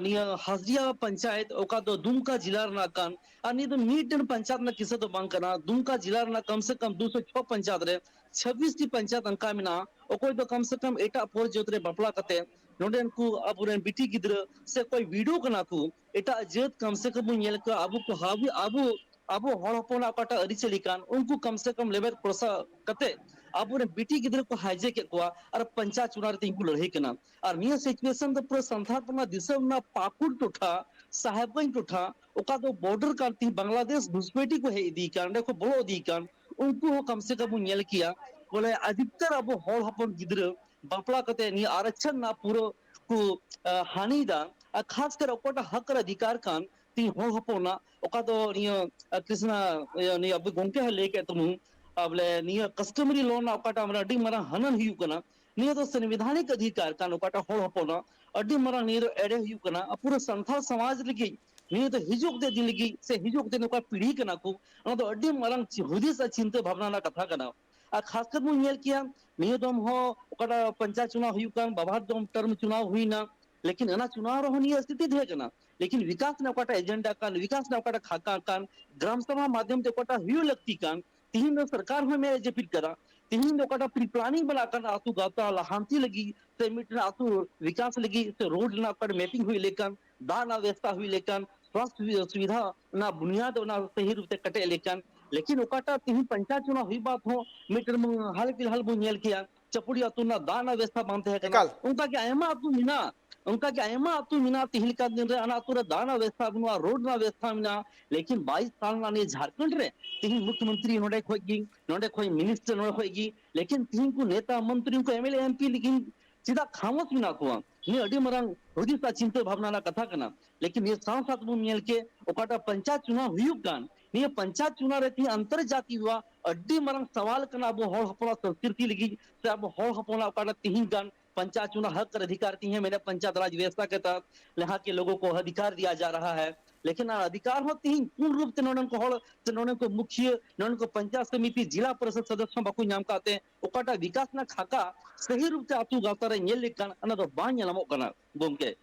ᱱᱤᱭᱟᱹ ᱦᱟᱡᱽᱨᱤᱭᱟ ᱯᱚᱧᱪᱟᱭᱮᱛ, ᱚᱠᱟ ᱫᱚ ᱫᱩᱢᱠᱟ ᱡᱮᱞᱟ ᱨᱮᱱᱟᱜ ᱠᱟᱱ, ᱟᱨ ᱱᱤᱭᱟᱹ ᱫᱚ ᱢᱤᱫᱴᱮᱱ ᱯᱚᱧᱪᱟᱭᱮᱛ ᱨᱮᱱᱟᱜ ᱠᱤᱥᱟᱹ ᱫᱚ ᱵᱟᱝ ᱠᱟᱱᱟ᱾ ᱫᱩᱢᱠᱟ ᱡᱮᱞᱟ ᱨᱮᱱᱟᱜ ᱠᱚᱢ ᱥᱮ ᱠᱚᱢ ᱫᱩᱥᱚ ᱪᱷᱚ ᱯᱚᱧᱪᱟᱭᱮᱛ ᱨᱮ ᱪᱷᱟᱵᱵᱤᱥ ᱴᱤ ᱯᱚᱧᱪᱟᱭᱮᱛ ᱚᱱᱠᱟ ᱢᱮᱱᱟᱜᱼᱟ, ᱚᱠᱚᱭ ᱫᱚ ᱠᱚᱢ ᱥᱮ ᱠᱚᱢ ᱮᱴᱟᱜ ᱯᱚᱨ ᱡᱟᱹᱛ ᱨᱮ ᱵᱟᱯᱞᱟ ᱠᱟᱛᱮ ᱱᱚᱰᱮᱱ ᱠᱚ ᱟᱵᱚᱨᱮᱱ ᱵᱤᱴᱤ ᱜᱤᱫᱽᱨᱟᱹ ᱥᱮ ᱚᱠᱚᱭ ᱵᱤᱰᱟᱹᱣ ᱠᱟᱱᱟ ᱠᱚ, ᱮᱴᱟᱜ ᱡᱟᱹᱛ ᱠᱚᱢ ᱥᱮ ᱠᱚᱢ ᱵᱚᱱ ᱧᱮᱞ ᱠᱚᱣᱟ, ᱟᱵᱚ ᱠᱚ ᱦᱟᱵᱤ-, ᱟᱵᱚ, ᱟᱵᱚ ᱦᱚᱲ ᱦᱚᱯᱚᱱᱟᱜ ᱚᱠᱟᱴᱟᱜ ᱟᱹᱨᱤᱪᱟᱹᱞᱤ ᱠᱟᱱ, ᱩᱱᱠᱩ ᱠᱚᱢ ᱥᱮ ᱠᱚᱢ ᱞᱮᱵᱮᱫ ᱯᱨᱚᱥᱟ ᱠᱟᱛᱮ ᱟᱵᱚᱨᱮᱱ ᱵᱤᱴᱤ ᱜᱤᱫᱽᱨᱟᱹ ᱠᱚ hijack ᱮᱫ ᱠᱚᱣᱟ ᱟᱨ ᱯᱚᱧᱪᱟᱭᱮᱛ ᱪᱩᱱᱟᱣ ᱨᱮ ᱛᱮᱦᱮᱧ ᱠᱚ ᱞᱟᱹᱲᱦᱟᱹᱭ ᱠᱟᱱᱟ᱾ ᱟᱨ ᱱᱤᱭᱟᱹ situation ᱫᱚ ᱯᱩᱨᱟᱹ ᱥᱟᱱᱛᱟᱲ ᱯᱟᱨᱜᱟᱱᱟ ᱫᱤᱥᱚᱢ ᱨᱮᱱᱟᱜ ᱯᱟᱹᱠᱩᱲ ᱴᱚᱴᱷᱟ, ᱥᱟᱦᱮᱵᱽᱜᱚᱸᱡᱽ ᱴᱚᱴᱷᱟ, ᱚᱠᱟ ᱫᱚ border ᱠᱟᱱ ᱛᱮᱦᱮᱧ ᱵᱟᱝᱞᱟᱫᱮᱥ ᱜᱷᱩᱥᱯᱮᱴᱤ ᱠᱚ ᱦᱮᱡ ᱤᱫᱤ ᱠᱟᱱ, ᱚᱸᱰᱮ ᱠᱚ ᱵᱚᱞᱚ ᱤᱫᱤ ᱠᱟᱱ, ᱩᱱᱠᱩ ᱦᱚᱸ ᱠᱚᱢ ᱥᱮ ᱠᱚᱢ ᱵᱚᱱ ᱧᱮᱞ ᱠᱮᱭᱟ, ᱵᱚᱞᱮ ᱟᱹᱰᱤᱛᱟᱨ ᱟᱵᱚ ᱦᱚᱲ ᱦᱚᱯᱚᱱ ᱜᱤᱫᱽᱨᱟᱹ ᱵᱟᱯᱞᱟ ᱠᱟᱛᱮ ᱱᱤᱭᱟᱹ ᱟᱨᱟᱠᱪᱷᱚᱱ ᱨᱮᱱᱟᱜ ᱯᱩᱨᱟᱹ ᱠᱚ, ᱟ, ᱦᱟᱹᱱᱤᱭᱮᱫᱟ᱾ ᱟᱨ ᱠᱷᱟᱥ ᱠᱟᱨ ᱚᱠᱚᱭᱴᱟᱜ ᱦᱚᱠ ᱟᱨ ᱚᱫᱷᱤᱠᱟᱨ ᱠᱟᱱ ᱛᱤᱧ ᱦᱚᱲ ᱦᱚᱯᱚᱱᱟᱜ, ᱚᱠᱟ ᱫᱚ ᱱᱤᱭᱟᱹ, ᱟ, ᱠᱨᱤᱥᱱᱟ, ᱤᱭᱟᱹ, ᱱᱤᱭᱟᱹ ᱟᱵᱚ ᱜᱚᱝᱠᱮ ᱦᱚᱸ ᱞᱟᱹᱭ ᱠᱮᱫ ᱛᱟᱵᱚᱱ, ᱟ, ᱵᱚᱞᱮ ᱱᱤᱭᱟᱹ customary law ᱨᱮᱱᱟᱜ ᱚᱠᱟᱴᱟᱜ ᱢᱟᱱᱮ ᱟᱹᱰᱤ ᱢᱟᱨᱟᱝ ᱦᱟᱱᱚᱱ ᱦᱩᱭᱩᱜ ᱠᱟᱱᱟ, ᱱᱤᱭᱟᱹ ᱫᱚ ᱥᱚᱝᱵᱤᱫᱷᱟᱱᱤᱠ ᱚᱫᱷᱤᱠᱟᱨ ᱠᱟᱱ ᱚᱠᱟᱴᱟᱜ ᱦᱚᱲ ᱦᱚᱯᱚᱱᱟᱜ, ᱟᱹᱰᱤ ᱢᱟᱨᱟᱝ ᱱᱤᱭᱟᱹ ᱫᱚ ᱮᱲᱮ ᱦᱩᱭᱩᱜ ᱠᱟᱱᱟ᱾ ᱟᱨ ᱯᱩᱨᱟᱹ ᱥᱟᱱᱛᱟᱲ ᱥᱚᱢᱟᱡᱽ ᱞᱟᱹᱜᱤᱫ ᱱᱤᱭᱟᱹ ᱫᱚ ᱦᱤᱡᱩᱜ ᱫᱤᱱ ᱞᱟᱹᱜᱤᱫ ᱥᱮ ᱦᱤᱡᱩᱜ ᱫᱤᱱ ᱚᱠᱟ ᱯᱤᱲᱦᱤ ᱠᱟᱱᱟ ᱠᱚ, ᱚᱱᱟ ᱫᱚ ᱟᱹᱰᱤ ᱢᱟᱨᱟᱝ ᱪᱤ-, ᱦᱩᱫᱤᱥ ᱟᱨ ᱪᱤᱱᱛᱟᱹ ᱵᱷᱟᱵᱽᱱᱟ ᱨᱮᱱᱟᱜ ᱠᱟᱛᱷᱟ ᱠᱟᱱᱟ᱾ ᱟᱨ ᱠᱷᱟᱥ ᱠᱟᱨ ᱵᱚᱱ ᱧᱮᱞ ᱠᱮᱭᱟ, ᱱᱤᱭᱟᱹ ᱫᱚᱢ ᱦᱚᱸ ᱚᱠᱟᱴᱟᱜ ᱯᱚᱧᱪᱟᱭᱮᱛ ᱪᱩᱱᱟᱣ ᱦᱩᱭᱩᱜ ᱠᱟᱱ, ᱵᱟᱵᱟᱨ ᱫᱚᱢ term ᱪᱩᱱᱟᱣ ᱦᱩᱭᱱᱟ, ᱞᱮᱠᱤᱱ ᱚᱱᱟ ᱪᱩᱱᱟᱣ ᱨᱮᱦᱚᱸ ᱱᱤᱭᱟᱹ ᱥᱛᱷᱤᱛᱤ ᱛᱟᱦᱮᱸ ᱠᱟᱱᱟ᱾ ᱞᱮᱠᱤᱱ ᱵᱤᱠᱟᱥ ᱨᱮᱱᱟᱜ ᱚᱠᱟᱴᱟᱜ agenda ᱠᱟᱱ, ᱵᱤᱠᱟᱥ ᱨᱮᱱᱟᱜ ᱚᱠᱟᱴᱟᱜ ᱠᱷᱟᱠᱟ ᱠᱟᱱ, ᱜᱨᱟᱢ ᱥᱚᱵᱷᱟ ᱢᱟᱫᱷᱭᱚᱢ ᱛᱮ ᱚᱠᱟᱴᱟᱜ ᱦᱩᱭᱩᱜ ᱞᱟᱹᱠᱛᱤ ᱠᱟᱱ, ᱛᱤᱦᱤᱧ ᱫᱚ ᱥᱚᱨᱠᱟᱨ ᱦᱚᱸ ᱢᱮᱫ ᱡᱟᱹᱯᱤᱫ ᱠᱟᱫᱟ᱾ ᱛᱤᱦᱤᱧ ᱫᱚ ᱚᱠᱟᱴᱟᱜ pre planning ᱵᱟᱞᱟ ᱠᱟᱱ ᱟᱹᱛᱩ ᱜᱟᱶᱛᱟ ᱞᱟᱦᱟᱱᱛᱤ ᱞᱟᱹᱜᱤᱫ ᱥᱮ ᱢᱤᱫᱴᱮᱱ ᱟᱹᱛᱩ ᱵᱤᱠᱟᱥ ᱞᱟᱹᱜᱤᱫ ᱥᱮ road ᱨᱮᱱᱟᱜ ᱚᱠᱟᱴᱟᱜ mapping ᱦᱩᱭ ᱞᱮᱠᱟᱱ, ᱫᱟᱜ ᱨᱮᱱᱟᱜ ᱵᱮᱵᱚᱥᱛᱷᱟ ᱦᱩᱭ ᱞᱮᱠᱟᱱ, ᱥᱟᱥᱛᱷ ᱥᱩᱵᱤ-, ᱥᱩᱵᱤᱫᱷᱟ ᱨᱮᱱᱟᱜ ᱵᱩᱱᱤᱭᱟᱫ ᱚᱱᱟ ᱥᱟᱹᱦᱤ ᱨᱩᱯ ᱛᱮ ᱠᱮᱴᱮᱡ ᱞᱮᱠᱟᱱ, ᱞᱮᱠᱤᱱ ᱚᱠᱟᱴᱟᱜ ᱛᱤᱦᱤᱧ ᱯᱚᱧᱪᱟᱭᱮᱛ ᱪᱩᱱᱟᱣ ᱦᱩᱭ ᱵᱟᱫ ᱦᱚᱸ ᱢᱤᱫᱴᱮᱱ ᱦᱟᱞ ᱯᱷᱤᱞᱦᱟᱞ ᱵᱚᱱ ᱧᱮᱞ ᱠᱮᱭᱟ, ᱪᱟᱯᱩᱲᱤ ᱟᱹᱛᱩ ᱨᱮᱱᱟᱜ ᱫᱟᱜ ᱨᱮᱱᱟᱜ ᱵᱮᱵᱚᱥᱛᱷᱟ ᱵᱟᱝ ᱛᱟᱦᱮᱸ ᱠᱟᱱᱟ᱾ ᱮᱠᱟᱞ᱾ ᱚᱱᱠᱟ ᱜᱮ ᱟᱭᱢᱟ ᱟᱹᱛᱩ ᱢᱮᱱᱟᱜᱼᱟ, ᱚᱱᱠᱟ ᱜᱮ ᱟᱭᱢᱟ ᱟᱹᱛᱩ ᱢᱮᱱᱟᱜᱼᱟ, ᱛᱤᱦᱤᱧ ᱞᱮᱠᱟ ᱫᱤᱱ ᱨᱮ ᱚᱱᱟ ᱟᱹᱛᱩ ᱨᱮ ᱫᱟᱜ ᱨᱮᱱᱟᱜ ᱵᱮᱵᱚᱥᱛᱷᱟ ᱵᱟᱹᱱᱩᱜᱼᱟ, ᱨᱳᱰ ᱨᱮᱱᱟᱜ ᱵᱮᱵᱚᱥᱛᱷᱟ ᱢᱮᱱᱟᱜᱼᱟ, ᱞᱮᱠᱤᱱ ᱵᱟᱭᱤᱥ ᱥᱟᱞ ᱨᱮᱱᱟᱜ ᱱᱤᱭᱟᱹ ᱡᱷᱟᱲᱠᱷᱚᱸᱰ ᱨᱮ ᱛᱤᱦᱤᱧ ᱢᱩᱠᱷᱭᱚᱢᱚᱱᱛᱨᱤ ᱱᱚᱰᱮ ᱠᱷᱚᱡ ᱜᱮ, ᱱᱚᱰᱮ ᱠᱷᱚᱡ ᱢᱤᱱᱤᱥᱴᱟᱨ ᱱᱚᱰᱮ ᱠᱷᱚᱡ ᱜᱮ, ᱞᱮᱠᱤᱱ ᱛᱤᱦᱤᱧ ᱠᱚ ᱱᱮᱛᱟ ᱢᱚᱱᱛᱨᱤ ᱩᱱᱠᱩ M L A M P ᱞᱮᱠᱤᱱ ᱪᱮᱫᱟᱜ ᱠᱷᱟᱢᱚᱥ ᱢᱮᱱᱟᱜ ᱠᱚᱣᱟ? ᱱᱤᱭᱟᱹ ᱟᱹᱰᱤ ᱢᱟᱨᱟᱝ ᱦᱩᱫᱤᱥ ᱟᱨ ᱪᱤᱱᱛᱟᱹ ᱵᱷᱟᱵᱽᱱᱟ ᱨᱮᱱᱟᱜ ᱠᱟᱛᱷᱟ ᱠᱟᱱᱟ᱾ ᱞᱮᱠᱤᱱ ᱱᱤᱭᱟᱹ ᱥᱟᱶ ᱥᱟᱶ ᱛᱮᱵᱚᱱ ᱧᱮᱞ ᱠᱮᱫ ᱚᱠᱟᱴᱟᱜ ᱯᱚᱧᱪᱟᱭᱮᱛ ᱪᱩᱱᱟᱣ ᱦᱩᱭᱩᱜ ᱠᱟᱱ, ᱱᱤᱭᱟᱹ ᱯᱚᱧᱪᱟᱭᱮᱛ ᱪᱩᱱᱟᱣ ᱨᱮ ᱛᱤᱦᱤᱧ ᱟᱱᱛᱚᱨᱡᱟᱛᱤᱭᱚ ᱟᱹᱰᱤ ᱢᱟᱨᱟᱝ ᱥᱟᱣᱟᱞ ᱠᱟᱱᱟ ᱟᱵᱚ ᱦᱚᱲ ᱦᱚᱯᱚᱱᱟᱜ ᱥᱚᱝᱥᱠᱨᱤᱛᱤ ᱞᱟᱹᱜᱤᱫ ᱥᱮ ᱟᱵᱚ ᱦᱚᱲ ᱦᱚᱯᱚᱱᱟᱜ ᱚᱠᱟᱴᱟᱜ ᱛᱤᱦᱤᱧ ᱠᱟᱱ ᱯᱚᱧᱪᱟᱭᱮᱛ ᱪᱩᱱᱟᱣ ᱦᱚᱠ ᱟᱨ ᱚᱫᱷᱤᱠᱟᱨ ᱛᱤᱦᱤᱧ ᱢᱮᱱᱟᱜ ᱯᱚᱧᱪᱟᱭᱮᱛ ᱨᱟᱡᱽ ᱵᱮᱵᱚᱥᱛᱷᱟ ᱠᱮ ᱛᱟᱦᱮᱸᱫ ᱞᱮᱦᱟ ᱠᱮ ᱞᱳᱜᱳ ᱠᱚ ᱚᱫᱷᱤᱠᱟᱨ ᱫᱤᱭᱟ ᱡᱟ ᱨᱟᱦᱟ ᱦᱟᱭ, ᱞᱮᱠᱤᱱ ᱚᱱᱟ ᱚᱫᱷᱤᱠᱟᱨ ᱦᱚᱸ ᱛᱤᱦᱤᱧ ᱯᱩᱨᱱ ᱨᱩᱯ ᱛᱮ ᱱᱚᱰᱮᱱ ᱠᱚ ᱦᱚᱲ ᱥᱮ ᱱᱚᱰᱮᱱ ᱠᱚ ᱢᱩᱠᱷᱤᱭᱟᱹ, ᱱᱚᱰᱮᱱ ᱠᱚ ᱯᱚᱧᱪᱟᱭᱮᱛ ᱥᱚᱢᱤᱛᱤ, ᱡᱤᱞᱟ ᱯᱚᱨᱤᱥᱚᱫ ᱥᱚᱫᱚᱥᱥᱚ ᱵᱟᱠᱚ ᱧᱟᱢ ᱠᱟᱫ ᱛᱮ ᱚᱠᱟᱴᱟᱜ ᱵᱤᱠᱟᱥ ᱨᱮᱱᱟᱜ ᱠᱷᱟᱠᱟ ᱥᱟᱹᱦᱤ ᱨᱩᱯ ᱛᱮ ᱟᱹᱛᱩ ᱜᱟᱶᱛᱟ ᱨᱮ ᱧᱮᱞ ᱞᱮᱠᱷᱟᱱ ᱚᱱᱟ ᱫᱚ ᱵᱟᱝ ᱧᱮᱞ ᱧᱟᱢᱚᱜ ᱠᱟᱱᱟ ᱜᱚᱢᱠᱮ᱾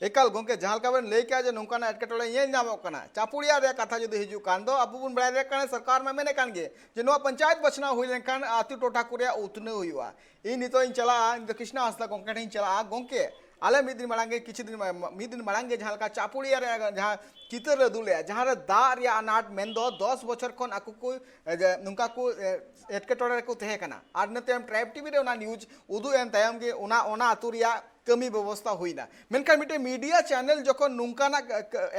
ᱮᱠᱟᱞ ᱜᱚᱢᱠᱮ, ᱡᱟᱦᱟᱸ ᱞᱮᱠᱟ ᱵᱮᱱ ᱞᱟᱹᱭ ᱠᱮᱜᱼᱟ ᱡᱮ ᱱᱚᱝᱠᱟᱱᱟᱜ ᱮᱴᱠᱮᱴᱚᱬᱮ ᱧᱮᱞ ᱧᱟᱢᱚᱜ ᱠᱟᱱᱟ, ᱪᱟᱯᱩᱲᱤᱭᱟ ᱨᱮᱭᱟᱜ ᱠᱟᱛᱷᱟ ᱡᱩᱫᱤ ᱦᱤᱡᱩᱜ ᱠᱟᱱ ᱫᱚ, ᱟᱵᱚ ᱵᱚᱱ ᱵᱟᱲᱟᱭ ᱫᱟᱲᱮᱭᱟᱜ ᱠᱟᱱᱟ ᱥᱚᱨᱠᱟᱨ ᱢᱟ ᱢᱮᱱᱮᱫ ᱠᱟᱱ ᱜᱮ ᱡᱮ ᱱᱚᱣᱟ ᱯᱚᱧᱪᱟᱭᱮᱛ ᱵᱟᱪᱷᱱᱟᱣ ᱦᱩᱭ ᱞᱮᱱᱠᱷᱟᱱ ᱟᱹᱛᱩ ᱴᱚᱴᱷᱟ ᱠᱚ ᱨᱮᱭᱟᱜ ᱩᱛᱱᱟᱹᱣ ᱦᱩᱭᱩᱜᱼᱟ᱾ ᱤᱧ ᱱᱤᱛᱚᱜ ᱤᱧ ᱪᱟᱞᱟᱜᱼᱟ, ᱤᱧ ᱫᱚ ᱠᱨᱤᱥᱱᱟ ᱦᱟᱸᱥᱫᱟ ᱜᱚᱢᱠᱮ ᱴᱷᱮᱱ ᱤᱧ ᱪᱟᱞᱟᱜᱼᱟ, ᱜᱚᱢᱠᱮ, ᱟᱞᱮ ᱢᱤᱫ ᱫᱤᱱ ᱢᱟᱲᱟᱝ ᱜᱮ, ᱠᱤᱪᱷᱩ ᱫᱤᱱ ᱢᱟ-, ᱢᱤᱫ ᱫᱤᱱ ᱢᱟᱲᱟᱝ ᱜᱮ ᱡᱟᱦᱟᱸ ᱞᱮᱠᱟ ᱪᱟᱯᱩᱲᱤᱭᱟ ᱨᱮᱭᱟᱜ ᱡᱟᱦᱟᱸ ᱪᱤᱛᱟᱹᱨ ᱞᱮ ᱩᱫᱩᱜ ᱞᱮᱜᱼᱟ, ᱡᱟᱦᱟᱸ ᱨᱮ ᱫᱟᱜ ᱨᱮᱭᱟᱜ ᱟᱱᱟᱴ ᱢᱮᱱᱫᱚ ᱫᱚᱥ ᱵᱚᱪᱷᱚᱨ ᱠᱷᱚᱱ ᱟᱠᱚ ᱠᱚ, ᱮ, ᱡᱮ, ᱱᱚᱝᱠᱟ ᱠᱚ, ᱮ, ᱮᱴᱠᱮᱴᱚᱬᱮ ᱨᱮᱠᱚ ᱛᱟᱦᱮᱸ ᱠᱟᱱᱟ᱾ ᱟᱨ ᱤᱱᱟᱹ ᱛᱟᱭᱚᱢ ᱴᱨᱟᱭᱤᱵᱽ ᱴᱤᱵᱷᱤ ᱨᱮ ᱚᱱᱟ ᱱᱤᱭᱩᱡᱽ ᱩᱫᱩᱜ ᱮᱱ ᱛᱟᱭᱚᱢ ᱜᱮ ᱚᱱᱟ, ᱚᱱᱟ ᱟᱹᱛᱩ ᱨᱮᱭᱟᱜ ᱠᱟᱹᱢᱤ ᱵᱮᱵᱚᱥᱛᱷᱟ ᱦᱩᱭᱱᱟ᱾ ᱢᱮᱱᱠᱷᱟᱱ ᱢᱤᱫᱴᱮᱱ ᱢᱤᱰᱤᱭᱟ ᱪᱮᱱᱮᱞ ᱡᱚᱠᱷᱚᱱ ᱱᱚᱝᱠᱟᱱᱟᱜ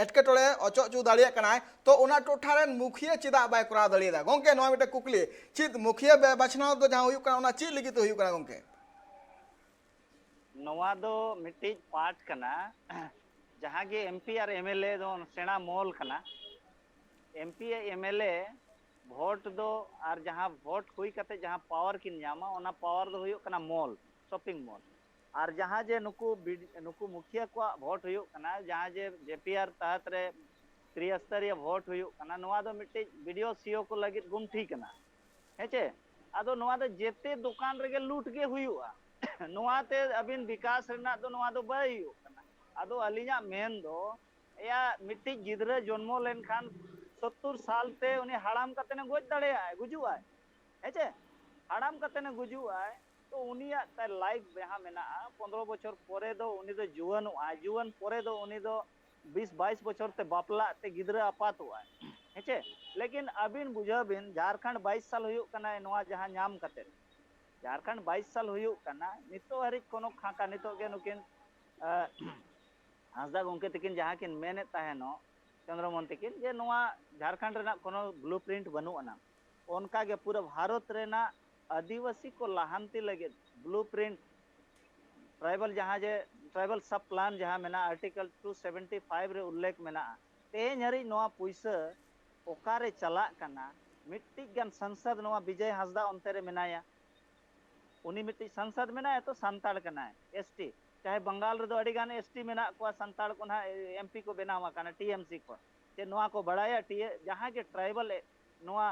ᱮᱴᱠᱮᱴᱚᱬᱮ ᱚᱪᱚᱜ ᱚᱪᱚ ᱫᱟᱲᱮᱭᱟᱜ ᱠᱟᱱᱟᱭ, ᱛᱚ ᱚᱱᱟ ᱴᱚᱴᱷᱟ ᱨᱮᱱ ᱢᱩᱠᱷᱤᱭᱟᱹ ᱪᱮᱫᱟᱜ ᱵᱟᱭ ᱠᱚᱨᱟᱣ ᱫᱟᱲᱮᱭᱟᱫᱟ? ᱜᱚᱢᱠᱮ, ᱱᱚᱣᱟ ᱢᱤᱫᱴᱮᱱ ᱠᱩᱠᱞᱤ, ᱪᱮᱫ ᱢᱩᱠᱷᱤᱭᱟᱹ ᱵᱟ-, ᱵᱟᱪᱷᱱᱟᱣ ᱫᱚ ᱡᱟᱦᱟᱸ ᱦᱩᱭᱩᱜ ᱠᱟᱱᱟ, ᱚᱱᱟ ᱪᱮᱫ ᱞᱟᱹᱜᱤᱫ ᱛᱮ ᱦᱩᱭᱩᱜ ᱠᱟᱱᱟ ᱜᱚᱢᱠᱮ? ᱱᱚᱣᱟ ᱫᱚ ᱢᱤᱫᱴᱤᱡ ᱯᱟᱨᱴ ᱠᱟᱱᱟ᱾ ᱡᱟᱦᱟᱸ ᱜᱮ M P R M L A ᱫᱚ ᱥᱮᱬᱟ ᱢᱚᱞ ᱠᱟᱱᱟ᱾ M P R M L A ᱵᱷᱳᱴ ᱫᱚ, ᱟᱨ ᱡᱟᱦᱟᱸ ᱵᱷᱳᱴ ᱦᱩᱭ ᱠᱟᱛᱮ ᱡᱟᱦᱟᱸ ᱯᱟᱣᱟᱨ ᱠᱤᱱ ᱧᱟᱢᱟ, ᱚᱱᱟ ᱯᱟᱣᱟᱨ ᱫᱚ ᱦᱩᱭᱩᱜ ᱠᱟᱱᱟ ᱢᱚᱞ, ᱥᱚᱯᱤᱝ ᱢᱚᱞ᱾ ᱟᱨ ᱡᱟᱦᱟᱸ ᱡᱮ ᱱᱩᱠᱩ ᱵᱤᱰ-, ᱱᱩᱠᱩ ᱢᱩᱠᱷᱤᱭᱟᱹ ᱠᱚᱣᱟᱜ ᱵᱷᱳᱴ ᱦᱩᱭᱩᱜ ᱠᱟᱱᱟ, ᱡᱟᱦᱟᱸ ᱡᱮ ᱡᱮ ᱯᱤ ᱟᱨ ᱛᱟᱦᱟᱛ ᱨᱮ ᱛᱨᱤᱭᱟᱥᱛᱟᱨᱤᱭᱟ ᱵᱷᱳᱴ ᱦᱩᱭᱩᱜ ᱠᱟᱱᱟ, ᱱᱚᱣᱟ ᱫᱚ ᱢᱤᱫᱴᱤᱡ ᱵᱤ ᱰᱤ ᱳ ᱥᱤ ᱳ ᱠᱚ ᱞᱟᱹᱜᱤᱫ ᱜᱩᱱᱴᱷᱤ ᱠᱟᱱᱟ᱾ ᱦᱮᱸ ᱪᱮ? ᱟᱫᱚ ᱱᱚᱣᱟ ᱫᱚ ᱡᱮᱛᱮ ᱫᱚᱠᱟᱱ ᱨᱮᱜᱮ ᱞᱩᱴ ᱜᱮ ᱦᱩᱭᱩᱜᱼᱟ᱾ ᱱᱚᱣᱟ ᱛᱮ ᱟᱹᱵᱤᱱ ᱵᱤᱠᱟᱥ ᱨᱮᱱᱟᱜ ᱫᱚ ᱱᱚᱣᱟ ᱫᱚ ᱵᱟᱭ ᱦᱩᱭᱩᱜ ᱠᱟᱱᱟ᱾ ᱟᱫᱚ ᱟᱹᱞᱤᱧᱟᱜ ᱢᱮᱱ ᱫᱚ, ᱮᱭᱟ, ᱢᱤᱫᱴᱤᱡ ᱜᱤᱫᱽᱨᱟᱹ ᱡᱚᱱᱢᱚ ᱞᱮᱱᱠᱷᱟᱱ ᱥᱚᱛᱛᱚᱨ ᱥᱟᱞ ᱛᱮ ᱩᱱᱤ ᱦᱟᱲᱟᱢ ᱠᱟᱛᱮ ᱮ ᱜᱚᱡ ᱫᱟᱲᱮᱭᱟᱜᱼᱟᱭ, ᱜᱩᱡᱩᱜᱼᱟᱭ, ᱦᱮᱸ ᱪᱮ? ᱦᱟᱲᱟᱢ ᱠᱟᱛᱮ ᱮ ᱜᱩᱡᱩᱜᱼᱟᱭ, ᱛᱚ ᱩᱱᱤᱭᱟᱜ ᱛᱟᱭ ᱞᱟᱭᱤᱯᱷ ᱡᱟᱦᱟᱸ ᱢᱮᱱᱟᱜᱼᱟ, ᱯᱚᱱᱨᱚ ᱵᱚᱪᱷᱚᱨ ᱯᱚᱨᱮ ᱫᱚ ᱩᱱᱤ ᱫᱚ ᱡᱩᱣᱟᱹᱱᱚᱜᱼᱟᱭ, ᱡᱩᱣᱟᱹᱱ ᱯᱚᱨᱮ ᱫᱚ ᱩᱱᱤ ᱫᱚ ᱵᱤᱥ ᱵᱟᱭᱤᱥ ᱵᱚᱪᱷᱚᱨ ᱛᱮ ᱵᱟᱯᱞᱟᱜ ᱛᱮ ᱜᱤᱫᱽᱨᱟᱹ ᱟᱯᱟᱛᱚᱜᱼᱟᱭ, ᱦᱮᱸ ᱪᱮ? ᱞᱮᱠᱤᱱ ᱟᱹᱵᱤᱱ ᱵᱩᱡᱷᱟᱹᱣ ᱵᱤᱱ, ᱡᱷᱟᱨᱠᱷᱚᱸᱰ ᱵᱟᱭᱤᱥ ᱥᱟᱞ ᱦᱩᱭᱩᱜ ᱠᱟᱱᱟ ᱱᱚᱣᱟ ᱡᱟᱦᱟᱸ ᱧᱟᱢ ᱠᱟᱛᱮ, ᱡᱷᱟᱨᱠᱷᱚᱸᱰ ᱵᱟᱭᱤᱥ ᱥᱟᱞ ᱦᱩᱭᱩᱜ ᱠᱟᱱᱟ, ᱱᱤᱛᱚᱜ ᱦᱟᱹᱨᱤᱡ ᱠᱳᱱᱳ ᱠᱷᱟᱸᱠᱟ, ᱱᱤᱛᱚᱜ ᱜᱮ ᱱᱩᱠᱤᱱ ᱦᱟᱸᱥᱫᱟ ᱜᱚᱢᱠᱮ ᱛᱟᱹᱠᱤᱱ ᱡᱟᱦᱟᱸ ᱠᱤᱱ ᱢᱮᱱᱮᱫ ᱛᱟᱦᱮᱱᱚᱜ, ᱪᱚᱱᱫᱨᱚᱢᱳᱦᱚᱱ ᱛᱟᱹᱠᱤᱱ, ᱡᱮ ᱱᱚᱣᱟ ᱡᱷᱟᱲᱠᱷᱚᱸᱰ ᱨᱮᱱᱟᱜ ᱠᱳᱱᱳ ᱵᱞᱩ ᱯᱨᱤᱱᱴ ᱵᱟᱹᱱᱩᱜ ᱟᱱᱟ, ᱚᱱᱠᱟ ᱜᱮ ᱯᱩᱨᱟᱹ ᱵᱷᱟᱨᱚᱛ ᱨᱮᱱᱟᱜ ᱟᱹᱫᱤᱵᱟᱹᱥᱤ ᱠᱚ ᱞᱟᱦᱟᱱᱛᱤ ᱞᱟᱹᱜᱤᱫ ᱵᱞᱩ ᱯᱨᱤᱱᱴ, ᱴᱨᱟᱭᱵᱟᱞ ᱡᱟᱦᱟᱸ ᱡᱮ ᱴᱨᱟᱭᱵᱟᱞ ᱥᱟᱵ ᱯᱞᱟᱱ ᱡᱟᱦᱟᱸ ᱢᱮᱱᱟᱜᱼᱟ, ᱟᱨᱴᱤᱠᱮᱞ ᱴᱩ ᱥᱮᱵᱷᱮᱱᱴᱤ ᱯᱷᱟᱭᱤᱵᱷ ᱨᱮ ᱩᱞᱞᱮᱠᱷ ᱢᱮᱱᱟᱜᱼᱟ, ᱛᱮᱦᱮᱧ ᱦᱟᱹᱨᱤᱡ ᱱᱚᱣᱟ ᱯᱩᱭᱥᱟᱹ ᱚᱠᱟᱨᱮ ᱪᱟᱞᱟᱜ ᱠᱟᱱᱟ? ᱢᱤᱫᱴᱤᱡ ᱜᱟᱱ ᱥᱟᱝᱥᱟᱫ ᱱᱚᱣᱟ ᱵᱤᱡᱚᱭ ᱦᱟᱸᱥᱫᱟ ᱚᱱᱛᱮ ᱨᱮ ᱢᱮᱱᱟᱭᱟ, ᱩᱱᱤ ᱢᱤᱫᱴᱤᱡ ᱥᱟᱝᱥᱟᱫ ᱢᱮᱱᱟᱭᱟ, ᱛᱚ ᱥᱟᱱᱛᱟᱲ ᱠᱟᱱᱟᱭ, ᱮᱥ ᱴᱤ᱾ ᱪᱟᱦᱮ ᱵᱟᱝᱜᱟᱞ ᱨᱮᱫᱚ ᱟᱹᱰᱤ ᱜᱟᱱ ᱮᱥ ᱴᱤ ᱢᱮᱱᱟᱜ ᱠᱚᱣᱟ, ᱥᱟᱱᱛᱟᱲ ᱠᱚ ᱱᱟᱦᱟᱜ ᱮᱢ ᱯᱤ ᱠᱚ ᱵᱮᱱᱟᱣ ᱟᱠᱟᱱᱟ, ᱴᱤ ᱮᱢ ᱥᱤ ᱠᱚ᱾ ᱪᱮ ᱱᱚᱣᱟ ᱠᱚ ᱵᱟᱲᱟᱭᱟ? ᱴᱤ-, ᱡᱟᱦᱟᱸ ᱜᱮ ᱴᱨᱟᱭᱵᱟᱞ ᱮ-, ᱱᱚᱣᱟ,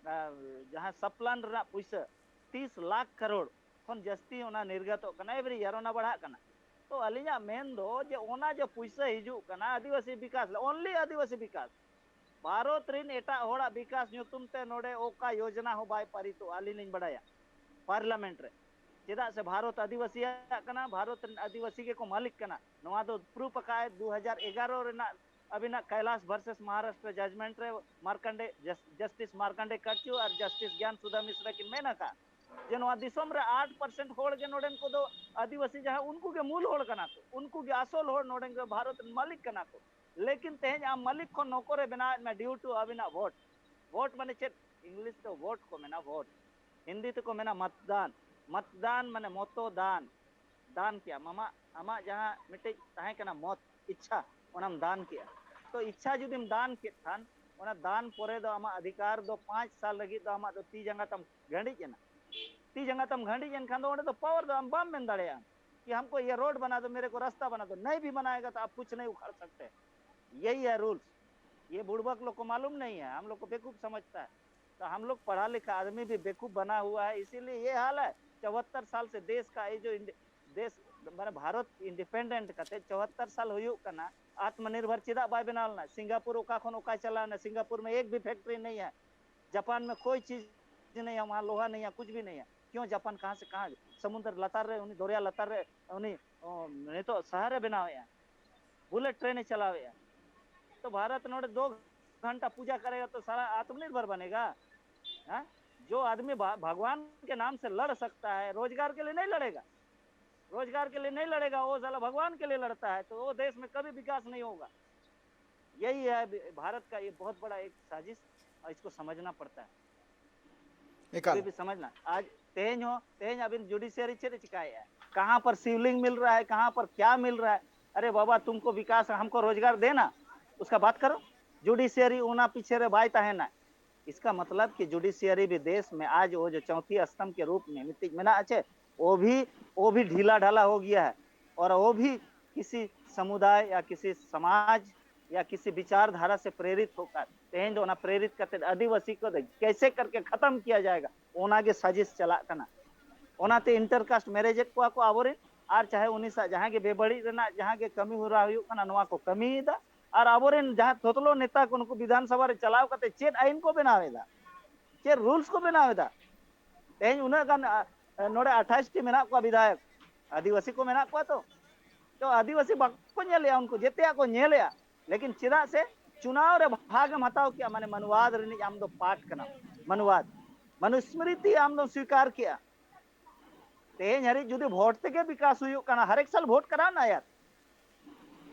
ᱟ, ᱡᱟᱦᱟᱸ ᱥᱟᱵ ᱯᱞᱟᱱ ᱨᱮᱱᱟᱜ ᱯᱩᱭᱥᱟᱹ ᱛᱤᱥ ᱞᱟᱠᱷ ᱠᱟᱨᱳᱲ ᱠᱷᱚᱱ ᱡᱟᱹᱥᱛᱤ ᱚᱱᱟ ᱱᱤᱨᱜᱟᱛᱚᱜ ᱠᱟᱱᱟ, ᱮᱵᱨᱤ ᱤᱭᱟᱨ ᱚᱱᱟ ᱵᱟᱲᱦᱟᱜ ᱠᱟᱱᱟ᱾ ᱛᱚ ᱟᱹᱞᱤᱧᱟᱜ ᱢᱮᱱ ᱫᱚ ᱡᱮ ᱚᱱᱟ ᱡᱮ ᱯᱩᱭᱥᱟᱹ ᱦᱤᱡᱩᱜ ᱠᱟᱱᱟ ᱟᱹᱫᱤᱵᱟᱹᱥᱤ ᱵᱤᱠᱟᱥ, only ᱟᱹᱫᱤᱵᱟᱹᱥᱤ ᱵᱤᱠᱟᱥ, ᱵᱷᱟᱨᱚᱛ ᱨᱤᱱ ᱮᱴᱟᱜ ᱦᱚᱲᱟᱜ ᱵᱤᱠᱟᱥ ᱧᱩᱛᱩᱢ ᱛᱮ ᱱᱚᱰᱮ ᱚᱠᱟ ᱭᱳᱡᱚᱱᱟ ᱦᱚᱸ ᱵᱟᱭ ᱯᱟᱨᱤᱛᱚᱜᱼᱟ, ᱟᱹᱞᱤᱧ ᱞᱤᱧ ᱵᱟᱲᱟᱭᱟ, ᱯᱟᱨᱞᱟᱢᱮᱱᱴ ᱨᱮ᱾ ᱪᱮᱫᱟᱜ ᱥᱮ ᱵᱷᱟᱨᱚᱛ ᱟᱹᱫᱤᱵᱟᱹᱥᱤᱭᱟᱜ ᱠᱟᱱᱟ, ᱵᱷᱟᱨᱚᱛ ᱨᱮᱱ ᱟᱹᱫᱤᱵᱟᱹᱥᱤ ᱜᱮᱠᱚ ᱢᱟᱹᱞᱤᱠ ᱠᱟᱱᱟ᱾ ᱱᱚᱣᱟ ᱫᱚ ᱯᱨᱩᱯ ᱟᱠᱟᱫ ᱫᱩ ᱦᱟᱡᱟᱨ ᱮᱜᱟᱨᱚ ᱨᱮᱱᱟᱜ ᱟᱹᱵᱤᱱᱟᱜ ᱠᱟᱭᱞᱟᱥ ᱵᱷᱟᱨᱥᱮᱥ ᱢᱚᱦᱟᱨᱟᱥᱴᱨᱚ ᱡᱟᱡᱽᱢᱮᱱᱴ ᱨᱮ ᱢᱟᱨᱠᱟᱱᱰᱮ, ᱡᱟᱥ-, ᱡᱟᱥᱴᱤᱥ ᱢᱟᱨᱠᱟᱱᱰᱮ ᱠᱟᱴᱪᱩ ᱟᱨ ᱡᱟᱥᱴᱤᱥ ᱜᱮᱭᱟᱱ ᱥᱩᱫᱷᱟ ᱢᱤᱥᱨᱟ ᱠᱤᱱ ᱢᱮᱱ ᱟᱠᱟᱫ ᱡᱮ ᱱᱚᱣᱟ ᱫᱤᱥᱚᱢ ᱨᱮ ᱟᱴ ᱯᱟᱨᱥᱮᱱᱴ ᱦᱚᱲ ᱜᱮ ᱱᱚᱰᱮᱱ ᱠᱚᱫᱚ ᱟᱹᱫᱤᱵᱟᱹᱥᱤ, ᱡᱟᱦᱟᱸ ᱩᱱᱠᱩ ᱜᱮ ᱢᱩᱞ ᱦᱚᱲ ᱠᱟᱱᱟ ᱠᱚ, ᱩᱱᱠᱩ ᱜᱮ ᱟᱥᱚᱞ ᱦᱚᱲ ᱱᱚᱰᱮᱱ ᱠᱚ ᱵᱷᱟᱨᱚᱛ ᱨᱮᱱ ᱢᱟᱹᱞᱤᱠ ᱠᱟᱱᱟ ᱠᱚ᱾ ᱞᱮᱠᱤᱱ ᱛᱮᱦᱮᱧ ᱟᱢ ᱢᱟᱹᱞᱤᱠ ᱠᱷᱚᱱ ᱱᱚᱠᱚᱨᱮ ᱵᱮᱱᱟᱣᱮᱫ ᱢᱮ due to ᱟᱹᱵᱤᱱᱟᱜ ᱵᱷᱳᱴ᱾ ᱵᱷᱳᱴ ᱢᱟᱱᱮ ᱪᱮᱫ? ᱤᱝᱞᱤᱥ ᱛᱮ ᱵᱷᱳᱴ ᱠᱚ ᱢᱮᱱᱟ, ᱵᱷᱳᱴ᱾ ᱦᱤᱱᱫᱤ ᱛᱮᱠᱚ ᱢᱮᱱᱟ ᱢᱟᱛᱫᱟᱱ᱾ ᱢᱟᱛᱫᱟᱱ ᱢᱟᱱᱮ ᱢᱚᱛᱚ ᱫᱟᱱ, ᱫᱟᱱ ᱠᱮᱜᱼᱟᱢ, ᱟᱢᱟᱜ, ᱟᱢᱟᱜ ᱡᱟᱦᱟᱸ ᱢᱤᱫᱴᱮᱡ ᱛᱟᱦᱮᱸ ᱠᱟᱱᱟ ᱢᱚᱛ, ᱤᱪᱪᱷᱟ, ᱚᱱᱟᱢ ᱫᱟᱱ ᱠᱮᱜᱼᱟ᱾ ᱛᱚ ᱤᱪᱪᱷᱟ ᱡᱩᱫᱤᱢ ᱫᱟᱱ ᱠᱮᱫ ᱠᱷᱟᱱ, ᱚᱱᱟ ᱫᱟᱱ ᱯᱚᱨᱮ ᱫᱚ ᱟᱢᱟᱜ ᱚᱫᱷᱤᱠᱟᱨ ᱫᱚ ᱯᱟᱸᱪ ᱥᱟᱞ ᱞᱟᱹᱜᱤᱫ ᱫᱚ ᱟᱢᱟᱜ ᱫᱚ ᱛᱤ ᱡᱟᱸᱜᱟ ᱛᱟᱢ ᱜᱷᱟᱹᱲᱤᱡ ᱮᱱᱟ᱾ ᱛᱤ ᱡᱟᱸᱜᱟ ᱛᱟᱢ ᱜᱷᱟᱹᱲᱤᱡ ᱮᱱ ᱠᱷᱟᱱ ᱫᱚ ᱚᱸᱰᱮ ᱫᱚ ᱯᱟᱣᱟᱨ ᱫᱚ ᱟᱢ ᱵᱟᱢ ᱢᱮᱱ ᱫᱟᱲᱮᱭᱟᱜᱼᱟ ᱠᱤ ᱦᱟᱢᱠᱳ ᱤᱭᱟᱹ ᱨᱳᱰ ᱵᱟᱱᱟ ᱫᱚ, ᱢᱮᱨᱮ ᱠᱳ ᱨᱟᱥᱛᱟ ᱵᱟᱱᱟ ᱫᱚ, ᱱᱟᱦᱤᱸ ᱵᱷᱤ ᱵᱟᱱᱟᱭᱮᱜᱟ ᱛᱚ ᱟᱯ ᱠᱩᱪᱷ ᱱᱟᱦᱤᱸ ᱩᱠᱷᱟᱲ ᱥᱟᱠᱛᱮ᱾ ᱭᱮᱦᱤ ᱦᱮ ᱨᱩᱞᱥ, ᱭᱮ ᱵᱩᱲᱵᱠ ᱞᱳᱜ ᱠᱳ ᱢᱟᱞᱩᱢ ᱱᱟᱦᱤᱸ ᱦᱮ, ᱦᱟᱢ ᱞᱳᱜ ᱠᱳ ᱵᱮᱠᱩᱯ ᱥᱟᱢᱟᱡᱽᱛᱟ ᱦᱮ᱾ ᱛᱚ ᱦᱟᱢ ᱞᱳᱜ ᱯᱟᱲᱷᱟ ᱞᱤᱠᱷᱟ ᱟᱫᱢᱤ ᱵᱷᱤ ᱵᱮᱠᱩᱯ ᱵᱟᱱᱟ ᱦᱩᱣᱟ ᱦᱮ, ᱤᱥᱤᱞᱤᱭᱮ ᱭᱮ ᱦᱟᱞ ᱦᱮ᱾ ᱪᱚᱣᱦᱚᱛᱛᱚᱨ ᱥᱟᱞ ᱥᱮ ᱫᱮᱥ ᱠᱟ ᱭᱮ ᱡᱳ ᱤᱱᱰᱤ-, ᱫᱮᱥ, ᱢᱟᱱᱮ ᱵᱷᱟᱨᱚᱛ ᱤᱱᱰᱤᱯᱮᱱᱰᱮᱱᱴ ᱠᱟᱛᱮ ᱪᱚᱣᱦᱚᱛᱛᱚᱨ ᱥᱟᱞ ᱦᱩᱭᱩᱜ ᱠᱟᱱᱟ, ᱟᱛᱢᱚᱱᱤᱨᱵᱷᱚᱨ ᱪᱮᱫᱟᱜ ᱵᱟᱭ ᱵᱮᱱᱟᱣ ᱞᱮᱱᱟ? ᱥᱤᱝᱜᱟᱯᱩᱨ ᱚᱠᱟ ᱠᱷᱚᱱ ᱚᱠᱟ ᱪᱟᱞᱟᱣ ᱮᱱᱟ? ᱥᱤᱝᱜᱟᱯᱩᱨ ᱢᱮ ᱮᱠ ᱵᱷᱤ ᱯᱷᱮᱠᱴᱨᱤ ᱱᱟᱦᱤᱸ ᱦᱮ, ᱡᱟᱯᱟᱱ ᱢᱮ ᱠᱳᱭ ᱪᱤᱡᱽ ᱱᱟᱦᱤᱸ ᱦᱮ, ᱣᱟᱦᱟᱸ ᱞᱳᱦᱟ ᱱᱟᱦᱤᱸ ᱦᱮ, ᱠᱩᱪ ᱵᱷᱤ ᱱᱟᱦᱤᱸ ᱦᱮ᱾ ᱠᱤᱭᱚᱸ ᱡᱟᱯᱟᱱ ᱠᱟᱦᱟᱸ ᱥᱮ ᱠᱟᱦᱟᱸ ᱥᱚᱢᱩᱫᱨ ᱞᱟᱛᱟᱨ ᱨᱮ ᱩᱱᱤ ᱫᱚᱨᱭᱟ ᱞᱟᱛᱟᱨ ᱨᱮ ᱩᱱᱤ, ᱚ, ᱱᱤᱛᱚᱜ ᱥᱟᱦᱟᱨ ᱮ ᱵᱮᱱᱟᱣᱮᱜᱼᱟ, ᱵᱩᱞᱮᱴ ᱴᱨᱮᱱ ᱮ ᱪᱟᱞᱟᱣᱮᱜᱼᱟ᱾ ᱛᱚ ᱵᱷᱟᱨᱚᱛ ᱱᱚᱰᱮ ᱫᱚ ᱜᱷᱟᱱᱴᱟ ᱯᱩᱡᱟ ᱠᱟᱨᱮᱜᱟ ᱛᱚ ᱥᱟᱨᱟ ᱟᱛᱢᱚᱱᱤᱨᱵᱷᱚᱨ ᱵᱟᱱᱮᱜᱟ? ᱦᱮᱸ? ᱡᱳ ᱟᱫᱢᱤ ᱵᱷᱟ-, ᱵᱷᱟᱜᱽᱣᱟᱱ ᱠᱮ ᱱᱟᱢ ᱥᱮ ᱞᱟᱲ ᱥᱟᱠᱛᱟ ᱦᱮ, ᱨᱳᱡᱽᱜᱟᱨ ᱠᱮ ᱞᱤᱭᱮ ᱱᱟᱦᱤᱸ ᱞᱟᱲᱮᱜᱟ᱾ रोजगार के लिए नहीं लड़ेगा, वो साला भगवान के लिए लड़ता है, तो वो देश में कभी विकास नहीं होगा। यही है भारत का ये बहुत बड़ा एक साजिश, और इसको समझना पड़ता है। ᱮᱠᱟᱞ᱾ कोई भी समझना। आज तेज हो, तेज अभी जुडिशियरी चेक चिकाए है, कहाँ पर शिवलिंग मिल रहा है, कहाँ पर क्या मिल रहा है। अरे बाबा, तुमको विकास, हमको रोजगार देना, उसका बात करो। जुडिशियरी ᱚᱱᱟ ᱯᱤᱪᱷᱮ ᱨᱮ ᱵᱟᱭ ᱛᱟᱦᱮᱱᱟ। इसका मतलब कि जुडिशियरी भी देश में आज वो जो चौथी स्तंभ के रूप में ᱢᱤᱫᱴᱤᱡ ᱢᱮᱱᱟᱜ ᱟᱪᱮ, वो भी, वो भी ढीला ढाला हो गया है। और वो भी किसी समुदाय या किसी समाज या किसी विचारधारा से प्रेरित होकर तेज ᱫᱚ ᱚᱱᱟ ᱯᱨᱮᱨᱤᱛ ᱠᱟᱛᱮ ᱟᱹᱫᱤᱵᱟᱹᱥᱤ ᱠᱚ ᱫᱚ कैसे करके खत्म किया जाएगा, ᱚᱱᱟ ᱜᱮ ᱥᱟᱡᱤᱥ ᱪᱟᱞᱟᱜ ᱠᱟᱱᱟ। ᱚᱱᱟᱛᱮ ᱤᱱᱴᱟᱨ ᱠᱟᱥᱴ ᱢᱮᱨᱮᱡᱮᱫ ᱠᱚᱣᱟ ᱠᱚ ᱟᱵᱚᱨᱮᱱ, ᱟᱨ ᱪᱟᱦᱮ ᱩᱱᱤ ᱥᱟᱶ ᱡᱟᱦᱟᱸ ᱜᱮ ᱵᱮᱵᱟᱹᱲᱤᱡ ᱨᱮᱱᱟᱜ ᱡᱟᱦᱟᱸ ᱜᱮ ᱠᱟᱹᱢᱤ ᱦᱚᱨᱟ ᱦᱩᱭᱩᱜ ᱠᱟᱱᱟ, ᱱᱚᱣᱟ ᱠᱚ ᱠᱟᱹᱢᱤᱭᱮᱫᱟ᱾ ᱟᱨ ᱟᱵᱚᱨᱮᱱ ᱡᱟᱦᱟᱸ ᱛᱷᱚᱛᱞᱚ ᱱᱮᱛᱟ ᱠᱚ, ᱱᱩᱠᱩ ᱵᱤᱫᱷᱟᱱ ᱥᱚᱵᱷᱟ ᱨᱮ ᱪᱟᱞᱟᱣ ᱠᱟᱛᱮ ᱪᱮᱫ ᱟᱭᱤᱱ ᱠᱚ ᱵᱮᱱᱟᱣ ᱮᱫᱟ, ᱪᱮᱫ ᱨᱩᱞᱥ ᱠᱚ ᱵᱮᱱᱟᱣ ᱮᱫᱟ? ᱛᱮᱦᱮᱧ ᱩᱱᱟᱹᱜ ᱜᱟᱱ, ᱟ, ᱱᱚᱰᱮ ᱟᱴᱷᱟᱥ ᱴᱤ ᱢᱮᱱᱟᱜ ᱠᱚᱣᱟ ᱵᱤᱫᱷᱟᱭᱚᱠ, ᱟᱹᱫᱤᱵᱟᱹᱥᱤ ᱠᱚ ᱢᱮᱱᱟᱜ ᱠᱚᱣᱟ ᱛᱚ᱾ ᱛᱚ ᱟᱹᱫᱤᱵᱟᱹᱥᱤ ᱵᱟᱠᱚ ᱧᱮᱞᱮᱜᱼᱟ, ᱩᱱᱠᱩ ᱡᱮᱛᱮᱭᱟᱜ ᱠᱚ ᱧᱮᱞᱮᱜᱼᱟ, ᱞᱮᱠᱤᱱ ᱪᱮᱫᱟᱜ ᱥᱮ ᱪᱩᱱᱟᱣ ᱨᱮ ᱵᱷᱟᱜᱽ ᱮᱢ ᱦᱟᱛᱟᱣ ᱠᱮᱜᱼᱟ, ᱢᱟᱱᱮ ᱢᱟᱱᱣᱟᱫ ᱨᱤᱱᱤᱡ ᱟᱢ ᱫᱚ ᱯᱟᱨᱴ ᱠᱟᱱᱟᱢ, ᱢᱟᱱᱣᱟᱫ, ᱢᱟᱱᱩᱥᱢᱨᱤᱛᱤ ᱟᱢ ᱫᱚᱢ ᱥᱣᱤᱠᱟᱨ ᱠᱮᱜᱼᱟ᱾ ᱛᱮᱦᱮᱧ ᱦᱟᱹᱨᱤᱡ ᱡᱩᱫᱤ ᱵᱷᱳᱴ ᱛᱮᱜᱮ ᱵᱤᱠᱟᱥ ᱦᱩᱭᱩᱜ ᱠᱟᱱᱟ, ᱦᱟᱨᱮᱠ ᱥᱟᱞ ᱵᱷᱳᱴ ᱠᱟᱱᱟ ᱱᱟ ᱭᱟᱨ,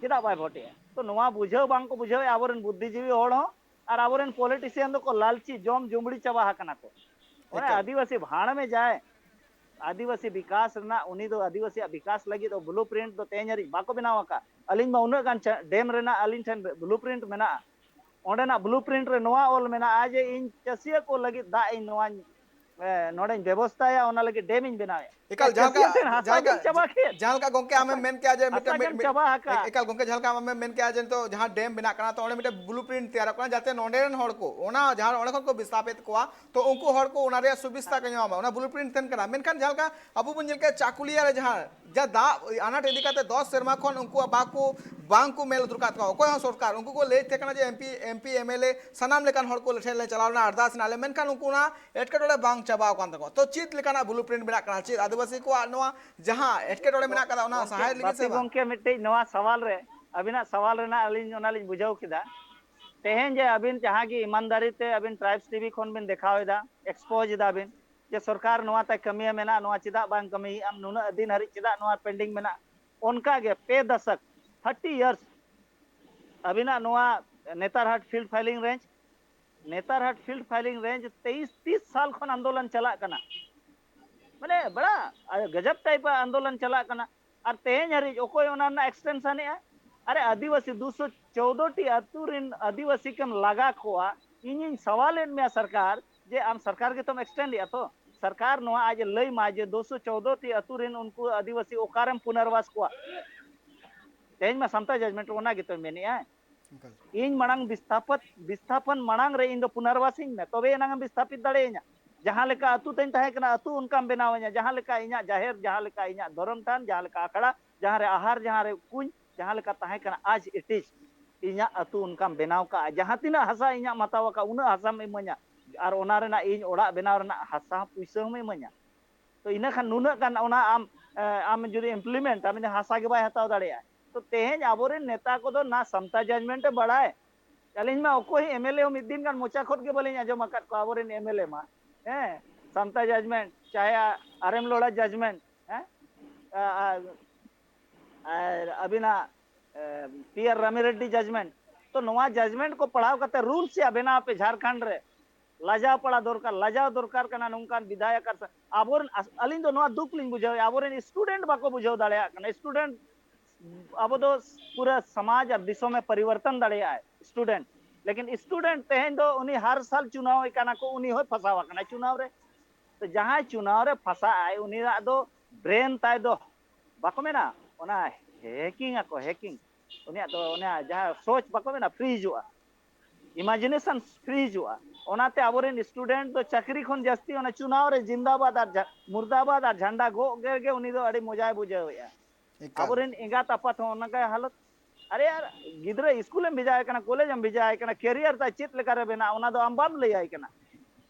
ᱪᱮᱫᱟᱜ ᱵᱟᱭ ᱵᱷᱳᱴᱮᱜᱼᱟ? ᱛᱚ ᱱᱚᱣᱟ ᱵᱩᱡᱷᱟᱹᱣ ᱵᱟᱝ ᱠᱚ ᱵᱩᱡᱷᱟᱹᱣᱮᱜᱼᱟ ᱟᱵᱚᱨᱮᱱ ᱵᱩᱫᱽᱫᱷᱤᱡᱤᱵᱤ ᱦᱚᱲ ᱦᱚᱸ, ᱟᱨ ᱟᱵᱚᱨᱮᱱ ᱯᱚᱞᱤᱴᱤᱥᱤᱭᱟᱱ ᱫᱚᱠᱚ ᱞᱟᱞᱪᱤ ᱡᱚᱢ ᱡᱩᱢᱵᱲᱤ ᱪᱟᱵᱟ ᱟᱠᱟᱱᱟ ᱠᱚ᱾ ᱚᱱᱮ ᱮᱠᱟᱞ᱾ ᱟᱹᱫᱤᱵᱟᱹᱥᱤ ᱵᱷᱟᱬ ᱢᱮ ᱡᱟᱭ, ᱟᱹᱫᱤᱵᱟᱹᱥᱤ ᱵᱤᱠᱟᱥ ᱨᱮᱱᱟᱜ ᱩᱱᱤ ᱫᱚ ᱟᱹᱫᱤᱵᱟᱹᱥᱤᱭᱟᱜ ᱵᱤᱠᱟᱥ ᱞᱟᱹᱜᱤᱫ ᱫᱚ ᱵᱞᱩ ᱯᱨᱤᱱᱴ ᱫᱚ ᱛᱮᱦᱮᱧ ᱦᱟᱹᱨᱤᱡ ᱵᱟᱠᱚ ᱵᱮᱱᱟᱣ ᱟᱠᱟᱫ᱾ ᱟᱹᱞᱤᱧ ᱢᱟ ᱩᱱᱟᱹᱜ ᱜᱟᱱ ᱪᱟ-, ᱰᱮᱢ ᱨᱮᱱᱟᱜ ᱟᱹᱞᱤᱧ ᱴᱷᱮᱱ ᱵᱞᱩ ᱯᱨᱤᱱᱴ ᱢᱮᱱᱟᱜᱼᱟ᱾ ᱚᱸᱰᱮᱱᱟᱜ ᱵᱞᱩ ᱯᱨᱤᱱᱴ ᱨᱮ ᱱᱚᱣᱟ ᱚᱞ ᱢᱮᱱᱟᱜᱼᱟ ᱡᱮ ᱤᱧ ᱪᱟᱹᱥᱤᱭᱟᱹ ᱠᱚ ᱞᱟᱹᱜᱤᱫ ᱫᱟᱜ ᱤᱧ ᱱᱚᱣᱟᱧ, ᱮ, ᱱᱚᱰᱮᱧ ᱵᱮᱵᱚᱥᱛᱷᱟᱭᱟ, ᱚᱱᱟ ᱞᱟᱹᱜᱤᱫ ᱰᱮᱢ ᱤᱧ ᱵᱮᱱᱟᱣᱮᱫᱼᱟ᱾ ᱮᱠᱟᱞ, ᱡᱟᱦᱟᱸ ᱪᱟᱹᱥᱤᱭᱟᱹ ᱞᱮᱠᱟ, ᱴᱷᱮᱱ ᱦᱟᱥᱟ ᱡᱟᱦᱟᱸ ᱜᱮᱢ ᱞᱮᱠᱟ, ᱪᱟᱵᱟ ᱠᱮᱫ᱾ ᱡᱟᱦᱟᱸ ᱞᱮᱠᱟ ᱜᱚᱝᱠᱮ ᱟᱢᱮᱢ ᱦᱟᱥᱟ, ᱢᱮᱱ ᱠᱮᱜᱼᱟ ᱡᱮ ᱢᱤᱫᱴᱮᱱ, ᱦᱟᱥᱟ ᱜᱮᱢ ᱢᱤᱫ-, ᱪᱟᱵᱟ ᱟᱠᱟᱫ᱾ ᱮᱠᱟᱞ ᱜᱚᱝᱠᱮ, ᱡᱟᱦᱟᱸ ᱞᱮᱠᱟ ᱟᱢᱮᱢ ᱢᱮᱱ ᱠᱮᱜᱼᱟ ᱡᱮ ᱱᱤᱛᱚᱜ ᱡᱟᱦᱟᱸ ᱰᱮᱢ ᱵᱮᱱᱟᱜ ᱠᱟᱱᱟ, ᱛᱚ ᱚᱸᱰᱮ ᱢᱤᱫᱴᱮᱱ ᱵᱞᱩ ᱯᱨᱤᱱᱴ ᱛᱮᱭᱟᱨᱚᱜ ᱠᱟᱱᱟ, ᱡᱟᱛᱮ ᱱᱚᱸᱰᱮ ᱨᱮᱱ ᱦᱚᱲ ᱠᱚ, ᱚᱱᱟ ᱡᱟᱦᱟᱸ ᱚᱸᱰᱮ ᱠᱷᱚᱱ ᱠᱚ ᱵᱤᱥᱛᱷᱟᱯᱤᱛ ᱠᱚᱣᱟ, ᱛᱚ ᱩᱱᱠᱩ ᱦᱚᱲ ᱠᱚ ᱚᱱᱟ ᱨᱮᱭᱟᱜ ᱥᱩᱵᱤᱥᱛᱟ ᱠᱚ ᱧᱟᱢᱟ, ᱚᱱᱟ ᱵᱞᱩ ᱯᱨᱤᱱᱴ ᱛᱟᱦᱮᱱ ᱠᱟᱱᱟ᱾ ᱢᱮᱱᱠᱷᱟᱱ ᱡᱟᱦᱟᱸ ᱞᱮᱠᱟ ᱟᱵᱚ ᱵᱚᱱ ᱧᱮᱞ ᱠᱮᱜᱼᱟ ᱪᱟᱠᱩᱞᱤᱭᱟ ᱨᱮ ᱡᱟᱦᱟᱸ, ᱡᱟᱦᱟᱸ ᱫᱟᱜ ᱟᱱᱟᱴ ᱤᱫᱤ ᱠᱟᱛᱮ ᱫᱚᱥ ᱥᱮᱨᱢᱟ ᱠᱷᱚᱱ ᱩᱱᱠᱩᱣᱟᱜ ᱵᱟᱠᱚ, ᱵᱟᱝ ᱠᱚ ᱢᱮᱞ ᱫᱚᱨᱠᱟᱨ ᱛᱟᱠᱚᱣᱟ ᱚᱠᱚᱭ ᱦᱚᱸ ᱥᱚᱨᱠᱟᱨ, ᱩᱱᱠᱩ ᱠᱚ ᱞᱟᱹᱭᱮᱫ ᱛᱟᱦᱮᱸ ᱠᱟᱱᱟ ᱡᱮ M P, M P, M L A ᱥᱟᱱᱟᱢ ᱞᱮᱠᱟᱱ ᱦᱚᱲ ᱠᱚ ᱴᱷᱮᱱ ᱞᱮ ᱪᱟᱞᱟᱣ ᱞᱮᱱᱟ, ᱟᱨᱫᱟᱥ ᱮᱱᱟᱞᱮ, ᱢᱮᱱᱠᱷᱟᱱ ᱩᱱᱠᱩ ᱚᱱᱟ ᱮᱴᱠᱮᱴᱚᱬᱮ ᱵᱟᱝ ᱪᱟᱵᱟᱣ ᱟᱠᱟᱱ ᱛᱟᱠᱚᱣᱟ᱾ ᱛᱚ ᱪᱮᱫ ᱞᱮᱠᱟᱱᱟᱜ ᱵᱞᱩ ᱯᱨᱤᱱᱴ ᱢᱮᱱᱟᱜ ᱠᱟᱱᱟ, ᱪᱮᱫ ᱟᱹᱫᱤᱵᱟᱹᱥᱤ ᱠᱚᱣᱟᱜ ᱱᱚᱣᱟ ᱡᱟᱦᱟᱸ ᱮᱴᱠᱮᱴᱚᱬᱮ ᱢᱮᱱᱟᱜ ᱠᱟᱫᱟ ᱚᱱᱟ ᱜᱚᱝᱠᱮ, ᱥᱟᱦᱟᱭ ᱞᱟᱹᱜᱤᱫ ᱥᱮ ᱵᱟᱯᱤ ᱵᱟᱝ? ᱜᱚᱝᱠᱮ, ᱢᱤᱫᱴᱤᱡ ᱱᱚᱣᱟ ᱥᱟᱣᱟᱞ ᱨᱮ, ᱟᱹᱵᱤᱱᱟᱜ ᱥᱟᱣᱟᱞ ᱨᱮᱱᱟᱜ ᱟᱹᱞᱤᱧ ᱚᱱᱟ ᱞᱤᱧ ᱵᱩᱡᱷᱟᱹᱣ ᱠᱮᱫᱟ᱾ ᱛᱮᱦᱮᱧ ᱡᱮ ᱟᱹᱵᱤᱱ ᱡᱟᱦᱟᱸ ᱜᱮ ᱤᱢᱟᱱᱫᱟᱨᱤ ᱛᱮ ᱟᱹᱵᱤᱱ ᱴᱨᱟᱭᱤᱵᱥ ᱴᱤᱵᱷᱤ ᱠᱷᱚᱱ ᱵᱤᱱ ᱫᱮᱠᱷᱟᱣ ᱮᱫᱟ, ᱮᱠᱥᱯᱳᱡᱽ ᱮᱫᱟ ᱵᱤᱱ, ᱡᱮ ᱥᱚᱨᱠᱟᱨ ᱱᱚᱣᱟ ᱛᱮ ᱠᱟᱹᱢᱤᱭᱮ ᱢᱮᱱᱟ, ᱱᱚᱣᱟ ᱪᱮᱫᱟᱜ ᱵᱟᱝ ᱠᱟᱹᱢᱤᱭᱮᱫᱼᱟᱢ, ᱱᱩᱱᱟᱹᱜ ᱫᱤᱱ ᱦᱟᱹᱨᱤᱡ ᱪᱮᱫᱟᱜ ᱱᱚᱣᱟ pending ᱢᱮᱱᱟᱜᱼᱟ? ᱚᱱᱠᱟ ᱜᱮ ᱯᱮ ᱫᱚᱥᱚᱠ, thirty years, ᱟᱹᱵᱤᱱᱟᱜ ᱱᱚᱣᱟ ᱱᱮᱛᱟᱨᱦᱟᱴ field filing range, ᱱᱮᱛᱟᱨᱦᱟᱴ field filing range ᱛᱮᱭᱤᱥ ᱛᱤᱥ ᱥᱟᱞ ᱠᱷᱚᱱ ᱟᱱᱫᱳᱞᱚᱱ ᱪᱟᱞᱟᱜ ᱠᱟᱱᱟ᱾ ᱢᱟᱱᱮ ᱵᱟᱲᱟ ᱜᱟᱡᱟᱵ type ᱟᱜ ᱟᱱᱫᱳᱞᱚᱱ ᱪᱟᱞᱟᱜ ᱠᱟᱱᱟ᱾ ᱟᱨ ᱛᱮᱦᱮᱧ ᱦᱟᱹᱨᱤᱡ ᱚᱠᱚᱭ ᱚᱱᱟ ᱨᱮᱱᱟᱜ extension ᱮᱜᱼᱟ? ᱟᱨᱮ ᱟᱹᱫᱤᱵᱟᱹᱥᱤ ᱫᱩᱥᱚ ᱪᱳᱣᱫᱚ ᱴᱤ ᱟᱹᱛᱩ ᱨᱮᱱ ᱟᱹᱫᱤᱵᱟᱹᱥᱤ ᱠᱮᱢ ᱞᱟᱜᱟ ᱠᱚᱣᱟ, ᱤᱧᱤᱧ ᱥᱟᱣᱟᱞᱮᱫ ᱢᱮᱭᱟ ᱥᱚᱨᱠᱟᱨ, ᱡᱮ ᱟᱢ ᱥᱚᱨᱠᱟᱨ ᱜᱮᱛᱚᱢ extend ᱮᱜᱼᱟ ᱛᱚ? ᱥᱚᱨᱠᱟᱨ ᱱᱚᱣᱟ ᱟᱡ ᱮ ᱞᱟᱹᱭ ᱢᱟ ᱡᱮ ᱫᱩᱥᱚ ᱪᱳᱣᱫᱚ ᱴᱤ ᱟᱹᱛᱩ ᱨᱮᱱ ᱩᱱᱠᱩ ᱟᱹᱫᱤᱵᱟᱹᱥᱤ ᱚᱠᱟᱨᱮᱢ ᱯᱩᱱᱚᱨᱵᱟᱥ ᱠᱚᱣᱟ? ᱛᱮᱦᱮᱧ ᱢᱟ ᱥᱟᱢᱛᱟ judgment ᱚᱱᱟ ᱜᱮᱛᱚᱭ ᱢᱮᱱᱮᱜᱼᱟ᱾ ᱚᱱᱠᱟ ᱜᱮ᱾ ᱤᱧ ᱢᱟᱲᱟᱝ ᱵᱤᱥᱛᱷᱟᱯᱚᱛ, ᱵᱤᱥᱛᱷᱟᱯᱚᱱ ᱢᱟᱲᱟᱝ ᱨᱮ ᱤᱧ ᱫᱚ ᱯᱩᱱᱟᱨᱵᱟᱥᱤᱧ ᱢᱮ, ᱛᱚᱵᱮ ᱮᱱᱟᱝ ᱮᱢ ᱵᱤᱥᱛᱷᱟᱯᱤᱛ ᱫᱟᱲᱮᱭᱟᱹᱧᱟ᱾ ᱡᱟᱦᱟᱸ ᱞᱮᱠᱟ ᱟᱹᱛᱩ ᱛᱤᱧ ᱛᱟᱦᱮᱸ ᱠᱟᱱᱟ, ᱟᱹᱛᱩ ᱚᱱᱠᱟᱢ ᱵᱮᱱᱟᱣᱟᱹᱧᱟ᱾ ᱡᱟᱦᱟᱸ ᱞᱮᱠᱟ ᱤᱧᱟᱹᱜ ᱡᱟᱦᱮᱨ, ᱡᱟᱦᱟᱸ ᱞᱮᱠᱟ ᱤᱧᱟᱹᱜ ᱫᱷᱚᱨᱚᱢ ᱛᱷᱟᱱ, ᱡᱟᱦᱟᱸ ᱞᱮᱠᱟ ᱟᱠᱷᱲᱟ, ᱡᱟᱦᱟᱸ ᱨᱮ ᱟᱦᱟᱨ, ᱡᱟᱦᱟᱸ ᱨᱮ ᱠᱩᱧ, ᱡᱟᱦᱟᱸ ᱞᱮᱠᱟ ᱛᱟᱦᱮᱸ ᱠᱟᱱᱟ, as it is ᱤᱧᱟᱹᱜ ᱟᱹᱛᱩ ᱚᱱᱠᱟᱢ ᱵᱮᱱᱟᱣ ᱠᱟᱜᱼᱟ᱾ ᱡᱟᱦᱟᱸ ᱛᱤᱱᱟᱹᱜ ᱦᱟᱥᱟ ᱤᱧᱟᱹᱜ ᱮᱢ ᱦᱟᱛᱟᱣ ᱟᱠᱟᱫ, ᱩᱱᱟᱹᱜ ᱦᱟᱥᱟᱢ ᱤᱢᱟᱹᱧᱟ᱾ ᱟᱨ ᱚᱱᱟ ᱨᱮᱱᱟᱜ ᱤᱧ ᱚᱲᱟᱜ ᱵᱮᱱᱟᱣ ᱨᱮᱱᱟᱜ ᱦᱟᱥᱟ ᱦᱚᱸ ᱯᱩᱭᱥᱟᱹ ᱦᱚᱸᱢ ᱤᱢᱟᱹᱧᱟ᱾ ᱛᱚ ᱤᱱᱟᱹ ᱠᱷᱟᱱ ᱱᱩᱱᱟᱹᱜ ᱜᱟᱱ ᱚᱱᱟ ᱟᱢ, ᱮ, ᱟᱢ ᱡᱩᱫᱤ implement ᱟᱢ, ᱦᱟᱥᱟ ᱜᱮ ᱵᱟᱭ ᱦᱟᱛᱟᱣ ᱫᱟᱲᱮᱭᱟᱜᱼᱟ᱾ ᱛᱚ ᱛᱮᱦᱮᱧ ᱟᱵᱚᱨᱮᱱ ᱱᱮᱛᱟ ᱠᱚᱫᱚ ᱱᱟ ᱥᱟᱢᱛᱟ judgment ᱮ ᱵᱟᱲᱟᱭ᱾ ᱟᱹᱞᱤᱧ ᱢᱟ ᱚᱠᱚᱭ MLA ᱦᱚᱸ ᱢᱤᱫ ᱫᱤᱱ ᱜᱟᱱ ᱢᱚᱪᱟ ᱠᱷᱚᱱ ᱜᱮ ᱵᱟᱹᱞᱤᱧ ᱟᱸᱡᱚᱢ ᱟᱠᱟᱫ ᱠᱚᱣᱟ ᱟᱵᱚᱨᱮᱱ MLA ᱢᱟ᱾ ᱦᱮᱸ, ᱥᱟᱢᱛᱟ judgment, ᱪᱟᱦᱮ ᱟᱨᱮᱢ ᱞᱚᱲᱟ judgment, ᱦᱮᱸ, ᱟ-, ᱟ-, ᱟᱨ ᱟᱹᱵᱤᱱᱟᱜ, ᱮ, P R Rami Reddy judgment᱾ ᱛᱚ ᱱᱚᱣᱟ judgment ᱠᱚ ᱯᱟᱲᱦᱟᱣ ᱠᱟᱛᱮ rules ᱭᱟ ᱵᱮᱱᱟᱣ ᱯᱮ ᱡᱷᱟᱲᱠᱷᱚᱸᱰ ᱨᱮ᱾ ᱞᱟᱡᱟᱣ ᱯᱟᱲᱟ ᱫᱚᱨᱠᱟᱨ, ᱞᱟᱡᱟᱣ ᱫᱚᱨᱠᱟᱨ ᱠᱟᱱᱟ ᱱᱚᱝᱠᱟᱱ ᱵᱤᱫᱷᱟᱭᱚᱠ ᱟᱨ ᱥᱟ-, ᱟᱵᱚᱨᱮᱱ ᱟᱥ-, ᱟᱹᱞᱤᱧ ᱫᱚ ᱱᱚᱣᱟ ᱫᱩᱠ ᱞᱤᱧ ᱵᱩᱡᱷᱟᱹᱣᱮᱫᱼᱟ, ᱟᱵᱚᱨᱮᱱ student ᱵᱟᱠᱚ ᱵᱩᱡᱷᱟᱹᱣ ᱫᱟᱲᱮᱭᱟᱜ ᱠᱟᱱᱟ᱾ Student, ᱟᱵᱚ ᱫᱚ ᱯᱩᱨᱟᱹ ᱥᱚᱢᱟᱡᱽ ᱟᱨ ᱫᱤᱥᱚᱢᱮ ᱯᱚᱨᱤᱵᱚᱨᱛᱚᱱ ᱫᱟᱲᱮᱭᱟᱜᱼᱟᱭ student, ᱞᱮᱠᱤᱱ student ᱛᱮᱦᱮᱧ ᱫᱚ ᱩᱱᱤ ᱦᱟᱨ ᱥᱟᱞ ᱪᱩᱱᱟᱣ ᱮ ᱠᱟᱱᱟ ᱠᱚ, ᱩᱱᱤ ᱦᱚᱸᱭ ᱯᱷᱟᱸᱥᱟᱣ ᱟᱠᱟᱱᱟ ᱪᱩᱱᱟᱣ ᱨᱮ᱾ ᱛᱚ ᱡᱟᱦᱟᱸᱭ ᱪᱩᱱᱟᱣ ᱨᱮ ᱯᱷᱟᱸᱥᱟᱜ ᱟᱭ, ᱩᱱᱤᱭᱟᱜ ᱫᱚ brain ᱛᱟᱭ ᱫᱚ, ᱵᱟᱠᱚ ᱢᱮᱱᱟ, ᱚᱱᱟ hacking ᱟᱠᱚ, hacking᱾ ᱩᱱᱤᱭᱟᱜ ᱫᱚ ᱚᱱᱟ ᱡᱟᱦᱟᱸ ᱥᱳᱪ ᱵᱟᱠᱚ ᱢᱮᱱᱟ, free ᱦᱤᱡᱩᱜᱼᱟ, imagination free ᱦᱤᱡᱩᱜᱼᱟ᱾ ᱚᱱᱟᱛᱮ ᱟᱵᱚᱨᱮᱱ student ᱫᱚ ᱪᱟᱹᱠᱨᱤ ᱠᱷᱚᱱ ᱡᱟᱹᱥᱛᱤ ᱚᱱᱟ ᱪᱩᱱᱟᱣ ᱨᱮ ᱡᱤᱱᱫᱟᱵᱟᱫ ᱟᱨ ᱡᱷᱟ-, ᱢᱩᱨᱫᱟᱵᱟᱫ ᱟᱨ ᱡᱷᱟᱱᱰᱟ ᱜᱚᱜ ᱜᱮ, ᱜᱮ ᱩᱱᱤ ᱫᱚ ᱟᱹᱰᱤ ᱢᱚᱡᱟᱭ ᱵᱩᱡᱷᱟᱹᱣᱮᱫᱼᱟ᱾ ᱮᱠᱟᱞ᱾ ᱟᱵᱚᱨᱮᱱ ᱮᱸᱜᱟᱛ ᱟᱯᱟᱛ ᱦᱚᱸ ᱚᱱᱠᱟ ᱦᱟᱞᱚᱛ᱾ ᱟᱨᱮ ᱭᱟᱨ, ᱜᱤᱫᱽᱨᱟᱹ ᱥᱠᱩᱞᱮᱢ ᱵᱷᱮᱡᱟᱭᱮ ᱠᱟᱱᱟ, ᱠᱚᱞᱮᱡᱽ ᱮᱢ ᱵᱷᱮᱡᱟᱭᱮ ᱠᱟᱱᱟ, career ᱛᱟᱭ ᱪᱮᱫ ᱞᱮᱠᱟᱨᱮ ᱵᱮᱱᱟᱜᱼᱟ, ᱚᱱᱟ ᱫᱚ ᱟᱢ ᱵᱟᱢ ᱞᱟᱹᱭᱟᱭ ᱠᱟᱱᱟ᱾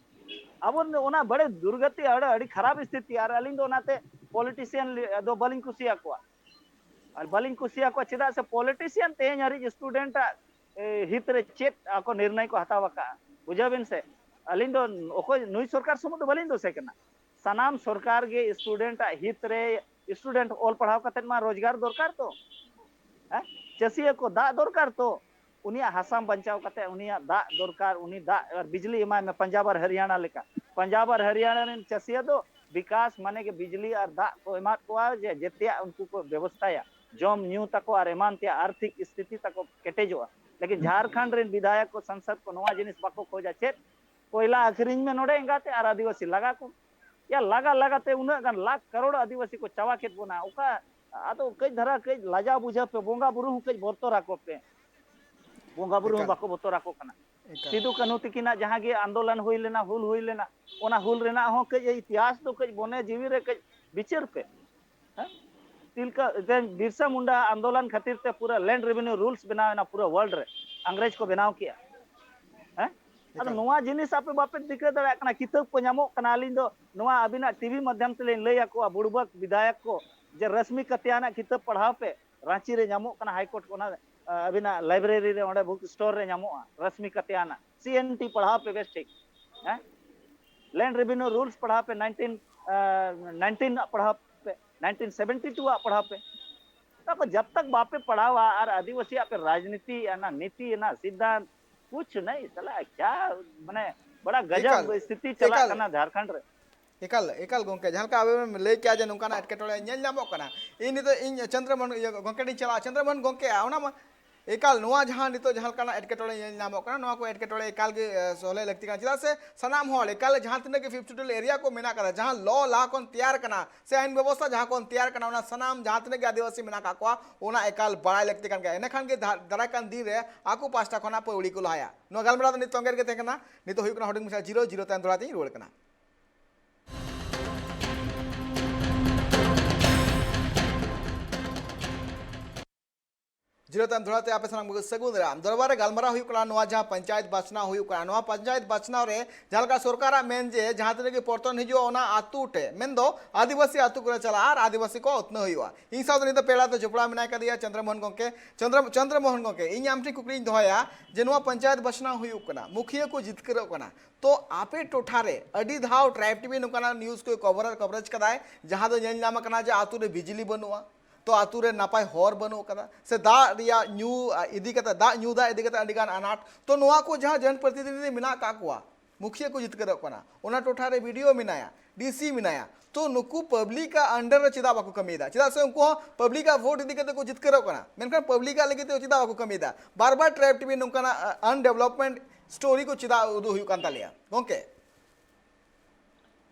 ᱟᱵᱚ ᱫᱚ ᱚᱱᱟ ᱵᱟᱲᱮ ᱫᱩᱨᱜᱚᱛᱤ, ᱟᱹᱰᱤ, ᱟᱹᱰᱤ ᱠᱷᱟᱨᱟᱯ ᱥᱛᱷᱤᱛᱤ᱾ ᱟᱨ ᱟᱹᱞᱤᱧ ᱫᱚ ᱚᱱᱟᱛᱮ politician ᱞᱤ-, ᱫᱚ ᱵᱟᱹᱞᱤᱧ ᱠᱩᱥᱤᱭᱟᱠᱚᱣᱟ᱾ ᱟᱨ ᱵᱟᱹᱞᱤᱧ ᱠᱩᱥᱤᱭᱟᱠᱚᱣᱟ, ᱪᱮᱫᱟᱜ ᱥᱮ politician ᱛᱮᱦᱮᱧ ᱦᱟᱹᱨᱤᱡ student ᱟᱜ, ᱮ, ᱦᱤᱛ ᱨᱮ ᱪᱮᱫ ᱟᱠᱚ ᱱᱤᱨᱱᱚᱭ ᱠᱚ ᱦᱟᱛᱟᱣ ᱟᱠᱟᱫᱼᱟ, ᱵᱩᱡᱷᱟᱹᱣ ᱵᱤᱱ ᱥᱮ᱾ ᱟᱹᱞᱤᱧ ᱫᱚ ᱚᱠᱚᱭ ᱱᱩᱭ ᱥᱚᱨᱠᱟᱨ ᱥᱩᱢᱩᱝ ᱫᱚ ᱵᱟᱹᱞᱤᱧ ᱫᱳᱥᱮ ᱠᱟᱱᱟ᱾ ᱥᱟᱱᱟᱢ ᱥᱚᱨᱠᱟᱨ ᱜᱮ ᱥᱴᱩᱰᱮᱱᱴ ᱟᱜ ᱦᱤᱛ ᱨᱮ, ᱥᱴᱩᱰᱮᱱᱴ ᱚᱞ ᱯᱟᱲᱦᱟᱣ ᱠᱟᱛᱮ ᱢᱟ ᱨᱳᱡᱽᱜᱟᱨ ᱫᱚᱨᱠᱟᱨ ᱛᱚ, ᱦᱮᱸ? ᱪᱟᱹᱥᱤᱭᱟᱹ ᱠᱚ ᱫᱟᱜ ᱫᱚᱨᱠᱟᱨ ᱛᱚ, ᱩᱱᱤᱭᱟᱜ ᱦᱟᱥᱟᱢ ᱵᱟᱧᱪᱟᱣ ᱠᱟᱛᱮ ᱩᱱᱤᱭᱟᱜ ᱫᱟᱜ ᱫᱚᱨᱠᱟᱨ, ᱩᱱᱤ ᱫᱟᱜ ᱟᱨ ᱵᱤᱡᱽᱞᱤ ᱮᱢᱟᱭ ᱢᱮ ᱯᱟᱧᱡᱟᱵᱽ ᱟᱨ ᱦᱚᱨᱤᱭᱟᱱᱟ ᱞᱮᱠᱟ᱾ ᱯᱟᱧᱡᱟᱵᱽ ᱟᱨ ᱦᱚᱨᱤᱭᱟᱱᱟ ᱨᱮᱱ ᱪᱟᱹᱥᱤᱭᱟᱹ ᱫᱚ ᱵᱤᱠᱟᱥ ᱢᱟᱱᱮ ᱜᱮ ᱵᱤᱡᱽᱞᱤ ᱟᱨ ᱫᱟᱜ ᱠᱚ ᱮᱢᱟᱫ ᱠᱚᱣᱟ, ᱡᱮ ᱡᱮᱛᱮᱭᱟᱜ ᱩᱱᱠᱩ ᱠᱚ ᱵᱮᱵᱚᱥᱛᱷᱟᱭᱟ, ᱡᱚᱢ ᱧᱩ ᱛᱟᱠᱚ ᱟᱨ ᱮᱢᱟᱱ ᱛᱮᱭᱟᱜ ᱟᱨᱛᱷᱤᱠ ᱥᱛᱷᱤᱛᱤ ᱛᱟᱠᱚ ᱠᱮᱴᱮᱡᱚᱜᱼᱟ᱾ ᱞᱮᱠᱤᱱ ᱡᱷᱟᱲᱠᱷᱚᱸᱰ ᱨᱮᱱ ᱵᱤᱫᱷᱟᱭᱚᱠ ᱠᱚ, ᱥᱟᱝᱥᱚᱫ ᱠᱚ ᱱᱚᱣᱟ ᱡᱤᱱᱤᱥ ᱵᱟᱠᱚ ᱠᱷᱚᱡᱟ᱾ ᱪᱮᱫ? ᱠᱚᱭᱞᱟ ᱟᱹᱠᱷᱨᱤᱧ ᱢᱮ ᱱᱚᱰᱮ ᱮᱸᱜᱟᱛᱮ ᱟᱨ ᱟᱹᱫᱤᱵᱟᱹᱥᱤ ᱞᱟᱜᱟ ᱠᱚᱢ᱾ ᱭᱟ, ᱞᱟᱜᱟ ᱞᱟᱜᱟ ᱛᱮ ᱩᱱᱟᱹᱜ ᱜᱟᱱ ᱞᱟᱠᱷ ᱠᱟᱨᱳᱲ ᱟᱹᱫᱤᱵᱟᱹᱥᱤ ᱠᱚ ᱪᱟᱵᱟ ᱠᱮᱫ ᱵᱚᱱᱟ᱾ ᱚᱠᱟ, ᱟᱫᱚ ᱠᱟᱹᱡ ᱫᱷᱟᱨᱟ ᱠᱟᱹᱡ ᱞᱟᱡᱟᱣ ᱵᱩᱡᱷᱟᱹᱣ ᱯᱮ, ᱵᱚᱸᱜᱟ ᱵᱩᱨᱩ ᱦᱚᱸ ᱠᱟᱹᱡ ᱵᱚᱛᱚᱨ ᱟᱠᱚ ᱯᱮ᱾ ᱵᱚᱸᱜᱟ ᱵᱩᱨᱩ ᱦᱚᱸ ᱮᱠᱟᱞ᱾ ᱵᱟᱠᱚ ᱵᱚᱛᱚᱨ ᱟᱠᱚ ᱠᱟᱱᱟ᱾ ᱮᱠᱟᱞ᱾ ᱥᱤᱫᱩ ᱠᱟᱹᱱᱦᱩ ᱛᱤᱠᱤᱱᱟᱜ ᱡᱟᱦᱟᱸ ᱜᱮ ᱟᱱᱫᱳᱞᱚᱱ ᱦᱩᱭ ᱞᱮᱱᱟ, ᱦᱩᱞ ᱦᱩᱭ ᱞᱮᱱᱟ, ᱚᱱᱟ ᱦᱩᱞ ᱨᱮᱱᱟᱜ ᱦᱚᱸ ᱠᱟᱹᱡ ᱤᱛᱤᱦᱟᱥ ᱫᱚ ᱠᱟᱹᱡ ᱢᱚᱱᱮ ᱡᱤᱣᱤ ᱨᱮ ᱠᱟᱹᱡ ᱵᱤᱪᱟᱹᱨ ᱯᱮ᱾ ᱦᱮᱸ? ᱛᱤᱞᱠᱟᱹ, ᱛᱮᱦᱮᱧ ᱵᱤᱨᱥᱟ ᱢᱩᱱᱰᱟ ᱟᱱᱫᱳᱞᱚᱱ ᱠᱷᱟᱹᱛᱤᱨ ᱛᱮ ᱯᱩᱨᱟᱹ ᱞᱮᱱᱰ ᱨᱮᱵᱷᱮᱱᱤᱭᱩ ᱨᱩᱞᱥ ᱵᱮᱱᱟᱣ ᱮᱱᱟ ᱯᱩᱨᱟᱹ ᱣᱟᱨᱞᱰ ᱨᱮ, ᱤᱝᱨᱮᱡᱽ ᱠᱚ ᱵᱮᱱᱟᱣ ᱠᱮᱜᱼᱟ᱾ ᱦᱮᱸ? ᱟᱫᱚ ᱮᱠᱟᱞ᱾ ᱱᱚᱣᱟ ᱡᱤᱱᱤᱥ ᱟᱯᱮ ᱵᱟᱯᱮ ᱴᱷᱤᱠᱟᱹ ᱫᱟᱲᱮᱭᱟᱜ ᱠᱟᱱᱟ, ᱠᱤᱛᱟᱹᱵ ᱠᱚ ᱧᱟᱢᱚᱜ ᱠᱟᱱᱟ᱾ ᱟᱹᱞᱤᱧ ᱫᱚ ᱱᱚᱣᱟ ᱟᱹᱵᱤᱱᱟᱜ ᱴᱤᱵᱷᱤ ᱢᱟᱫᱽᱫᱷᱚᱢ ᱛᱮᱞᱤᱧ ᱞᱟᱹᱭ ᱟᱠᱚᱣᱟ, ᱵᱩᱲᱵᱟᱠ ᱵᱤᱫᱷᱟᱭᱚᱠ ᱠᱚ, ᱡᱮ ᱨᱚᱥᱢᱤ ᱠᱟᱛᱤᱭᱟᱱᱟᱜ ᱠᱤᱛᱟᱹᱵ ᱯᱟᱲᱦᱟᱣ ᱯᱮ, ᱨᱟᱸᱪᱤ ᱨᱮ ᱧᱟᱢᱚᱜ ᱠᱟᱱᱟ, ᱦᱟᱭ ᱠᱳᱨᱴ ᱚᱱᱟ, ᱟ, ᱟᱹᱵᱤᱱᱟᱜ ᱞᱟᱭᱵᱨᱮᱨᱤ ᱨᱮ, ᱚᱸᱰᱮ ᱵᱩᱠ ᱥᱴᱳᱨ ᱨᱮ ᱧᱟᱢᱚᱜᱼᱟ, ᱨᱚᱥᱢᱤ ᱠᱟᱛᱤᱭᱟᱱᱟᱜ᱾ ᱥᱤ ᱮᱱ ᱴᱤ ᱯᱟᱲᱦᱟᱣ ᱯᱮ ᱵᱮᱥ ᱴᱷᱤᱠ, ᱦᱮᱸ? ᱞᱮᱱᱰ ᱨᱮᱵᱷᱮᱱᱤᱭᱩ ᱨᱩᱞᱥ ᱯᱟᱲᱦᱟᱣ ᱯᱮ, ᱱᱟᱭᱤᱱᱴᱤᱱ, ᱟ, ᱱᱟᱭᱤᱱᱴᱤᱱ ᱟᱜ ᱯᱟᱲᱦᱟᱣ ᱯᱮ, ᱱᱟᱭᱤᱱᱴᱤᱱ ᱥᱮᱵᱷᱮᱱᱴᱤ ᱴᱩ ᱟᱜ ᱯᱟᱲᱦᱟᱣ ᱯᱮ᱾ ᱚᱱᱟ ᱠᱚ ᱡᱟᱵ ᱛᱟᱠ ᱵᱟᱯᱮ ᱯᱟᱲᱦᱟᱣᱟ ᱟᱨ ᱟᱹᱫᱤᱵᱟᱹᱥᱤᱭᱟᱜ ᱯᱮ ᱨᱟᱡᱽᱱᱤᱛᱤ, ᱚᱱᱟ ᱱᱤᱛᱤ, ᱚᱱᱟ ᱥᱤᱫᱷᱟᱱᱛ, ᱠᱩᱪᱷ ᱱᱟᱦᱤᱸ ᱥᱟᱞᱟ, ᱠᱭᱟ, ᱢᱟᱱᱮ, ᱵᱟᱲᱟ ᱜᱟᱡᱟᱵ ᱮᱠᱟᱞ, ᱥᱛᱷᱤᱛᱤ ᱪᱟᱞᱟᱜ ᱮᱠᱟᱞ, ᱠᱟᱱᱟ ᱡᱷᱟᱲᱠᱷᱚᱸᱰ ᱨᱮ᱾ ᱮᱠᱟᱞ, ᱮᱠᱟᱞ ᱜᱚᱝᱠᱮ, ᱡᱟᱦᱟᱸ ᱞᱮᱠᱟ ᱟᱵᱮᱱ ᱵᱮᱱ ᱞᱟᱹᱭ ᱠᱮᱜᱼᱟ ᱡᱮ ᱱᱚᱝᱠᱟᱱᱟᱜ ᱮᱴᱠᱮᱴᱚᱬᱮ ᱧᱮᱞ ᱧᱟᱢᱚᱜ ᱠᱟᱱᱟ, ᱤᱧ ᱱᱤᱛᱚᱜ ᱤᱧ ᱪᱚᱱᱫᱨᱚᱢᱳᱦᱚᱱ, ᱤᱭᱟᱹ, ᱜᱚᱝᱠᱮ ᱴᱷᱮᱱ ᱤᱧ ᱪᱟᱞᱟᱜᱼᱟ᱾ ᱪᱚᱱᱫᱨᱚᱢᱳᱦᱚᱱ ᱜᱚᱝᱠᱮ, ᱚᱱᱟ ᱢᱟ ᱮᱠᱟᱞ ᱱᱚᱣᱟ ᱡᱟᱦᱟᱸ ᱱᱤᱛᱚᱜ ᱡᱟᱦᱟᱸ ᱞᱮᱠᱟᱱᱟᱜ ᱮᱴᱠᱮᱴᱚᱬᱮ ᱧᱮᱞ ᱧᱟᱢᱚᱜ ᱠᱟᱱᱟ, ᱱᱚᱣᱟ ᱠᱚ ᱮᱴᱠᱮᱴᱚᱬᱮ ᱮᱠᱟᱞ ᱜᱮ, ᱮ, ᱥᱚᱞᱦᱮ ᱞᱟᱹᱠᱛᱤ ᱠᱟᱱᱟ᱾ ᱪᱮᱫᱟᱜ ᱥᱮ ᱥᱟᱱᱟᱢ ᱦᱚᱲ, ᱮᱠᱟᱞ ᱡᱟᱦᱟᱸ ᱛᱤᱱᱟᱹᱜ ᱜᱮ ᱯᱷᱤᱯᱛᱷ ᱥᱤᱰᱩᱞ ᱮᱨᱤᱭᱟ ᱠᱚ ᱢᱮᱱᱟᱜ ᱠᱟᱫᱟ, ᱡᱟᱦᱟᱸ ᱞᱚ ᱞᱟᱦᱟ ᱠᱷᱚᱱ ᱛᱮᱭᱟᱨ ᱠᱟᱱᱟ ᱥᱮ ᱟᱹᱭᱤᱱ ᱵᱮᱵᱚᱥᱛᱷᱟ ᱡᱟᱦᱟᱸ ᱠᱷᱚᱱ ᱛᱮᱭᱟᱨ ᱠᱟᱱᱟ, ᱚᱱᱟ ᱥᱟᱱᱟᱢ ᱡᱟᱦᱟᱸ ᱛᱤᱱᱟᱹᱜ ᱜᱮ ᱟᱹᱫᱤᱵᱟᱹᱥᱤ ᱢᱮᱱᱟᱜ ᱠᱟᱜ ᱠᱚᱣᱟ, ᱚᱱᱟ ᱮᱠᱟᱞ ᱵᱟᱲᱟᱭ ᱞᱟᱹᱠᱛᱤ ᱠᱟᱱ ᱜᱮᱭᱟ᱾ ᱤᱱᱟᱹ ᱠᱷᱟᱱ ᱜᱮ ᱫᱟ-, ᱫᱟᱨᱟᱭ ᱠᱟᱱ ᱫᱤᱱ ᱨᱮ ᱟᱠᱚ ᱯᱟᱦᱴᱟ ᱠᱷᱚᱱᱟᱜ ᱯᱟᱹᱣᱲᱤ ᱠᱚ ᱞᱟᱦᱟᱭᱟ᱾ ᱱᱚᱣᱟ ᱜᱟᱞᱢᱟᱨᱟᱣ ᱫᱚ ᱱᱤᱛ ᱛᱚᱝᱜᱮ ᱨᱮᱜᱮ ᱛᱟᱦᱮᱸ ᱠᱟᱱᱟ᱾ ᱱᱤᱛᱚᱜ ᱦᱩᱭᱩᱜ ᱠᱟᱱᱟ ᱦᱩᱰᱤᱧ ᱢᱟᱪᱷᱟ ᱡᱤᱨᱟᱹᱣ, ᱡᱤᱨᱟᱹᱣ ᱛᱟᱭᱚᱢ ᱫᱚᱦᱲᱟ ᱛᱮᱧ ᱨᱩᱣᱟᱹᱲ ᱠᱟᱱᱟ᱾ ᱡᱤᱨᱟᱹᱣ ᱛᱟᱭᱚᱢ ᱫᱚᱦᱲᱟ ᱛᱮ ᱟᱯᱮ ᱥᱟᱱᱟᱢ ᱠᱚᱜᱮ ᱥᱟᱹᱜᱩᱱ ᱫᱟᱨᱟᱢ᱾ ᱫᱚᱨᱵᱟᱨ ᱨᱮ ᱜᱟᱞᱢᱟᱨᱟᱣ ᱦᱩᱭᱩᱜ ᱠᱟᱱᱟ, ᱱᱚᱣᱟ ᱡᱟᱦᱟᱸ ᱯᱚᱧᱪᱟᱭᱮᱛ ᱵᱟᱪᱷᱱᱟᱣ ᱦᱩᱭᱩᱜ ᱠᱟᱱᱟ, ᱱᱚᱣᱟ ᱯᱚᱧᱪᱟᱭᱮᱛ ᱵᱟᱪᱷᱱᱟᱣ ᱨᱮ ᱡᱟᱦᱟᱸ ᱞᱮᱠᱟ ᱥᱚᱨᱠᱟᱨᱟᱜ ᱢᱮᱱ ᱡᱮ ᱡᱟᱦᱟᱸ ᱛᱤᱱᱟᱹᱜ ᱜᱮ ᱯᱚᱨᱛᱚᱱ ᱦᱤᱡᱩᱜᱼᱟ, ᱚᱱᱟ ᱟᱹᱛᱩ ᱴᱷᱮᱱ, ᱢᱮᱱᱫᱚ ᱟᱹᱫᱤᱵᱟᱹᱥᱤ ᱟᱹᱛᱩ ᱠᱚᱨᱮ ᱪᱟᱞᱟᱜᱼᱟ ᱟᱨ ᱟᱹᱫᱤᱵᱟᱹᱥᱤ ᱠᱚ ᱩᱛᱱᱟᱹᱣ ᱦᱩᱭᱩᱜᱼᱟ᱾ ᱤᱧ ᱥᱟᱶᱛᱮ ᱱᱤᱛ ᱫᱚ ᱯᱮᱲᱟ ᱛᱮ ᱡᱚᱯᱲᱟᱣ ᱢᱮᱱᱟᱭ ᱠᱟᱫᱮᱭᱟ ᱪᱚᱱᱫᱨᱚ ᱢᱳᱦᱚᱱ ᱜᱚᱢᱠᱮ᱾ ᱪᱚᱱᱫᱨᱚ, ᱪᱚᱱᱫᱨᱚ ᱢᱳᱦᱚᱱ ᱜᱚᱢᱠᱮ, ᱤᱧ ᱟᱢ ᱴᱷᱮᱱ ᱠᱩᱠᱞᱤᱧ ᱫᱚᱦᱚᱭᱟ ᱡᱮ ᱱᱚᱣᱟ ᱯᱚᱧᱪᱟᱭᱮᱛ ᱵᱟᱪᱷᱱᱟᱣ ᱦᱩᱭᱩᱜ ᱠᱟᱱᱟ, ᱢᱩᱠᱷᱤᱭᱟᱹ ᱠᱚ ᱡᱤᱛᱠᱟᱹᱨᱚᱜ ᱠᱟᱱᱟ, ᱛᱚ ᱟᱯᱮ ᱴᱚᱴᱷᱟ ᱨᱮ ᱟᱹᱰᱤ ᱫᱷᱟᱣ ᱴᱨᱟᱭᱤᱵᱽ ᱴᱤᱵᱷᱤ ᱱᱚᱝᱠᱟᱱᱟᱜ ᱱᱤᱭᱩᱡᱽ ᱠᱚᱭ ᱠᱚᱵᱷᱟᱨ, ᱠᱚᱵᱷᱟᱨᱮᱡᱽ ᱠᱟᱫᱟᱭ, ᱡᱟᱦᱟᱸ ᱫᱚ ᱧᱮᱞ ᱧᱟᱢ ᱟᱠᱟᱱᱟ ᱡᱮ ᱟᱹᱛᱩ ᱨᱮ ᱵᱤᱡᱽᱞᱤ ᱵᱟᱹᱱᱩᱜᱼᱟ, ᱛᱚ ᱟᱹᱛᱩ ᱨᱮ ᱱᱟᱯᱟᱭ ᱦᱚᱨ ᱵᱟᱹᱱᱩᱜ ᱟᱠᱟᱫᱟ, ᱥᱮ ᱫᱟᱜ ᱨᱮᱭᱟᱜ ᱧᱩ, ᱟ, ᱤᱫᱤ ᱠᱟᱛᱮ, ᱫᱟᱜ ᱧᱩ ᱫᱟᱜ ᱤᱫᱤ ᱠᱟᱛᱮ ᱟᱹᱰᱤ ᱜᱟᱱ ᱟᱱᱟᱴ᱾ ᱛᱚ ᱱᱚᱣᱟ ᱠᱚ ᱡᱟᱦᱟᱸ ᱡᱚᱱ ᱯᱨᱚᱛᱤᱱᱤᱫᱷᱤ ᱢᱮᱱᱟᱜ ᱟᱠᱟᱫ ᱠᱚᱣᱟ, ᱢᱩᱠᱷᱤᱭᱟᱹ ᱠᱚ ᱡᱤᱛᱠᱟᱹᱨᱚᱜ ᱠᱟᱱᱟ, ᱚᱱᱟ ᱴᱚᱴᱷᱟ ᱨᱮ ᱵᱤ ᱰᱤ ᱳ ᱢᱮᱱᱟᱭᱟ, ᱰᱤ ᱥᱤ ᱢᱮᱱᱟᱭᱟ, ᱛᱚ ᱱᱩᱠᱩ ᱯᱟᱵᱽᱞᱤᱠ ᱟᱜ ᱟᱱᱰᱟᱨ ᱨᱮ ᱪᱮᱫᱟᱜ ᱵᱟᱠᱚ ᱠᱟᱹᱢᱤᱭᱮᱫᱟ? ᱪᱮᱫᱟᱜ ᱥᱮ ᱩᱱᱠᱩ ᱦᱚᱸ ᱯᱟᱵᱽᱞᱤᱠ ᱟᱜ ᱵᱷᱳᱴ ᱤᱫᱤ ᱠᱟᱛᱮ ᱠᱚ ᱡᱤᱛᱠᱟᱹᱨᱚᱜ ᱠᱟᱱᱟ, ᱢᱮᱱᱠᱷᱟᱱ ᱯᱟᱵᱽᱞᱤᱠ ᱟᱜ ᱞᱟᱹᱜᱤᱫ ᱛᱮ ᱪᱮᱫᱟᱜ ᱵᱟᱠᱚ ᱠᱟᱹᱢᱤᱭᱮᱫᱟ? ᱵᱟᱨ ᱵᱟᱨ ᱴᱨᱟᱭᱤᱵᱽ ᱴᱤᱵᱷᱤ ᱱᱚᱝᱠᱟᱱᱟᱜ, ᱟ, ᱟᱱᱰᱮᱵᱷᱞᱚᱯᱢᱮᱱᱴ ᱥᱴᱳᱨᱤ ᱠᱚ ᱪᱮᱫᱟᱜ ᱩᱫᱩᱜ ᱦᱩᱭᱩᱜ ᱠᱟᱱ ᱛᱟᱞᱮᱭᱟ ᱜᱚᱝᱠᱮ?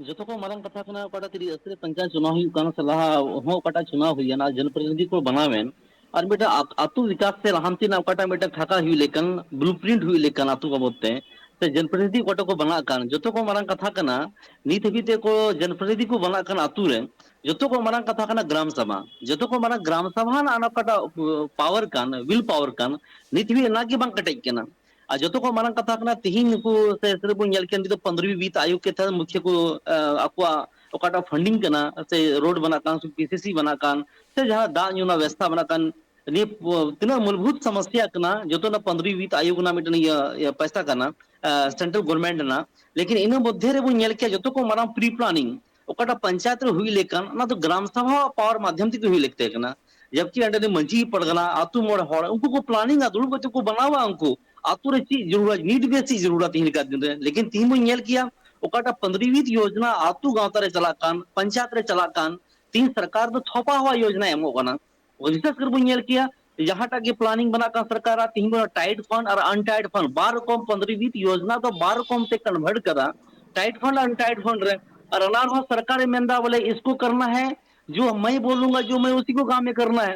ᱡᱚᱛᱚ ᱠᱷᱚᱱ ᱢᱟᱨᱟᱝ ᱠᱟᱛᱷᱟ ᱠᱟᱱᱟ, ᱚᱠᱟᱴᱟᱜ ᱛᱤᱨᱤᱥ ᱟᱹᱥᱤ ᱨᱮ ᱯᱚᱧᱪᱟᱭᱮᱛ ᱪᱩᱱᱟᱣ ᱦᱩᱭᱩᱜ ᱠᱟᱱᱟ, ᱥᱮ ᱞᱟᱦᱟ ᱦᱚᱸ ᱚᱠᱟᱴᱟᱜ ᱪᱩᱱᱟᱣ ᱦᱩᱭ ᱮᱱᱟ, ᱡᱚᱱᱯᱨᱚᱛᱤᱱᱤᱫᱷᱤ ᱠᱚ ᱵᱮᱱᱟᱣ ᱮᱱ, ᱟᱨ ᱢᱤᱫᱴᱟᱝ ᱟᱛ-, ᱟᱛᱳ ᱵᱤᱠᱟᱥ ᱥᱮ ᱞᱟᱦᱟᱱᱛᱤ ᱨᱮᱱᱟᱜ ᱚᱠᱟᱴᱟᱜ ᱢᱤᱫᱴᱟᱝ ᱠᱷᱟᱠᱟ ᱦᱩᱭ ᱞᱮᱠᱟᱱ, ᱵᱞᱩᱯᱨᱤᱱᱴ ᱦᱩᱭ ᱞᱮᱠᱟᱱ ᱟᱛᱳ ᱵᱟᱵᱚᱫ ᱛᱮ, ᱥᱮ ᱡᱚᱱᱯᱨᱚᱛᱤᱱᱤᱫᱷᱤ ᱚᱠᱟᱴᱟᱜ ᱠᱚ ᱵᱮᱱᱟᱜ ᱠᱟᱱ, ᱡᱚᱛᱚ ᱠᱷᱚᱱ ᱢᱟᱨᱟᱝ ᱠᱟᱛᱷᱟ ᱠᱟᱱᱟ, ᱱᱤᱛ ᱦᱟᱹᱵᱤᱡ ᱛᱮ ᱠᱚ ᱡᱚᱱᱯᱨᱚᱛᱤᱱᱤᱫᱷᱤ ᱠᱚ ᱵᱮᱱᱟᱜ ᱠᱟᱱ ᱟᱛᱳ ᱨᱮ, ᱡᱚᱛᱚ ᱠᱷᱚᱱ ᱢᱟᱨᱟᱝ ᱠᱟᱛᱷᱟ ᱠᱟᱱᱟ ᱜᱨᱟᱢ ᱥᱟᱵᱷᱟ᱾ ᱡᱚᱛᱚ ᱠᱷᱚᱱ ᱢᱟᱨᱟᱝ ᱜᱨᱟᱢ ᱥᱟᱵᱷᱟ ᱨᱮᱱᱟᱜ ᱚᱱᱟ ᱚᱠᱟᱴᱟᱜ, ᱩ, ᱯᱟᱣᱟᱨ ᱠᱟᱱ, ᱣᱤᱞ ᱯᱟᱣᱟᱨ ᱠᱟᱱ, ᱱᱤᱛ ᱦᱟᱹᱵᱤᱡ ᱚᱱᱟ ᱜᱮ ᱵᱟᱝ ᱠᱮᱴᱮᱡ ᱠᱟᱱᱟ᱾ ᱟᱨ ᱡᱚᱛᱚ ᱠᱷᱚᱱ ᱢᱟᱨᱟᱝ ᱠᱟᱛᱷᱟ ᱠᱟᱱᱟ, ᱛᱤᱦᱤᱧ ᱱᱩᱠᱩ ᱥᱮ ᱥᱮᱫ ᱵᱚᱱ ᱧᱮᱞ ᱠᱮᱭᱟ, ᱱᱤᱛ ᱫᱚ ᱯᱚᱱᱨᱚ ᱵᱤᱛ ᱟᱭᱳᱜᱽ ᱠᱮ ᱛᱟᱦᱮᱸ ᱢᱩᱠᱷᱤᱭᱟᱹ ᱠᱚ, ᱟ, ᱟᱠᱚᱣᱟᱜ ᱚᱠᱟᱴᱟᱜ ᱯᱷᱟᱱᱰᱤᱝ ᱠᱟᱱᱟ, ᱥᱮ ᱨᱳᱰ ᱵᱮᱱᱟᱜ ᱠᱟᱱ, ᱥᱮ ᱯᱤ ᱥᱤ ᱥᱤ ᱵᱮᱱᱟᱜ ᱠᱟᱱ, ᱥᱮ ᱡᱟᱦᱟᱸ ᱫᱟᱜ ᱧᱩ ᱨᱮᱱᱟᱜ ᱵᱮᱵᱚᱥᱛᱷᱟ ᱵᱮᱱᱟᱜ ᱠᱟᱱ, ᱱᱤᱭᱟᱹ ᱯᱚ-, ᱛᱤᱱᱟᱹᱜ ᱢᱩᱞᱵᱷᱩᱛ ᱥᱚᱢᱚᱥᱭᱟ ᱠᱟᱱᱟ, ᱡᱚᱛᱚ ᱚᱱᱟ ᱯᱚᱱᱨᱚ ᱵᱤᱛ ᱟᱭᱳᱜᱽ ᱨᱮᱱᱟᱜ ᱢᱤᱫᱴᱮᱱ ᱤᱭᱟᱹ, ᱤᱭᱟᱹ ᱯᱚᱭᱥᱟ ᱠᱟᱱᱟ, ᱟ, ᱥᱮᱱᱴᱨᱟᱞ ᱜᱚᱵᱷᱚᱨᱱᱢᱮᱱᱴ ᱨᱮᱱᱟᱜ᱾ ᱞᱮᱠᱤᱱ ᱤᱱᱟᱹ ᱢᱚᱫᱽᱫᱷᱮ ᱨᱮᱵᱚᱱ ᱧᱮᱞ ᱠᱮᱭᱟ, ᱡᱚᱛᱚ ᱠᱷᱚᱱ ᱢᱟᱨᱟᱝ ᱯᱨᱤ ᱯᱞᱟᱱᱤᱝ ᱚᱠᱟᱴᱟᱜ ᱯᱚᱧᱪᱟᱭᱮᱛ ᱨᱮ ᱦᱩᱭ ᱞᱮᱠᱟᱱ, ᱚᱱᱟ ᱫᱚ ᱜᱨᱟᱢ ᱥᱟᱵᱷᱟ ᱯᱟᱣᱟᱨ ᱢᱟᱫᱽᱫᱷᱚᱢ ᱛᱮᱜᱮ ᱦᱩᱭ ᱞᱟᱹᱠᱛᱤ ᱠᱟᱱᱟ᱾ ᱡᱟᱵᱠᱤ ᱚᱸᱰᱮ ᱫᱚ ᱢᱟᱹᱡᱷᱤ ᱯᱟᱨᱜᱟᱱᱟ, ᱟᱛᱳ ᱢᱚᱬᱮ ᱦᱚᱲ, ᱩᱱᱠᱩ ᱠᱚ ᱯᱞᱟᱱᱤᱝᱟ, ᱫᱩᱲᱩᱵ ᱠᱟᱛᱮ ᱠᱚ ᱵᱮᱱᱟᱣᱟ, ᱩᱱᱠᱩ ᱟᱛᱳ ᱨᱮ ᱪᱮᱫ ᱡᱟᱹᱨᱩᱲᱟ, ᱱᱤᱛ ᱵᱮᱥ ᱪᱮᱫ ᱡᱟᱹᱨᱩᱲᱟ ᱛᱤᱦᱤᱧ ᱞᱮᱠᱟ ᱫᱤᱱ ᱨᱮ᱾ ᱞᱮᱠᱤᱱ ᱛᱤᱦᱤᱧ ᱵᱚᱱ ᱧᱮᱞ ᱠᱮᱭᱟ, ᱚᱠᱟᱴᱟᱜ ᱯᱚᱱᱨᱚ ᱵᱤᱛ ᱭᱳᱡᱽᱱᱟ ᱟᱛᱳ ᱜᱟᱶᱛᱟ ᱨᱮ ᱪᱟᱞᱟᱜ ᱠᱟᱱ, ᱯᱚᱧᱪᱟᱭᱮᱛ ᱨᱮ ᱪᱟᱞᱟᱜ ᱠᱟᱱ, ᱛᱤᱦᱤᱧ ᱥᱚᱨᱠᱟᱨ ᱫᱚ ᱛᱷᱚᱯᱟ ᱦᱚᱣᱟ ᱭᱳᱡᱽᱱᱟ ᱮᱢᱚᱜ ᱠᱟᱱᱟ᱾ ᱵᱤᱥᱮᱥ ᱠᱚᱨᱮ ᱵᱚᱱ ᱧᱮᱞ ᱠᱮᱭᱟ, ᱡᱟᱦᱟᱸᱴᱟᱜ ᱜᱮ ᱯᱞᱟᱱᱤᱝ ᱵᱮᱱᱟᱜ ᱠᱟᱱ ᱥᱚᱨᱠᱟᱨᱟᱜ, ᱛᱤᱦᱤᱧ ᱵᱚᱱ ᱴᱟᱭᱤᱴ ᱯᱷᱟᱱᱰ ᱟᱨ ᱟᱱᱴᱟᱭᱤᱴ ᱯᱷᱟᱱᱰ, ᱵᱟᱨ ᱨᱚᱠᱚᱢ ᱯᱚᱱᱨᱚ ᱵᱤᱛ ᱭᱳᱡᱽᱱᱟ ᱫᱚ ᱵᱟᱨ ᱨᱚᱠᱚᱢ ᱛᱮ ᱠᱚᱱᱵᱷᱟᱨᱴ ᱠᱟᱫᱟ, ᱴᱟᱭᱤᱴ ᱯᱷᱟᱱᱰ ᱟᱨ ᱟᱱᱴᱟᱭᱤᱴ ᱯᱷᱟᱱᱰ ᱨᱮ᱾ ᱟᱨ ᱚᱱᱟ ᱨᱮᱦᱚᱸ ᱥᱚᱨᱠᱟᱨᱮ ᱢᱮᱱᱫᱟ ᱵᱚᱞᱮ ᱤᱥᱠᱳ ᱠᱟᱨᱱᱟ ᱦᱮ, ᱡᱳ ᱢᱟᱭ ᱵᱳᱞᱩᱝᱜᱟ ᱡᱳ ᱢᱟᱭ ᱩᱥᱤ ᱠᱳ ᱠᱟᱢ ᱢᱮ ᱠᱟᱨᱱᱟ ᱦᱮ,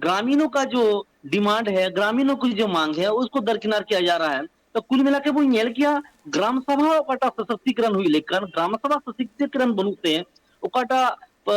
ᱜᱨᱟᱢᱤᱱᱳ ᱠᱟ ᱡᱳ ᱰᱤᱢᱟᱱᱰ ᱦᱮ, ᱜᱨᱟᱢᱤᱱᱳ ᱠᱤ ᱡᱳ ᱢᱟᱝ ᱦᱮ, ᱩᱥᱠᱳ ᱫᱟᱨᱠᱤᱱᱟᱨ ᱠᱤᱭᱟ ᱡᱟ ᱨᱟᱦᱟ ᱦᱮ᱾ ᱛᱚ ᱠᱩᱞ ᱢᱤᱞᱟ ᱠᱮ ᱵᱚᱱ ᱧᱮᱞ ᱠᱮᱭᱟ, ᱜᱨᱟᱢ ᱥᱟᱵᱷᱟ ᱚᱠᱟᱴᱟᱜ ᱥᱚᱥᱚᱠᱛᱤᱠᱨᱚᱱ ᱦᱩᱭ ᱞᱮᱠᱟᱱ, ᱜᱨᱟᱢ ᱥᱟᱵᱷᱟ ᱥᱚᱥᱚᱠᱛᱤᱠᱨᱚᱱ ᱵᱟᱹᱱᱩᱜ ᱛᱮ ᱚᱠᱟᱴᱟᱜ, ᱟ,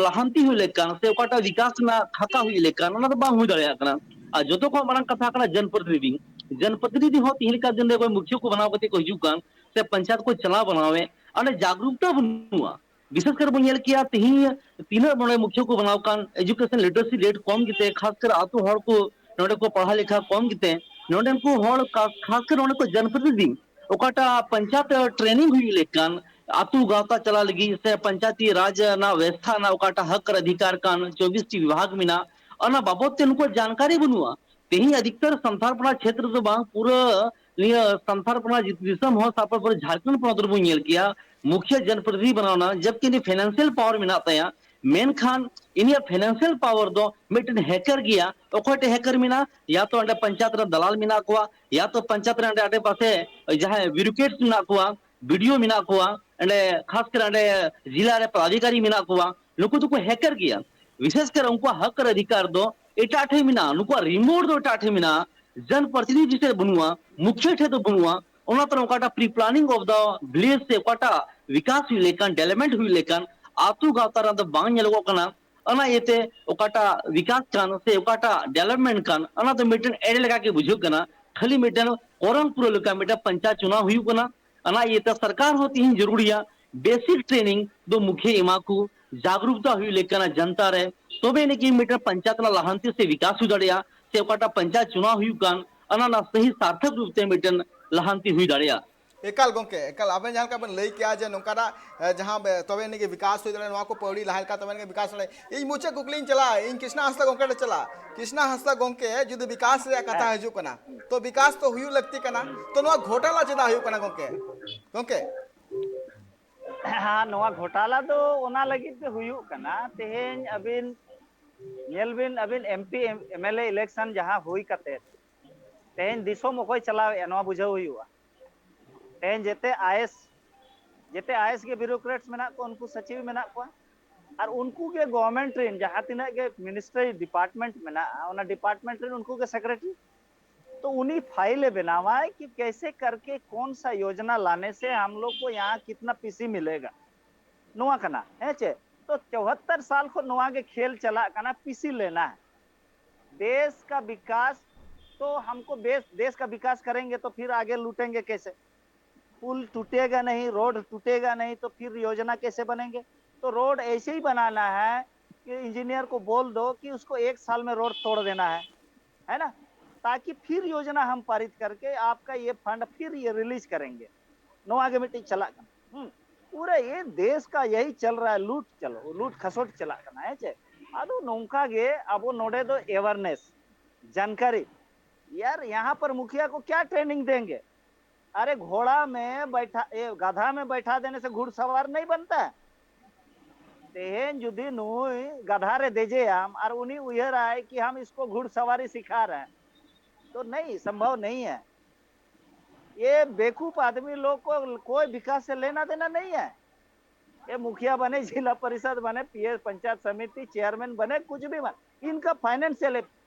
ᱞᱟᱦᱟᱱᱛᱤ ᱦᱩᱭ ᱞᱮᱠᱟᱱ ᱥᱮ ᱚᱠᱟᱴᱟᱜ ᱵᱤᱠᱟᱥ ᱨᱮᱱᱟᱜ ᱠᱷᱟᱠᱟ ᱦᱩᱭ ᱞᱮᱠᱟᱱ, ᱚᱱᱟ ᱫᱚ ᱵᱟᱝ ᱦᱩᱭ ᱫᱟᱲᱮᱭᱟᱜ ᱠᱟᱱᱟ᱾ ᱟᱨ ᱡᱚᱛᱚ ᱠᱷᱚᱱ ᱢᱟᱨᱟᱝ ᱠᱟᱛᱷᱟ ᱠᱟᱱᱟ ᱡᱚᱱᱯᱨᱚᱛᱤᱱᱤᱫᱷᱤ᱾ ᱡᱚᱱᱯᱨᱚᱛᱤᱱᱤᱫᱷᱤ ᱦᱚᱸ ᱛᱤᱦᱤᱧ ᱞᱮᱠᱟ ᱫᱤᱱ ᱨᱮ ᱚᱠᱚᱭ ᱢᱩᱠᱷᱤᱭᱟᱹ ᱠᱚ ᱵᱮᱱᱟᱣ ᱠᱟᱛᱮ ᱠᱚ ᱦᱤᱡᱩᱜ ᱠᱟᱱ ᱥᱮ ᱯᱚᱧᱪᱟᱭᱮᱛ ᱠᱚ ᱪᱟᱞᱟᱣ ᱵᱟᱱᱟᱣᱮᱫ, ᱚᱸᱰᱮ ᱡᱟᱜᱽᱨᱩᱠᱛᱟ ᱵᱟᱹᱱᱩᱜᱼᱟ᱾ ᱵᱤᱥᱮᱥ ᱠᱟᱨ ᱵᱚᱱ ᱧᱮᱞ ᱠᱮᱭᱟ ᱛᱤᱦᱤᱧ ᱛᱤᱱᱟᱹᱜ ᱱᱚᱰᱮ ᱢᱩᱠᱷᱤᱭᱟᱹ ᱠᱚ ᱵᱮᱱᱟᱣ ᱠᱟᱱ, education literacy rate ᱠᱚᱢ ᱜᱮᱛᱮ, ᱠᱷᱟᱥ ᱠᱟᱨ ᱟᱛᱳ ᱦᱚᱲ ᱠᱚ ᱱᱚᱰᱮ ᱠᱚ ᱯᱟᱲᱦᱟᱣ ᱞᱮᱠᱷᱟ ᱠᱚᱢ ᱜᱮᱛᱮ, ᱱᱚᱰᱮᱱ ᱠᱚ ᱦᱚᱲ ᱠᱷᱟᱥ, ᱠᱷᱟᱥ ᱠᱟᱨ ᱱᱚᱰᱮ ᱠᱚ ᱡᱚᱱᱯᱨᱚᱛᱤᱱᱤᱫᱷᱤ ᱚᱠᱟᱴᱟᱜ ᱯᱚᱧᱪᱟᱭᱮᱛ training ᱦᱩᱭᱩᱜ ᱞᱮᱠᱟᱱ, ᱟᱛᱳ ᱜᱟᱶᱛᱟ ᱪᱟᱞᱟᱣ ᱞᱟᱹᱜᱤᱫ ᱥᱮ ᱯᱚᱧᱪᱟᱭᱮᱛᱤ ᱨᱟᱡᱽ ᱨᱮᱱᱟᱜ ᱵᱮᱵᱚᱥᱛᱷᱟ ᱨᱮᱱᱟᱜ ᱚᱠᱟᱴᱟᱜ ᱦᱚᱠ ᱟᱨ ᱚᱫᱷᱤᱠᱟᱨ ᱠᱟᱱ, ᱪᱚᱵᱵᱤᱥ ᱴᱤ ᱵᱤᱵᱷᱟᱜᱽ ᱢᱮᱱᱟᱜ, ᱚᱱᱟ ᱵᱟᱵᱚᱫ ᱛᱮ ᱱᱩᱠᱩᱣᱟᱜ ᱡᱟᱱᱠᱟᱨᱤ ᱵᱟᱹᱱᱩᱜᱼᱟ᱾ ᱛᱮᱦᱮᱧ ᱟᱫᱷᱤᱠᱛᱟᱨ ᱥᱟᱱᱛᱟᱲ ᱯᱟᱲᱟ ᱠᱷᱮᱛᱨᱮ ᱫᱚ ᱵᱟᱝ, ᱯᱩᱨᱟᱹ ᱱᱤᱭᱟᱹ ᱥᱟᱱᱛᱟᱲ ᱯᱟᱲᱟ ᱫᱤᱥᱚᱢ ᱦᱚᱸ, ᱥᱟᱯᱚᱨ ᱯᱩᱨᱟᱹ ᱡᱷᱟᱲᱠᱷᱚᱸᱰ ᱯᱚᱱᱚᱛ ᱨᱮᱵᱚᱱ ᱧᱮᱞ ᱠᱮᱭᱟ, ᱢᱩᱠᱷᱤᱭᱟᱹ ᱡᱚᱱᱯᱨᱚᱛᱤᱱᱤᱫᱷᱤ ᱵᱮᱱᱟᱣ ᱮᱱᱟ, ᱡᱚᱵᱠᱤ ᱩᱱᱤ financial power ᱢᱮᱱᱟᱜ ᱛᱟᱭᱟ, ᱢᱮᱱᱠᱷᱟᱱ ᱤᱱᱤᱭᱟᱜ financial power ᱫᱚ ᱢᱤᱫᱴᱮᱱ ᱦᱮᱠᱟᱨ ᱜᱮᱭᱟ᱾ ᱚᱠᱚᱭ ᱴᱷᱮᱱ ᱦᱮᱠᱟᱨ ᱢᱮᱱᱟᱜᱼᱟ? ᱭᱟ ᱛᱚ ᱚᱸᱰᱮ ᱯᱚᱧᱪᱟᱭᱮᱛ ᱨᱮ ᱫᱟᱞᱟᱞ ᱢᱮᱱᱟᱜ ᱠᱚᱣᱟ, ᱭᱟ ᱛᱚ ᱯᱚᱧᱪᱟᱭᱮᱛ ᱨᱮ ᱚᱸᱰᱮ ᱟᱰᱮ ᱯᱟᱥᱮ ᱡᱟᱦᱟᱸᱭ bureaucrats ᱢᱮᱱᱟᱜ ᱠᱚᱣᱟ, ᱵᱤ ᱰᱤ ᱳ ᱢᱮᱱᱟᱜ ᱠᱚᱣᱟ, ᱚᱸᱰᱮ ᱠᱷᱟᱥ ᱠᱟᱨ ᱚᱸᱰᱮ ᱡᱮᱞᱟ ᱨᱮ ᱯᱚᱫᱟᱫᱷᱤᱠᱟᱨᱤ ᱢᱮᱱᱟᱜ ᱠᱚᱣᱟ, ᱱᱩᱠᱩ ᱫᱚᱠᱚ ᱦᱮᱠᱟᱨ ᱜᱮᱭᱟ᱾ ᱵᱤᱥᱮᱥ ᱠᱟᱨ ᱩᱱᱠᱩᱣᱟᱜ ᱦᱚᱠ ᱟᱨ ᱚᱫᱷᱤᱠᱟᱨ ᱫᱚ ᱮᱴᱟᱜ ᱴᱷᱮᱱ ᱢᱮᱱᱟᱜᱼᱟ, ᱱᱩᱠᱩᱣᱟᱜ remote ᱫᱚ ᱮᱴᱟᱜ ᱴᱷᱮᱱ ᱢᱮᱱᱟᱜᱼᱟ, ᱡᱚᱱ ᱯᱨᱚᱛᱤᱱᱤᱫᱷᱤ ᱴᱷᱮᱱ ᱵᱟᱹᱱᱩᱜᱼᱟ, ᱢᱩᱠᱷᱤᱭᱟᱹ ᱴᱷᱮᱱ ᱫᱚ ᱵᱟᱹᱱᱩᱜᱼᱟ᱾ ᱚᱱᱟ ᱛᱮ ᱚᱠᱟᱴᱟᱜ pre planning of the village ᱥᱮ ᱚᱠᱟᱴᱟᱜ ᱵᱤᱠᱟᱥ ᱦᱩᱭ ᱞᱮᱠᱟᱱ, development ᱦᱩᱭ ᱞᱮᱠᱟᱱ, ᱟᱛᱳ ᱜᱟᱶᱛᱟ ᱨᱮ ᱫᱚ ᱵᱟᱝ ᱧᱮᱞᱚᱜᱚᱜ ᱠᱟᱱᱟ᱾ ᱚᱱᱟ ᱤᱭᱟᱹᱛᱮ ᱚᱠᱟᱴᱟᱜ ᱵᱤᱠᱟᱥ ᱠᱟᱱ ᱥᱮ ᱚᱠᱟᱴᱟᱜ development ᱠᱟᱱ, ᱚᱱᱟ ᱫᱚ ᱢᱤᱫᱴᱮᱱ ᱮᱲᱮ ᱞᱮᱠᱟ ᱜᱮ ᱵᱩᱡᱷᱟᱹᱜ ᱠᱟᱱᱟ᱾ ᱠᱷᱟᱹᱞᱤ ᱢᱤᱫᱴᱮᱱ ᱠᱚᱨᱚᱱ ᱯᱩᱨᱟᱹ ᱞᱮᱠᱟ ᱢᱤᱫᱴᱮᱱ ᱯᱚᱧᱪᱟᱭᱮᱛ ᱪᱩᱱᱟᱣ ᱦᱩᱭᱩᱜ ᱠᱟᱱᱟ᱾ ᱚᱱᱟ ᱤᱭᱟᱹᱛᱮ ᱥᱚᱨᱠᱟᱨ ᱦᱚᱸ ᱛᱤᱦᱤᱧ ᱡᱟᱹᱨᱩᱲᱤᱭᱟ, basic training ᱫᱚ ᱢᱩᱠᱷᱤᱭᱟᱹ ᱮᱢᱟ ᱠᱚ, ᱡᱟᱜᱽᱨᱩᱠᱛᱟ ᱦᱩᱭ ᱞᱮᱠᱟᱱᱟ ᱡᱚᱱᱛᱟ ᱨᱮ, ᱛᱚᱵᱮ ᱟᱹᱱᱤᱡ ᱜᱮ ᱢᱤᱫᱴᱮᱱ ᱯᱚᱧᱪᱟᱭᱮᱛ ᱨᱮᱱᱟᱜ ᱞᱟᱦᱟᱱᱛᱤ ᱥᱮ ᱵᱤᱠᱟᱥ ᱦᱩᱭ ᱫᱟᱲᱮᱭᱟᱜᱼᱟ, ᱥᱮ ᱚᱠᱟᱴᱟᱜ ᱯᱚᱧᱪᱟᱭᱮᱛ ᱪᱩᱱᱟᱣ ᱦᱩᱭᱩᱜ ᱠᱟᱱ, ᱚᱱᱟ ᱨᱮᱱᱟᱜ ᱥᱟᱹᱦᱤ ᱥᱟᱨᱛᱷᱚᱠ ᱨᱩᱯ ᱛᱮ ᱢᱤᱫᱴᱮᱱ ᱞᱟᱦᱟᱱᱛᱤ ᱦᱩᱭ ᱫᱟᱲᱮᱭᱟᱜᱼᱟ᱾ ᱮᱠᱟᱞ ᱜᱚᱝᱠᱮ, ᱮᱠᱟᱞ ᱟᱵᱮᱱ ᱡᱟᱦᱟᱸ ᱞᱮᱠᱟ ᱵᱮᱱ ᱞᱟᱹᱭ ᱠᱮᱜᱼᱟ ᱡᱮ ᱱᱚᱝᱠᱟᱱᱟᱜ, ᱮ, ᱡᱟᱦᱟᱸ ᱵᱮ-, ᱛᱚᱵᱮ ᱟᱹᱱᱤᱡ ᱜᱮ ᱵᱤᱠᱟᱥ ᱦᱩᱭ ᱫᱟᱲᱮᱭᱟᱜᱼᱟ, ᱱᱚᱣᱟ ᱠᱚ ᱯᱟᱹᱣᱲᱤ ᱞᱟᱦᱟ ᱞᱮᱠᱟ ᱛᱚᱵᱮ ᱟᱹᱱᱤᱡ ᱜᱮ ᱵᱤᱠᱟᱥ ᱫᱟᱲᱮᱭᱟᱜᱼᱟ᱾ ᱤᱧ ᱢᱩᱪᱟᱹᱫ ᱠᱩᱠᱞᱤᱧ ᱪᱟᱞᱟᱜᱼᱟ, ᱤᱧ ᱠᱨᱤᱥᱱᱟ ᱦᱟᱸᱥᱫᱟ ᱜᱚᱝᱠᱮ ᱴᱷᱮᱱ ᱪᱟᱞᱟᱜᱼᱟ᱾ ᱠᱨᱤᱥᱱᱟ ᱦᱟᱸᱥᱫᱟ ᱜᱚᱝᱠᱮ, ᱡᱩᱫᱤ ᱵᱤᱠᱟᱥ ᱨᱮᱭᱟᱜ ᱠᱟᱛᱷᱟ ᱦᱤᱡᱩᱜ ᱠᱟᱱᱟ, ᱛᱚ ᱵᱤᱠᱟᱥ ᱛᱚ ᱦᱩᱭᱩᱜ ᱞᱟᱹᱠᱛᱤ ᱠᱟᱱᱟ, ᱛᱚ ᱱᱚᱣᱟ ᱜᱷᱚᱴᱟᱞᱟ ᱪᱮᱫᱟᱜ ᱦᱩᱭᱩᱜ ᱠᱟᱱᱟ ᱜᱚᱝᱠᱮ? ᱜᱚᱝᱠᱮ᱾ ᱦᱮᱸ, ᱱᱚᱣᱟ ᱜᱷᱚᱴᱟᱞᱟ ᱫᱚ ᱚᱱᱟ ᱞᱟᱹᱜᱤᱫ ᱜᱮ ᱦᱩᱭᱩᱜ ᱠᱟᱱᱟ᱾ ᱛᱮᱦᱮᱧ ᱟᱹᱵᱤᱱ ᱧᱮᱞ ᱵᱤᱱ, ᱟᱹᱵᱤᱱ M P, M L A election ᱡᱟᱦᱟᱸ ᱦᱩᱭ ᱠᱟᱛᱮ, ᱛᱮᱦᱮᱧ ᱫᱤᱥᱚᱢ ᱚᱠᱚᱭ ᱪᱟᱞᱟᱣᱮᱫᱼᱟ, ᱱᱚᱣᱟ ᱵᱩᱡᱷᱟᱹᱣ ᱦᱩᱭᱩᱜᱼᱟ᱾ ᱛᱮᱦᱮᱧ ᱡᱮᱛᱮ ᱟᱭ ᱮᱥ, ᱡᱮᱛᱮ ᱟᱭ ᱮᱥ ᱜᱮ bureaucrats ᱢᱮᱱᱟᱜ ᱠᱚᱣᱟ, ᱩᱱᱠᱩ ᱥᱚᱪᱤᱵᱽ ᱢᱮᱱᱟᱜ ᱠᱚᱣᱟ, ᱟᱨ ᱩᱱᱠᱩ ᱜᱮ government ᱨᱮᱱ ᱡᱟᱦᱟᱸ ᱛᱤᱱᱟᱹᱜ ᱜᱮ ministry department ᱢᱮᱱᱟᱜᱼᱟ, ᱚᱱᱟ department ᱨᱮᱱ ᱩᱱᱠᱩ ᱜᱮ secretary᱾ तो उन्हीं फाइल बनावाए कि कैसे करके कौन सा योजना लाने से हम लोग को यहाँ कितना पीसी मिलेगा। ᱱᱚᱣᱟ ᱠᱟᱱᱟ, ᱦᱮᱸ ᱪᱮ? ᱛᱚ ᱪᱩᱣᱟᱛᱛᱚᱨ ᱥᱟᱞ ᱠᱷᱚᱱ ᱱᱚᱣᱟ ᱜᱮ ᱠᱷᱮᱞ ᱪᱟᱞᱟᱜ ᱠᱟᱱᱟ, ᱯᱤᱥᱤ ᱞᱮᱱᱟ᱾ देश का विकास, तो हमको देश देश का विकास करेंगे तो फिर आगे लूटेंगे कैसे? पुल टूटेगा नहीं, रोड टूटेगा नहीं, तो फिर योजना कैसे बनेंगे? तो रोड ऐसे ही बनाना है कि इंजीनियर को बोल दो कि उसको एक साल में रोड तोड़ देना है, है ना? ताकि फिर योजना हम पारित करके आपका ये फंड फिर ये रिलीज करेंगे। ᱱᱚᱣᱟ ᱜᱮ ᱢᱤᱫᱴᱤᱡ ᱪᱟᱞᱟᱜ ᱠᱟᱱᱟ᱾ ᱦᱩᱸ᱾ ᱯᱩᱨᱟᱹ ᱤᱭᱟᱹ ᱫᱮᱥ ᱠᱟ ᱭᱟᱦᱤ ᱪᱟᱞ ᱨᱟᱦᱟ ᱦᱟᱭ, ᱞᱩᱴ ᱪᱟᱞ, ᱞᱩᱴ ᱠᱷᱟᱥᱚᱴ ᱪᱟᱞᱟᱜ ᱠᱟᱱᱟ, ᱦᱮᱸ ᱪᱮ? ᱟᱫᱚ ᱱᱚᱝᱠᱟ ᱜᱮ ᱟᱵᱚ ᱱᱚᱰᱮ ᱫᱚ awareness, जानकारी, यार, यहाँ पर मुखिया को क्या ट्रेनिंग देंगे? अरे, घोड़ा में बैठा, ए, गधा में बैठा देने से घुड़सवार नहीं बनता है। ᱛᱮᱦᱮᱧ ᱡᱩᱫᱤ ᱱᱩᱭ ᱜᱟᱫᱷᱟ ᱨᱮ ᱫᱮᱡᱮᱭᱟᱢ ᱟᱨ ᱩᱱᱤ ᱩᱭᱦᱟᱹᱨᱟᱭ ᱠᱤ ᱦᱟᱢ ᱤᱥᱠᱳ ᱜᱷᱩᱲᱥᱟᱣᱟᱨᱤ ᱥᱤᱠᱷᱟ ᱨᱮ ᱦᱮᱸ, ᱛᱚ ᱱᱟᱦᱤᱸ, ᱥᱚᱢᱵᱷᱚᱵ ᱱᱟᱦᱤᱸ ᱦᱮ᱾ ये बेवकूफ आदमी लोग को कोई विकास से लेना देना नहीं है। ये मुखिया बने, जिला परिषद बने, पीएस, पंचायत समिति चेयरमैन बने, कुछ भी बने, इनका फाइनेंशियल,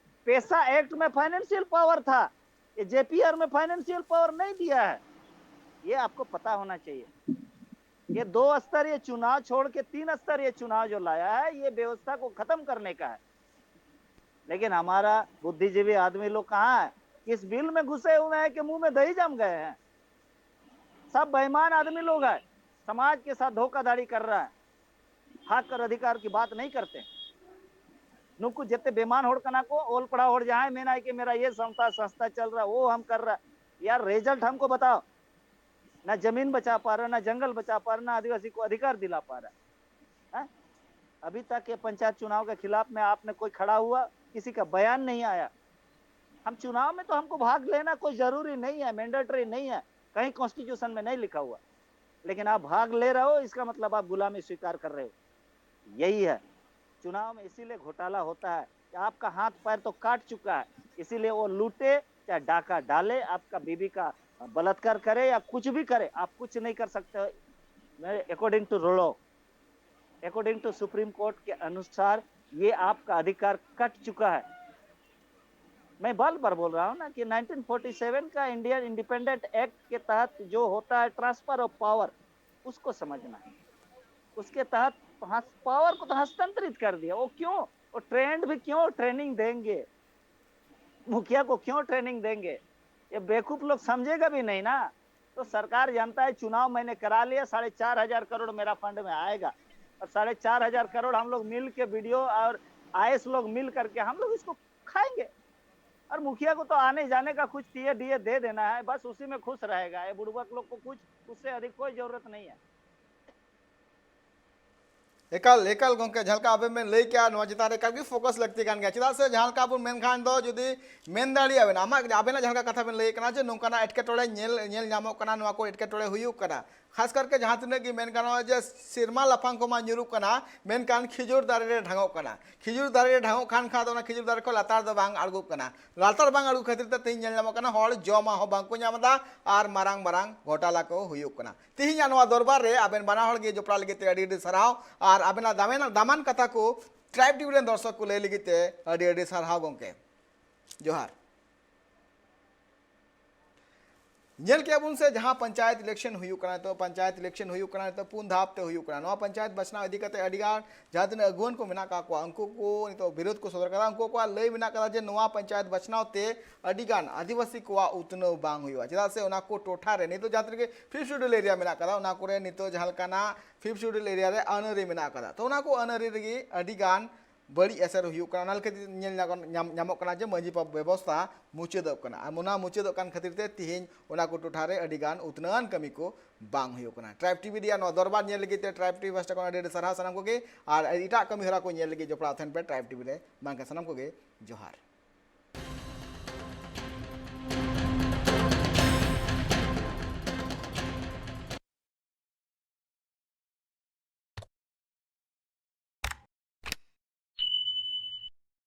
पेसा एक्ट में फाइनेंशियल पावर था, ये जेपीआर में फाइनेंशियल पावर नहीं दिया है। ये आपको पता होना चाहिए। ये दो स्तरीय चुनाव छोड़ के तीन स्तरीय चुनाव जो लाया है, ये व्यवस्था को खत्म करने का है। लेकिन हमारा बुद्धिजीवी आदमी लोग कहाँ है? किस बिल में घुसे हुए हैं कि मुंह में दही जम गए हैं? सब बेईमान आदमी लोग हैं, समाज के साथ धोखाधड़ी कर रहा है, हक और अधिकार की बात नहीं करते। ᱱᱩᱠᱩ ᱡᱮᱛᱮ ᱵᱮᱢᱟᱱ ᱦᱚᱲ ᱠᱟᱱᱟ ᱠᱚ, ᱚᱞ ᱯᱟᱲᱦᱟᱣ ᱦᱚᱲ ᱡᱟᱦᱟᱸᱭ ᱢᱮᱱᱟᱭ ᱠᱤ ᱢᱮᱨᱟ ᱭᱮ ᱥᱚᱝᱥᱛᱷᱟ, ᱥᱚᱝᱥᱛᱷᱟ ᱪᱟᱞ ᱨᱟᱦᱟ, ᱣᱳ ᱦᱟᱢ ᱠᱟᱨ ᱨᱟᱦᱟ, ᱭᱟᱨ, ᱨᱮᱡᱟᱞᱴ ᱦᱟᱢᱠᱳ ᱵᱟᱛᱟᱣ᱾ ᱱᱟ ᱡᱟᱢᱤᱱ ᱵᱟᱪᱟ ᱯᱟ ᱨᱟᱦᱟ, ᱱᱟ ᱡᱟᱝᱜᱟᱞ ᱵᱟᱪᱟ ᱯᱟ ᱨᱟᱦᱟ, ᱱᱟ ᱟᱹᱫᱤᱵᱟᱹᱥᱤ ᱠᱚ ᱚᱫᱷᱤᱠᱟᱨ ᱫᱤᱞᱟ ᱯᱟ ᱨᱟᱦᱟ᱾ ᱦᱮᱸ? अभी तक ये पंचायत चुनाव के खिलाफ में आपने कोई खड़ा हुआ, किसी का बयान नहीं आया। हम चुनाव में तो हमको भाग लेना कोई जरूरी नहीं है, मैंडेटरी नहीं है, कहीं कॉन्स्टिट्यूशन में नहीं लिखा हुआ। लेकिन आप भाग ले रहे हो, इसका मतलब आप गुलामी स्वीकार कर रहे हो। यही है, चुनाव में इसीलिए घोटाला होता है कि आपका हाथ पैर तो काट चुका है, इसीलिए वो लूटे, चाहे डाका डाले, आपका बीवी का बलात्कार करे या कुछ भी करे, आप कुछ नहीं कर सकते। According to law, according to supreme court के अनुसार ये आपका अधिकार कट चुका है। मैं बार बार बोल रहा हूँ ना कि नाइनटीन फ़ोर्टी सेवन का इंडियन इंडिपेंडेंट एक्ट के तहत जो होता है ट्रांसफर ऑफ पावर, उसको समझना है। उसके तहत पावर को तो हस्तांतरित कर दिया। वो क्यों? वो ट्रेंड भी क्यों ट्रेनिंग देंगे? मुखिया को क्यों ट्रेनिंग देंगे? ये बेवकूफ लोग समझेगा भी नहीं ना। तो सरकार जानता है, चुनाव मैंने करा लिया, साढ़े चार हजार करोड़ मेरा फंड में आएगा, और साढ़े चार हजार करोड़ हम लोग मिल के, बीडीओ और आईएएस लोग मिल करके हम लोग इसको खाएंगे। और मुखिया को तो आने जाने का कुछ टीए डीए दे देना है, बस उसी में खुश रहेगा। ये बुड़बक लोग को कुछ उससे अधिक कोई जरूरत नहीं है। ᱮᱠᱟᱞ ᱮᱠᱟᱞ ᱜᱚᱝᱠᱮ, ᱡᱟᱦᱟᱸ ᱞᱮᱠᱟ ᱟᱵᱮᱱ ᱵᱮᱱ ᱞᱟᱹᱭ ᱠᱮᱜᱼᱟ, ᱱᱚᱣᱟ ᱪᱮᱛᱟᱱ ᱨᱮ ᱮᱠᱟᱞ ᱜᱮ ᱯᱷᱳᱠᱟᱥ ᱞᱟᱹᱠᱛᱤ ᱠᱟᱱ ᱜᱮᱭᱟ᱾ ᱪᱮᱫᱟᱜ ᱥᱮ ᱡᱟᱦᱟᱸ ᱞᱮᱠᱟ ᱵᱚᱱ ᱢᱮᱱᱠᱷᱟᱱ ᱫᱚ, ᱡᱩᱫᱤ ᱢᱮᱱ ᱫᱟᱲᱮᱭᱟᱜᱼᱟ ᱵᱮᱱ, ᱟᱢᱟᱜ ᱟᱵᱮᱱᱟᱜ ᱡᱟᱦᱟᱸ ᱞᱮᱠᱟ ᱠᱟᱛᱷᱟ ᱵᱮᱱ ᱞᱟᱹᱭ ᱠᱟᱱᱟ ᱡᱮ ᱱᱚᱝᱠᱟᱱᱟᱜ ᱮᱴᱠᱮᱴᱚᱬᱮ ᱧᱮᱞ ᱧᱮᱞ ᱧᱟᱢᱚᱜ ᱠᱟᱱᱟ, ᱱᱚᱣᱟ ᱠᱚ ᱮᱴᱠᱮᱴᱚᱬᱮ ᱦᱩᱭᱩᱜ ᱠᱟᱱᱟ, ᱠᱷᱟᱥ ᱠᱟᱨᱠᱮ ᱡᱟᱦᱟᱸ ᱛᱤᱱᱟᱹᱜ ᱜᱮ ᱢᱮᱱ ᱜᱟᱱᱚᱜᱼᱟ ᱡᱮ ᱥᱮᱨᱢᱟ ᱞᱟᱯᱷᱟᱝ ᱠᱚᱢᱟ ᱧᱩᱨᱩᱜ ᱠᱟᱱᱟ, ᱢᱮᱱᱠᱷᱟᱱ ᱠᱷᱤᱡᱩᱨ ᱫᱟᱨᱮ ᱨᱮ ᱰᱷᱟᱝᱚᱜ ᱠᱟᱱᱟ᱾ ᱠᱷᱤᱡᱩᱨ ᱫᱟᱨᱮ ᱨᱮ ᱰᱷᱟᱝᱚᱜ ᱠᱷᱟᱱ ᱠᱷᱟᱱ ᱫᱚ ᱚᱱᱟ ᱠᱷᱤᱡᱩᱨ ᱫᱟᱨᱮ ᱠᱷᱚᱱ ᱞᱟᱛᱟᱨ ᱫᱚ ᱵᱟᱝ ᱟᱬᱜᱚᱜ ᱠᱟᱱᱟ᱾ ᱞᱟᱛᱟᱨ ᱵᱟᱝ ᱟᱬᱜᱚ ᱠᱷᱟᱹᱛᱤᱨ ᱛᱮ ᱛᱮᱦᱮᱧ ᱧᱮᱞ ᱧᱟᱢᱚᱜ ᱠᱟᱱᱟ, ᱦᱚᱲ ᱡᱚᱢᱟᱜ ᱦᱚᱸ ᱵᱟᱝ ᱠᱚ ᱧᱟᱢ ᱮᱫᱟ ᱟᱨ ᱢᱟᱨᱟᱝ ᱢᱟᱨᱟᱝ ᱜᱷᱚᱴᱟᱞᱟ ᱠᱚ ᱦᱩᱭᱩᱜ ᱠᱟᱱᱟ᱾ ᱛᱮᱦᱮᱧᱟᱜ ᱱᱚᱣᱟ ᱫᱚᱨᱵᱟᱨ ᱨᱮ ᱟᱵᱮᱱ ᱵᱟᱱᱟ ᱦᱚᱲ ᱜᱮ ᱡᱚᱯᱲᱟᱣ ᱞᱟᱹᱜᱤᱫ ᱛᱮ ᱟᱹᱰᱤ ᱟᱹᱰᱤ ᱥᱟᱨᱦᱟᱣ, ᱟᱨ ᱟᱵᱮᱱᱟᱜ ᱫᱟᱢᱟᱱ ᱫᱟᱢᱟᱱ ᱠᱟᱛᱷᱟ ᱠᱚ ᱴᱨᱟᱭᱤᱵᱽ ᱴᱤᱵᱷᱤ ᱨᱮᱱ ᱫᱚᱨᱥᱚᱠ ᱠᱚ ᱞᱟᱹᱭ ᱞᱟᱹᱜᱤᱫ ᱛᱮ ᱟᱹᱰᱤ ᱟᱹᱰᱤ ᱥᱟᱨᱦᱟᱣ ᱜᱚᱝᱠᱮ᱾ ᱡᱚᱦᱟᱨ᱾ ᱧᱮᱞ ᱠᱮᱜᱼᱟ ᱵᱚᱱ ᱥᱮ, ᱡᱟᱦᱟᱸ ᱯᱚᱧᱪᱟᱭᱮᱛ ᱤᱞᱮᱠᱥᱚᱱ ᱦᱩᱭᱩᱜ ᱠᱟᱱᱟ, ᱱᱤᱛᱚᱜ ᱯᱚᱧᱪᱟᱭᱮᱛ ᱤᱞᱮᱠᱥᱚᱱ ᱦᱩᱭᱩᱜ ᱠᱟᱱᱟ, ᱱᱤᱛᱚᱜ ᱯᱩᱱ ᱫᱷᱟᱯ ᱛᱮ ᱦᱩᱭᱩᱜ ᱠᱟᱱᱟ᱾ ᱱᱚᱣᱟ ᱯᱚᱧᱪᱟᱭᱮᱛ ᱵᱟᱪᱷᱱᱟᱣ ᱤᱫᱤ ᱠᱟᱛᱮ ᱟᱹᱰᱤ ᱜᱟᱱ ᱡᱟᱦᱟᱸ ᱛᱤᱱᱟᱹᱜ ᱟᱹᱜᱩᱣᱟᱹᱱ ᱠᱚ ᱢᱮᱱᱟᱜ ᱟᱠᱟᱫ ᱠᱚᱣᱟ, ᱩᱱᱠᱩ ᱠᱚ ᱱᱤᱛᱚᱜ ᱵᱤᱨᱳᱫ ᱠᱚ ᱥᱚᱫᱚᱨ ᱠᱟᱫᱟ᱾ ᱩᱱᱠᱩ ᱠᱚᱣᱟᱜ ᱞᱟᱹᱭ ᱢᱮᱱᱟᱜ ᱠᱟᱫᱟ ᱡᱮ ᱱᱚᱣᱟ ᱯᱚᱧᱪᱟᱭᱮᱛ ᱵᱟᱪᱷᱱᱟᱣ ᱛᱮ ᱟᱹᱰᱤ ᱜᱟᱱ ᱟᱹᱫᱤᱵᱟᱹᱥᱤ ᱠᱚᱣᱟᱜ ᱩᱛᱱᱟᱹᱣ ᱵᱟᱝ ᱦᱩᱭᱩᱜᱼᱟ, ᱪᱮᱫᱟᱜ ᱥᱮ ᱚᱱᱟ ᱠᱚ ᱴᱚᱴᱷᱟ ᱨᱮ ᱱᱤᱛᱚᱜ ᱡᱟᱦᱟᱸ ᱛᱤᱱᱟᱹᱜ ᱜᱮ ᱯᱷᱤᱯᱛᱷ ᱥᱤᱰᱩᱞ ᱮᱨᱤᱭᱟ ᱢᱮᱱᱟᱜ ᱠᱟᱫᱟ, ᱚᱱᱟ ᱠᱚᱨᱮ ᱱᱤᱛᱚᱜ ᱡᱟᱦᱟᱸ ᱞᱮᱠᱟᱱᱟᱜ ᱯᱷᱤᱯᱛᱷ ᱥᱤᱰᱩᱞ ᱮᱨᱤᱭᱟ ᱨᱮ ᱟᱹᱱ ᱟᱹᱨᱤ ᱢᱮᱱᱟᱜ ᱠᱟᱫᱟ, ᱛᱚ ᱚᱱᱟ ᱠᱚ ᱟᱹᱱ ᱟᱹᱨᱤ ᱨᱮᱜᱮ ᱟᱹᱰᱤ ᱜᱟᱱ ᱵᱟᱹᱲᱤᱡ ᱮᱥᱮᱨ ᱦᱩᱭᱩᱜ ᱠᱟᱱᱟ᱾ ᱚᱱᱟ ᱞᱮᱠᱟᱛᱮ ᱧᱮᱞ ᱧᱟᱢᱚᱜ ᱠᱟᱱᱟ ᱡᱮ ᱢᱟᱹᱡᱷᱤ ᱵᱮᱵᱚᱥᱛᱷᱟ ᱢᱩᱪᱟᱹᱫᱚᱜ ᱠᱟᱱᱟ, ᱟᱨ ᱚᱱᱟ ᱢᱩᱪᱟᱹᱫᱚᱜ ᱠᱟᱱ ᱠᱷᱟᱹᱛᱤᱨ ᱛᱮ ᱛᱤᱦᱤᱧ ᱚᱱᱟ ᱠᱚ ᱴᱚᱴᱷᱟ ᱨᱮ ᱟᱹᱰᱤ ᱜᱟᱱ ᱩᱛᱱᱟᱹᱣᱟᱱ ᱠᱟᱹᱢᱤ ᱠᱚ ᱵᱟᱝ ᱦᱩᱭᱩᱜ ᱠᱟᱱᱟ᱾ ᱴᱨᱟᱭᱤᱵᱽ ᱴᱤᱵᱷᱤ ᱨᱮᱭᱟᱜ ᱱᱚᱣᱟ ᱫᱚᱨᱵᱟᱨ ᱧᱮᱞ ᱞᱟᱹᱜᱤᱫ ᱛᱮ ᱴᱨᱟᱭᱤᱵᱽ ᱴᱤᱵᱷᱤ ᱯᱟᱦᱴᱟ ᱠᱷᱚᱱ ᱟᱹᱰᱤ ᱟᱹᱰᱤ ᱥᱟᱨᱦᱟᱣ ᱥᱟᱱᱟᱢ ᱠᱚᱜᱮ, ᱟᱨ ᱮᱴᱟᱜ ᱠᱟᱹᱢᱤ ᱦᱚᱨᱟ ᱠᱚ ᱧᱮᱞ ᱞᱟᱹᱜᱤᱫ ᱡᱚᱯᱲᱟᱣ ᱛᱟᱦᱮᱱ ᱯᱮ ᱴᱨᱟᱭᱤᱵᱽ ᱴᱤᱵᱷᱤ ᱨᱮ᱾ ᱢᱟ ᱮᱱᱠᱷᱟᱱ ᱥᱟᱱᱟᱢ ᱠᱚᱜᱮ ᱡᱚᱦᱟᱨ᱾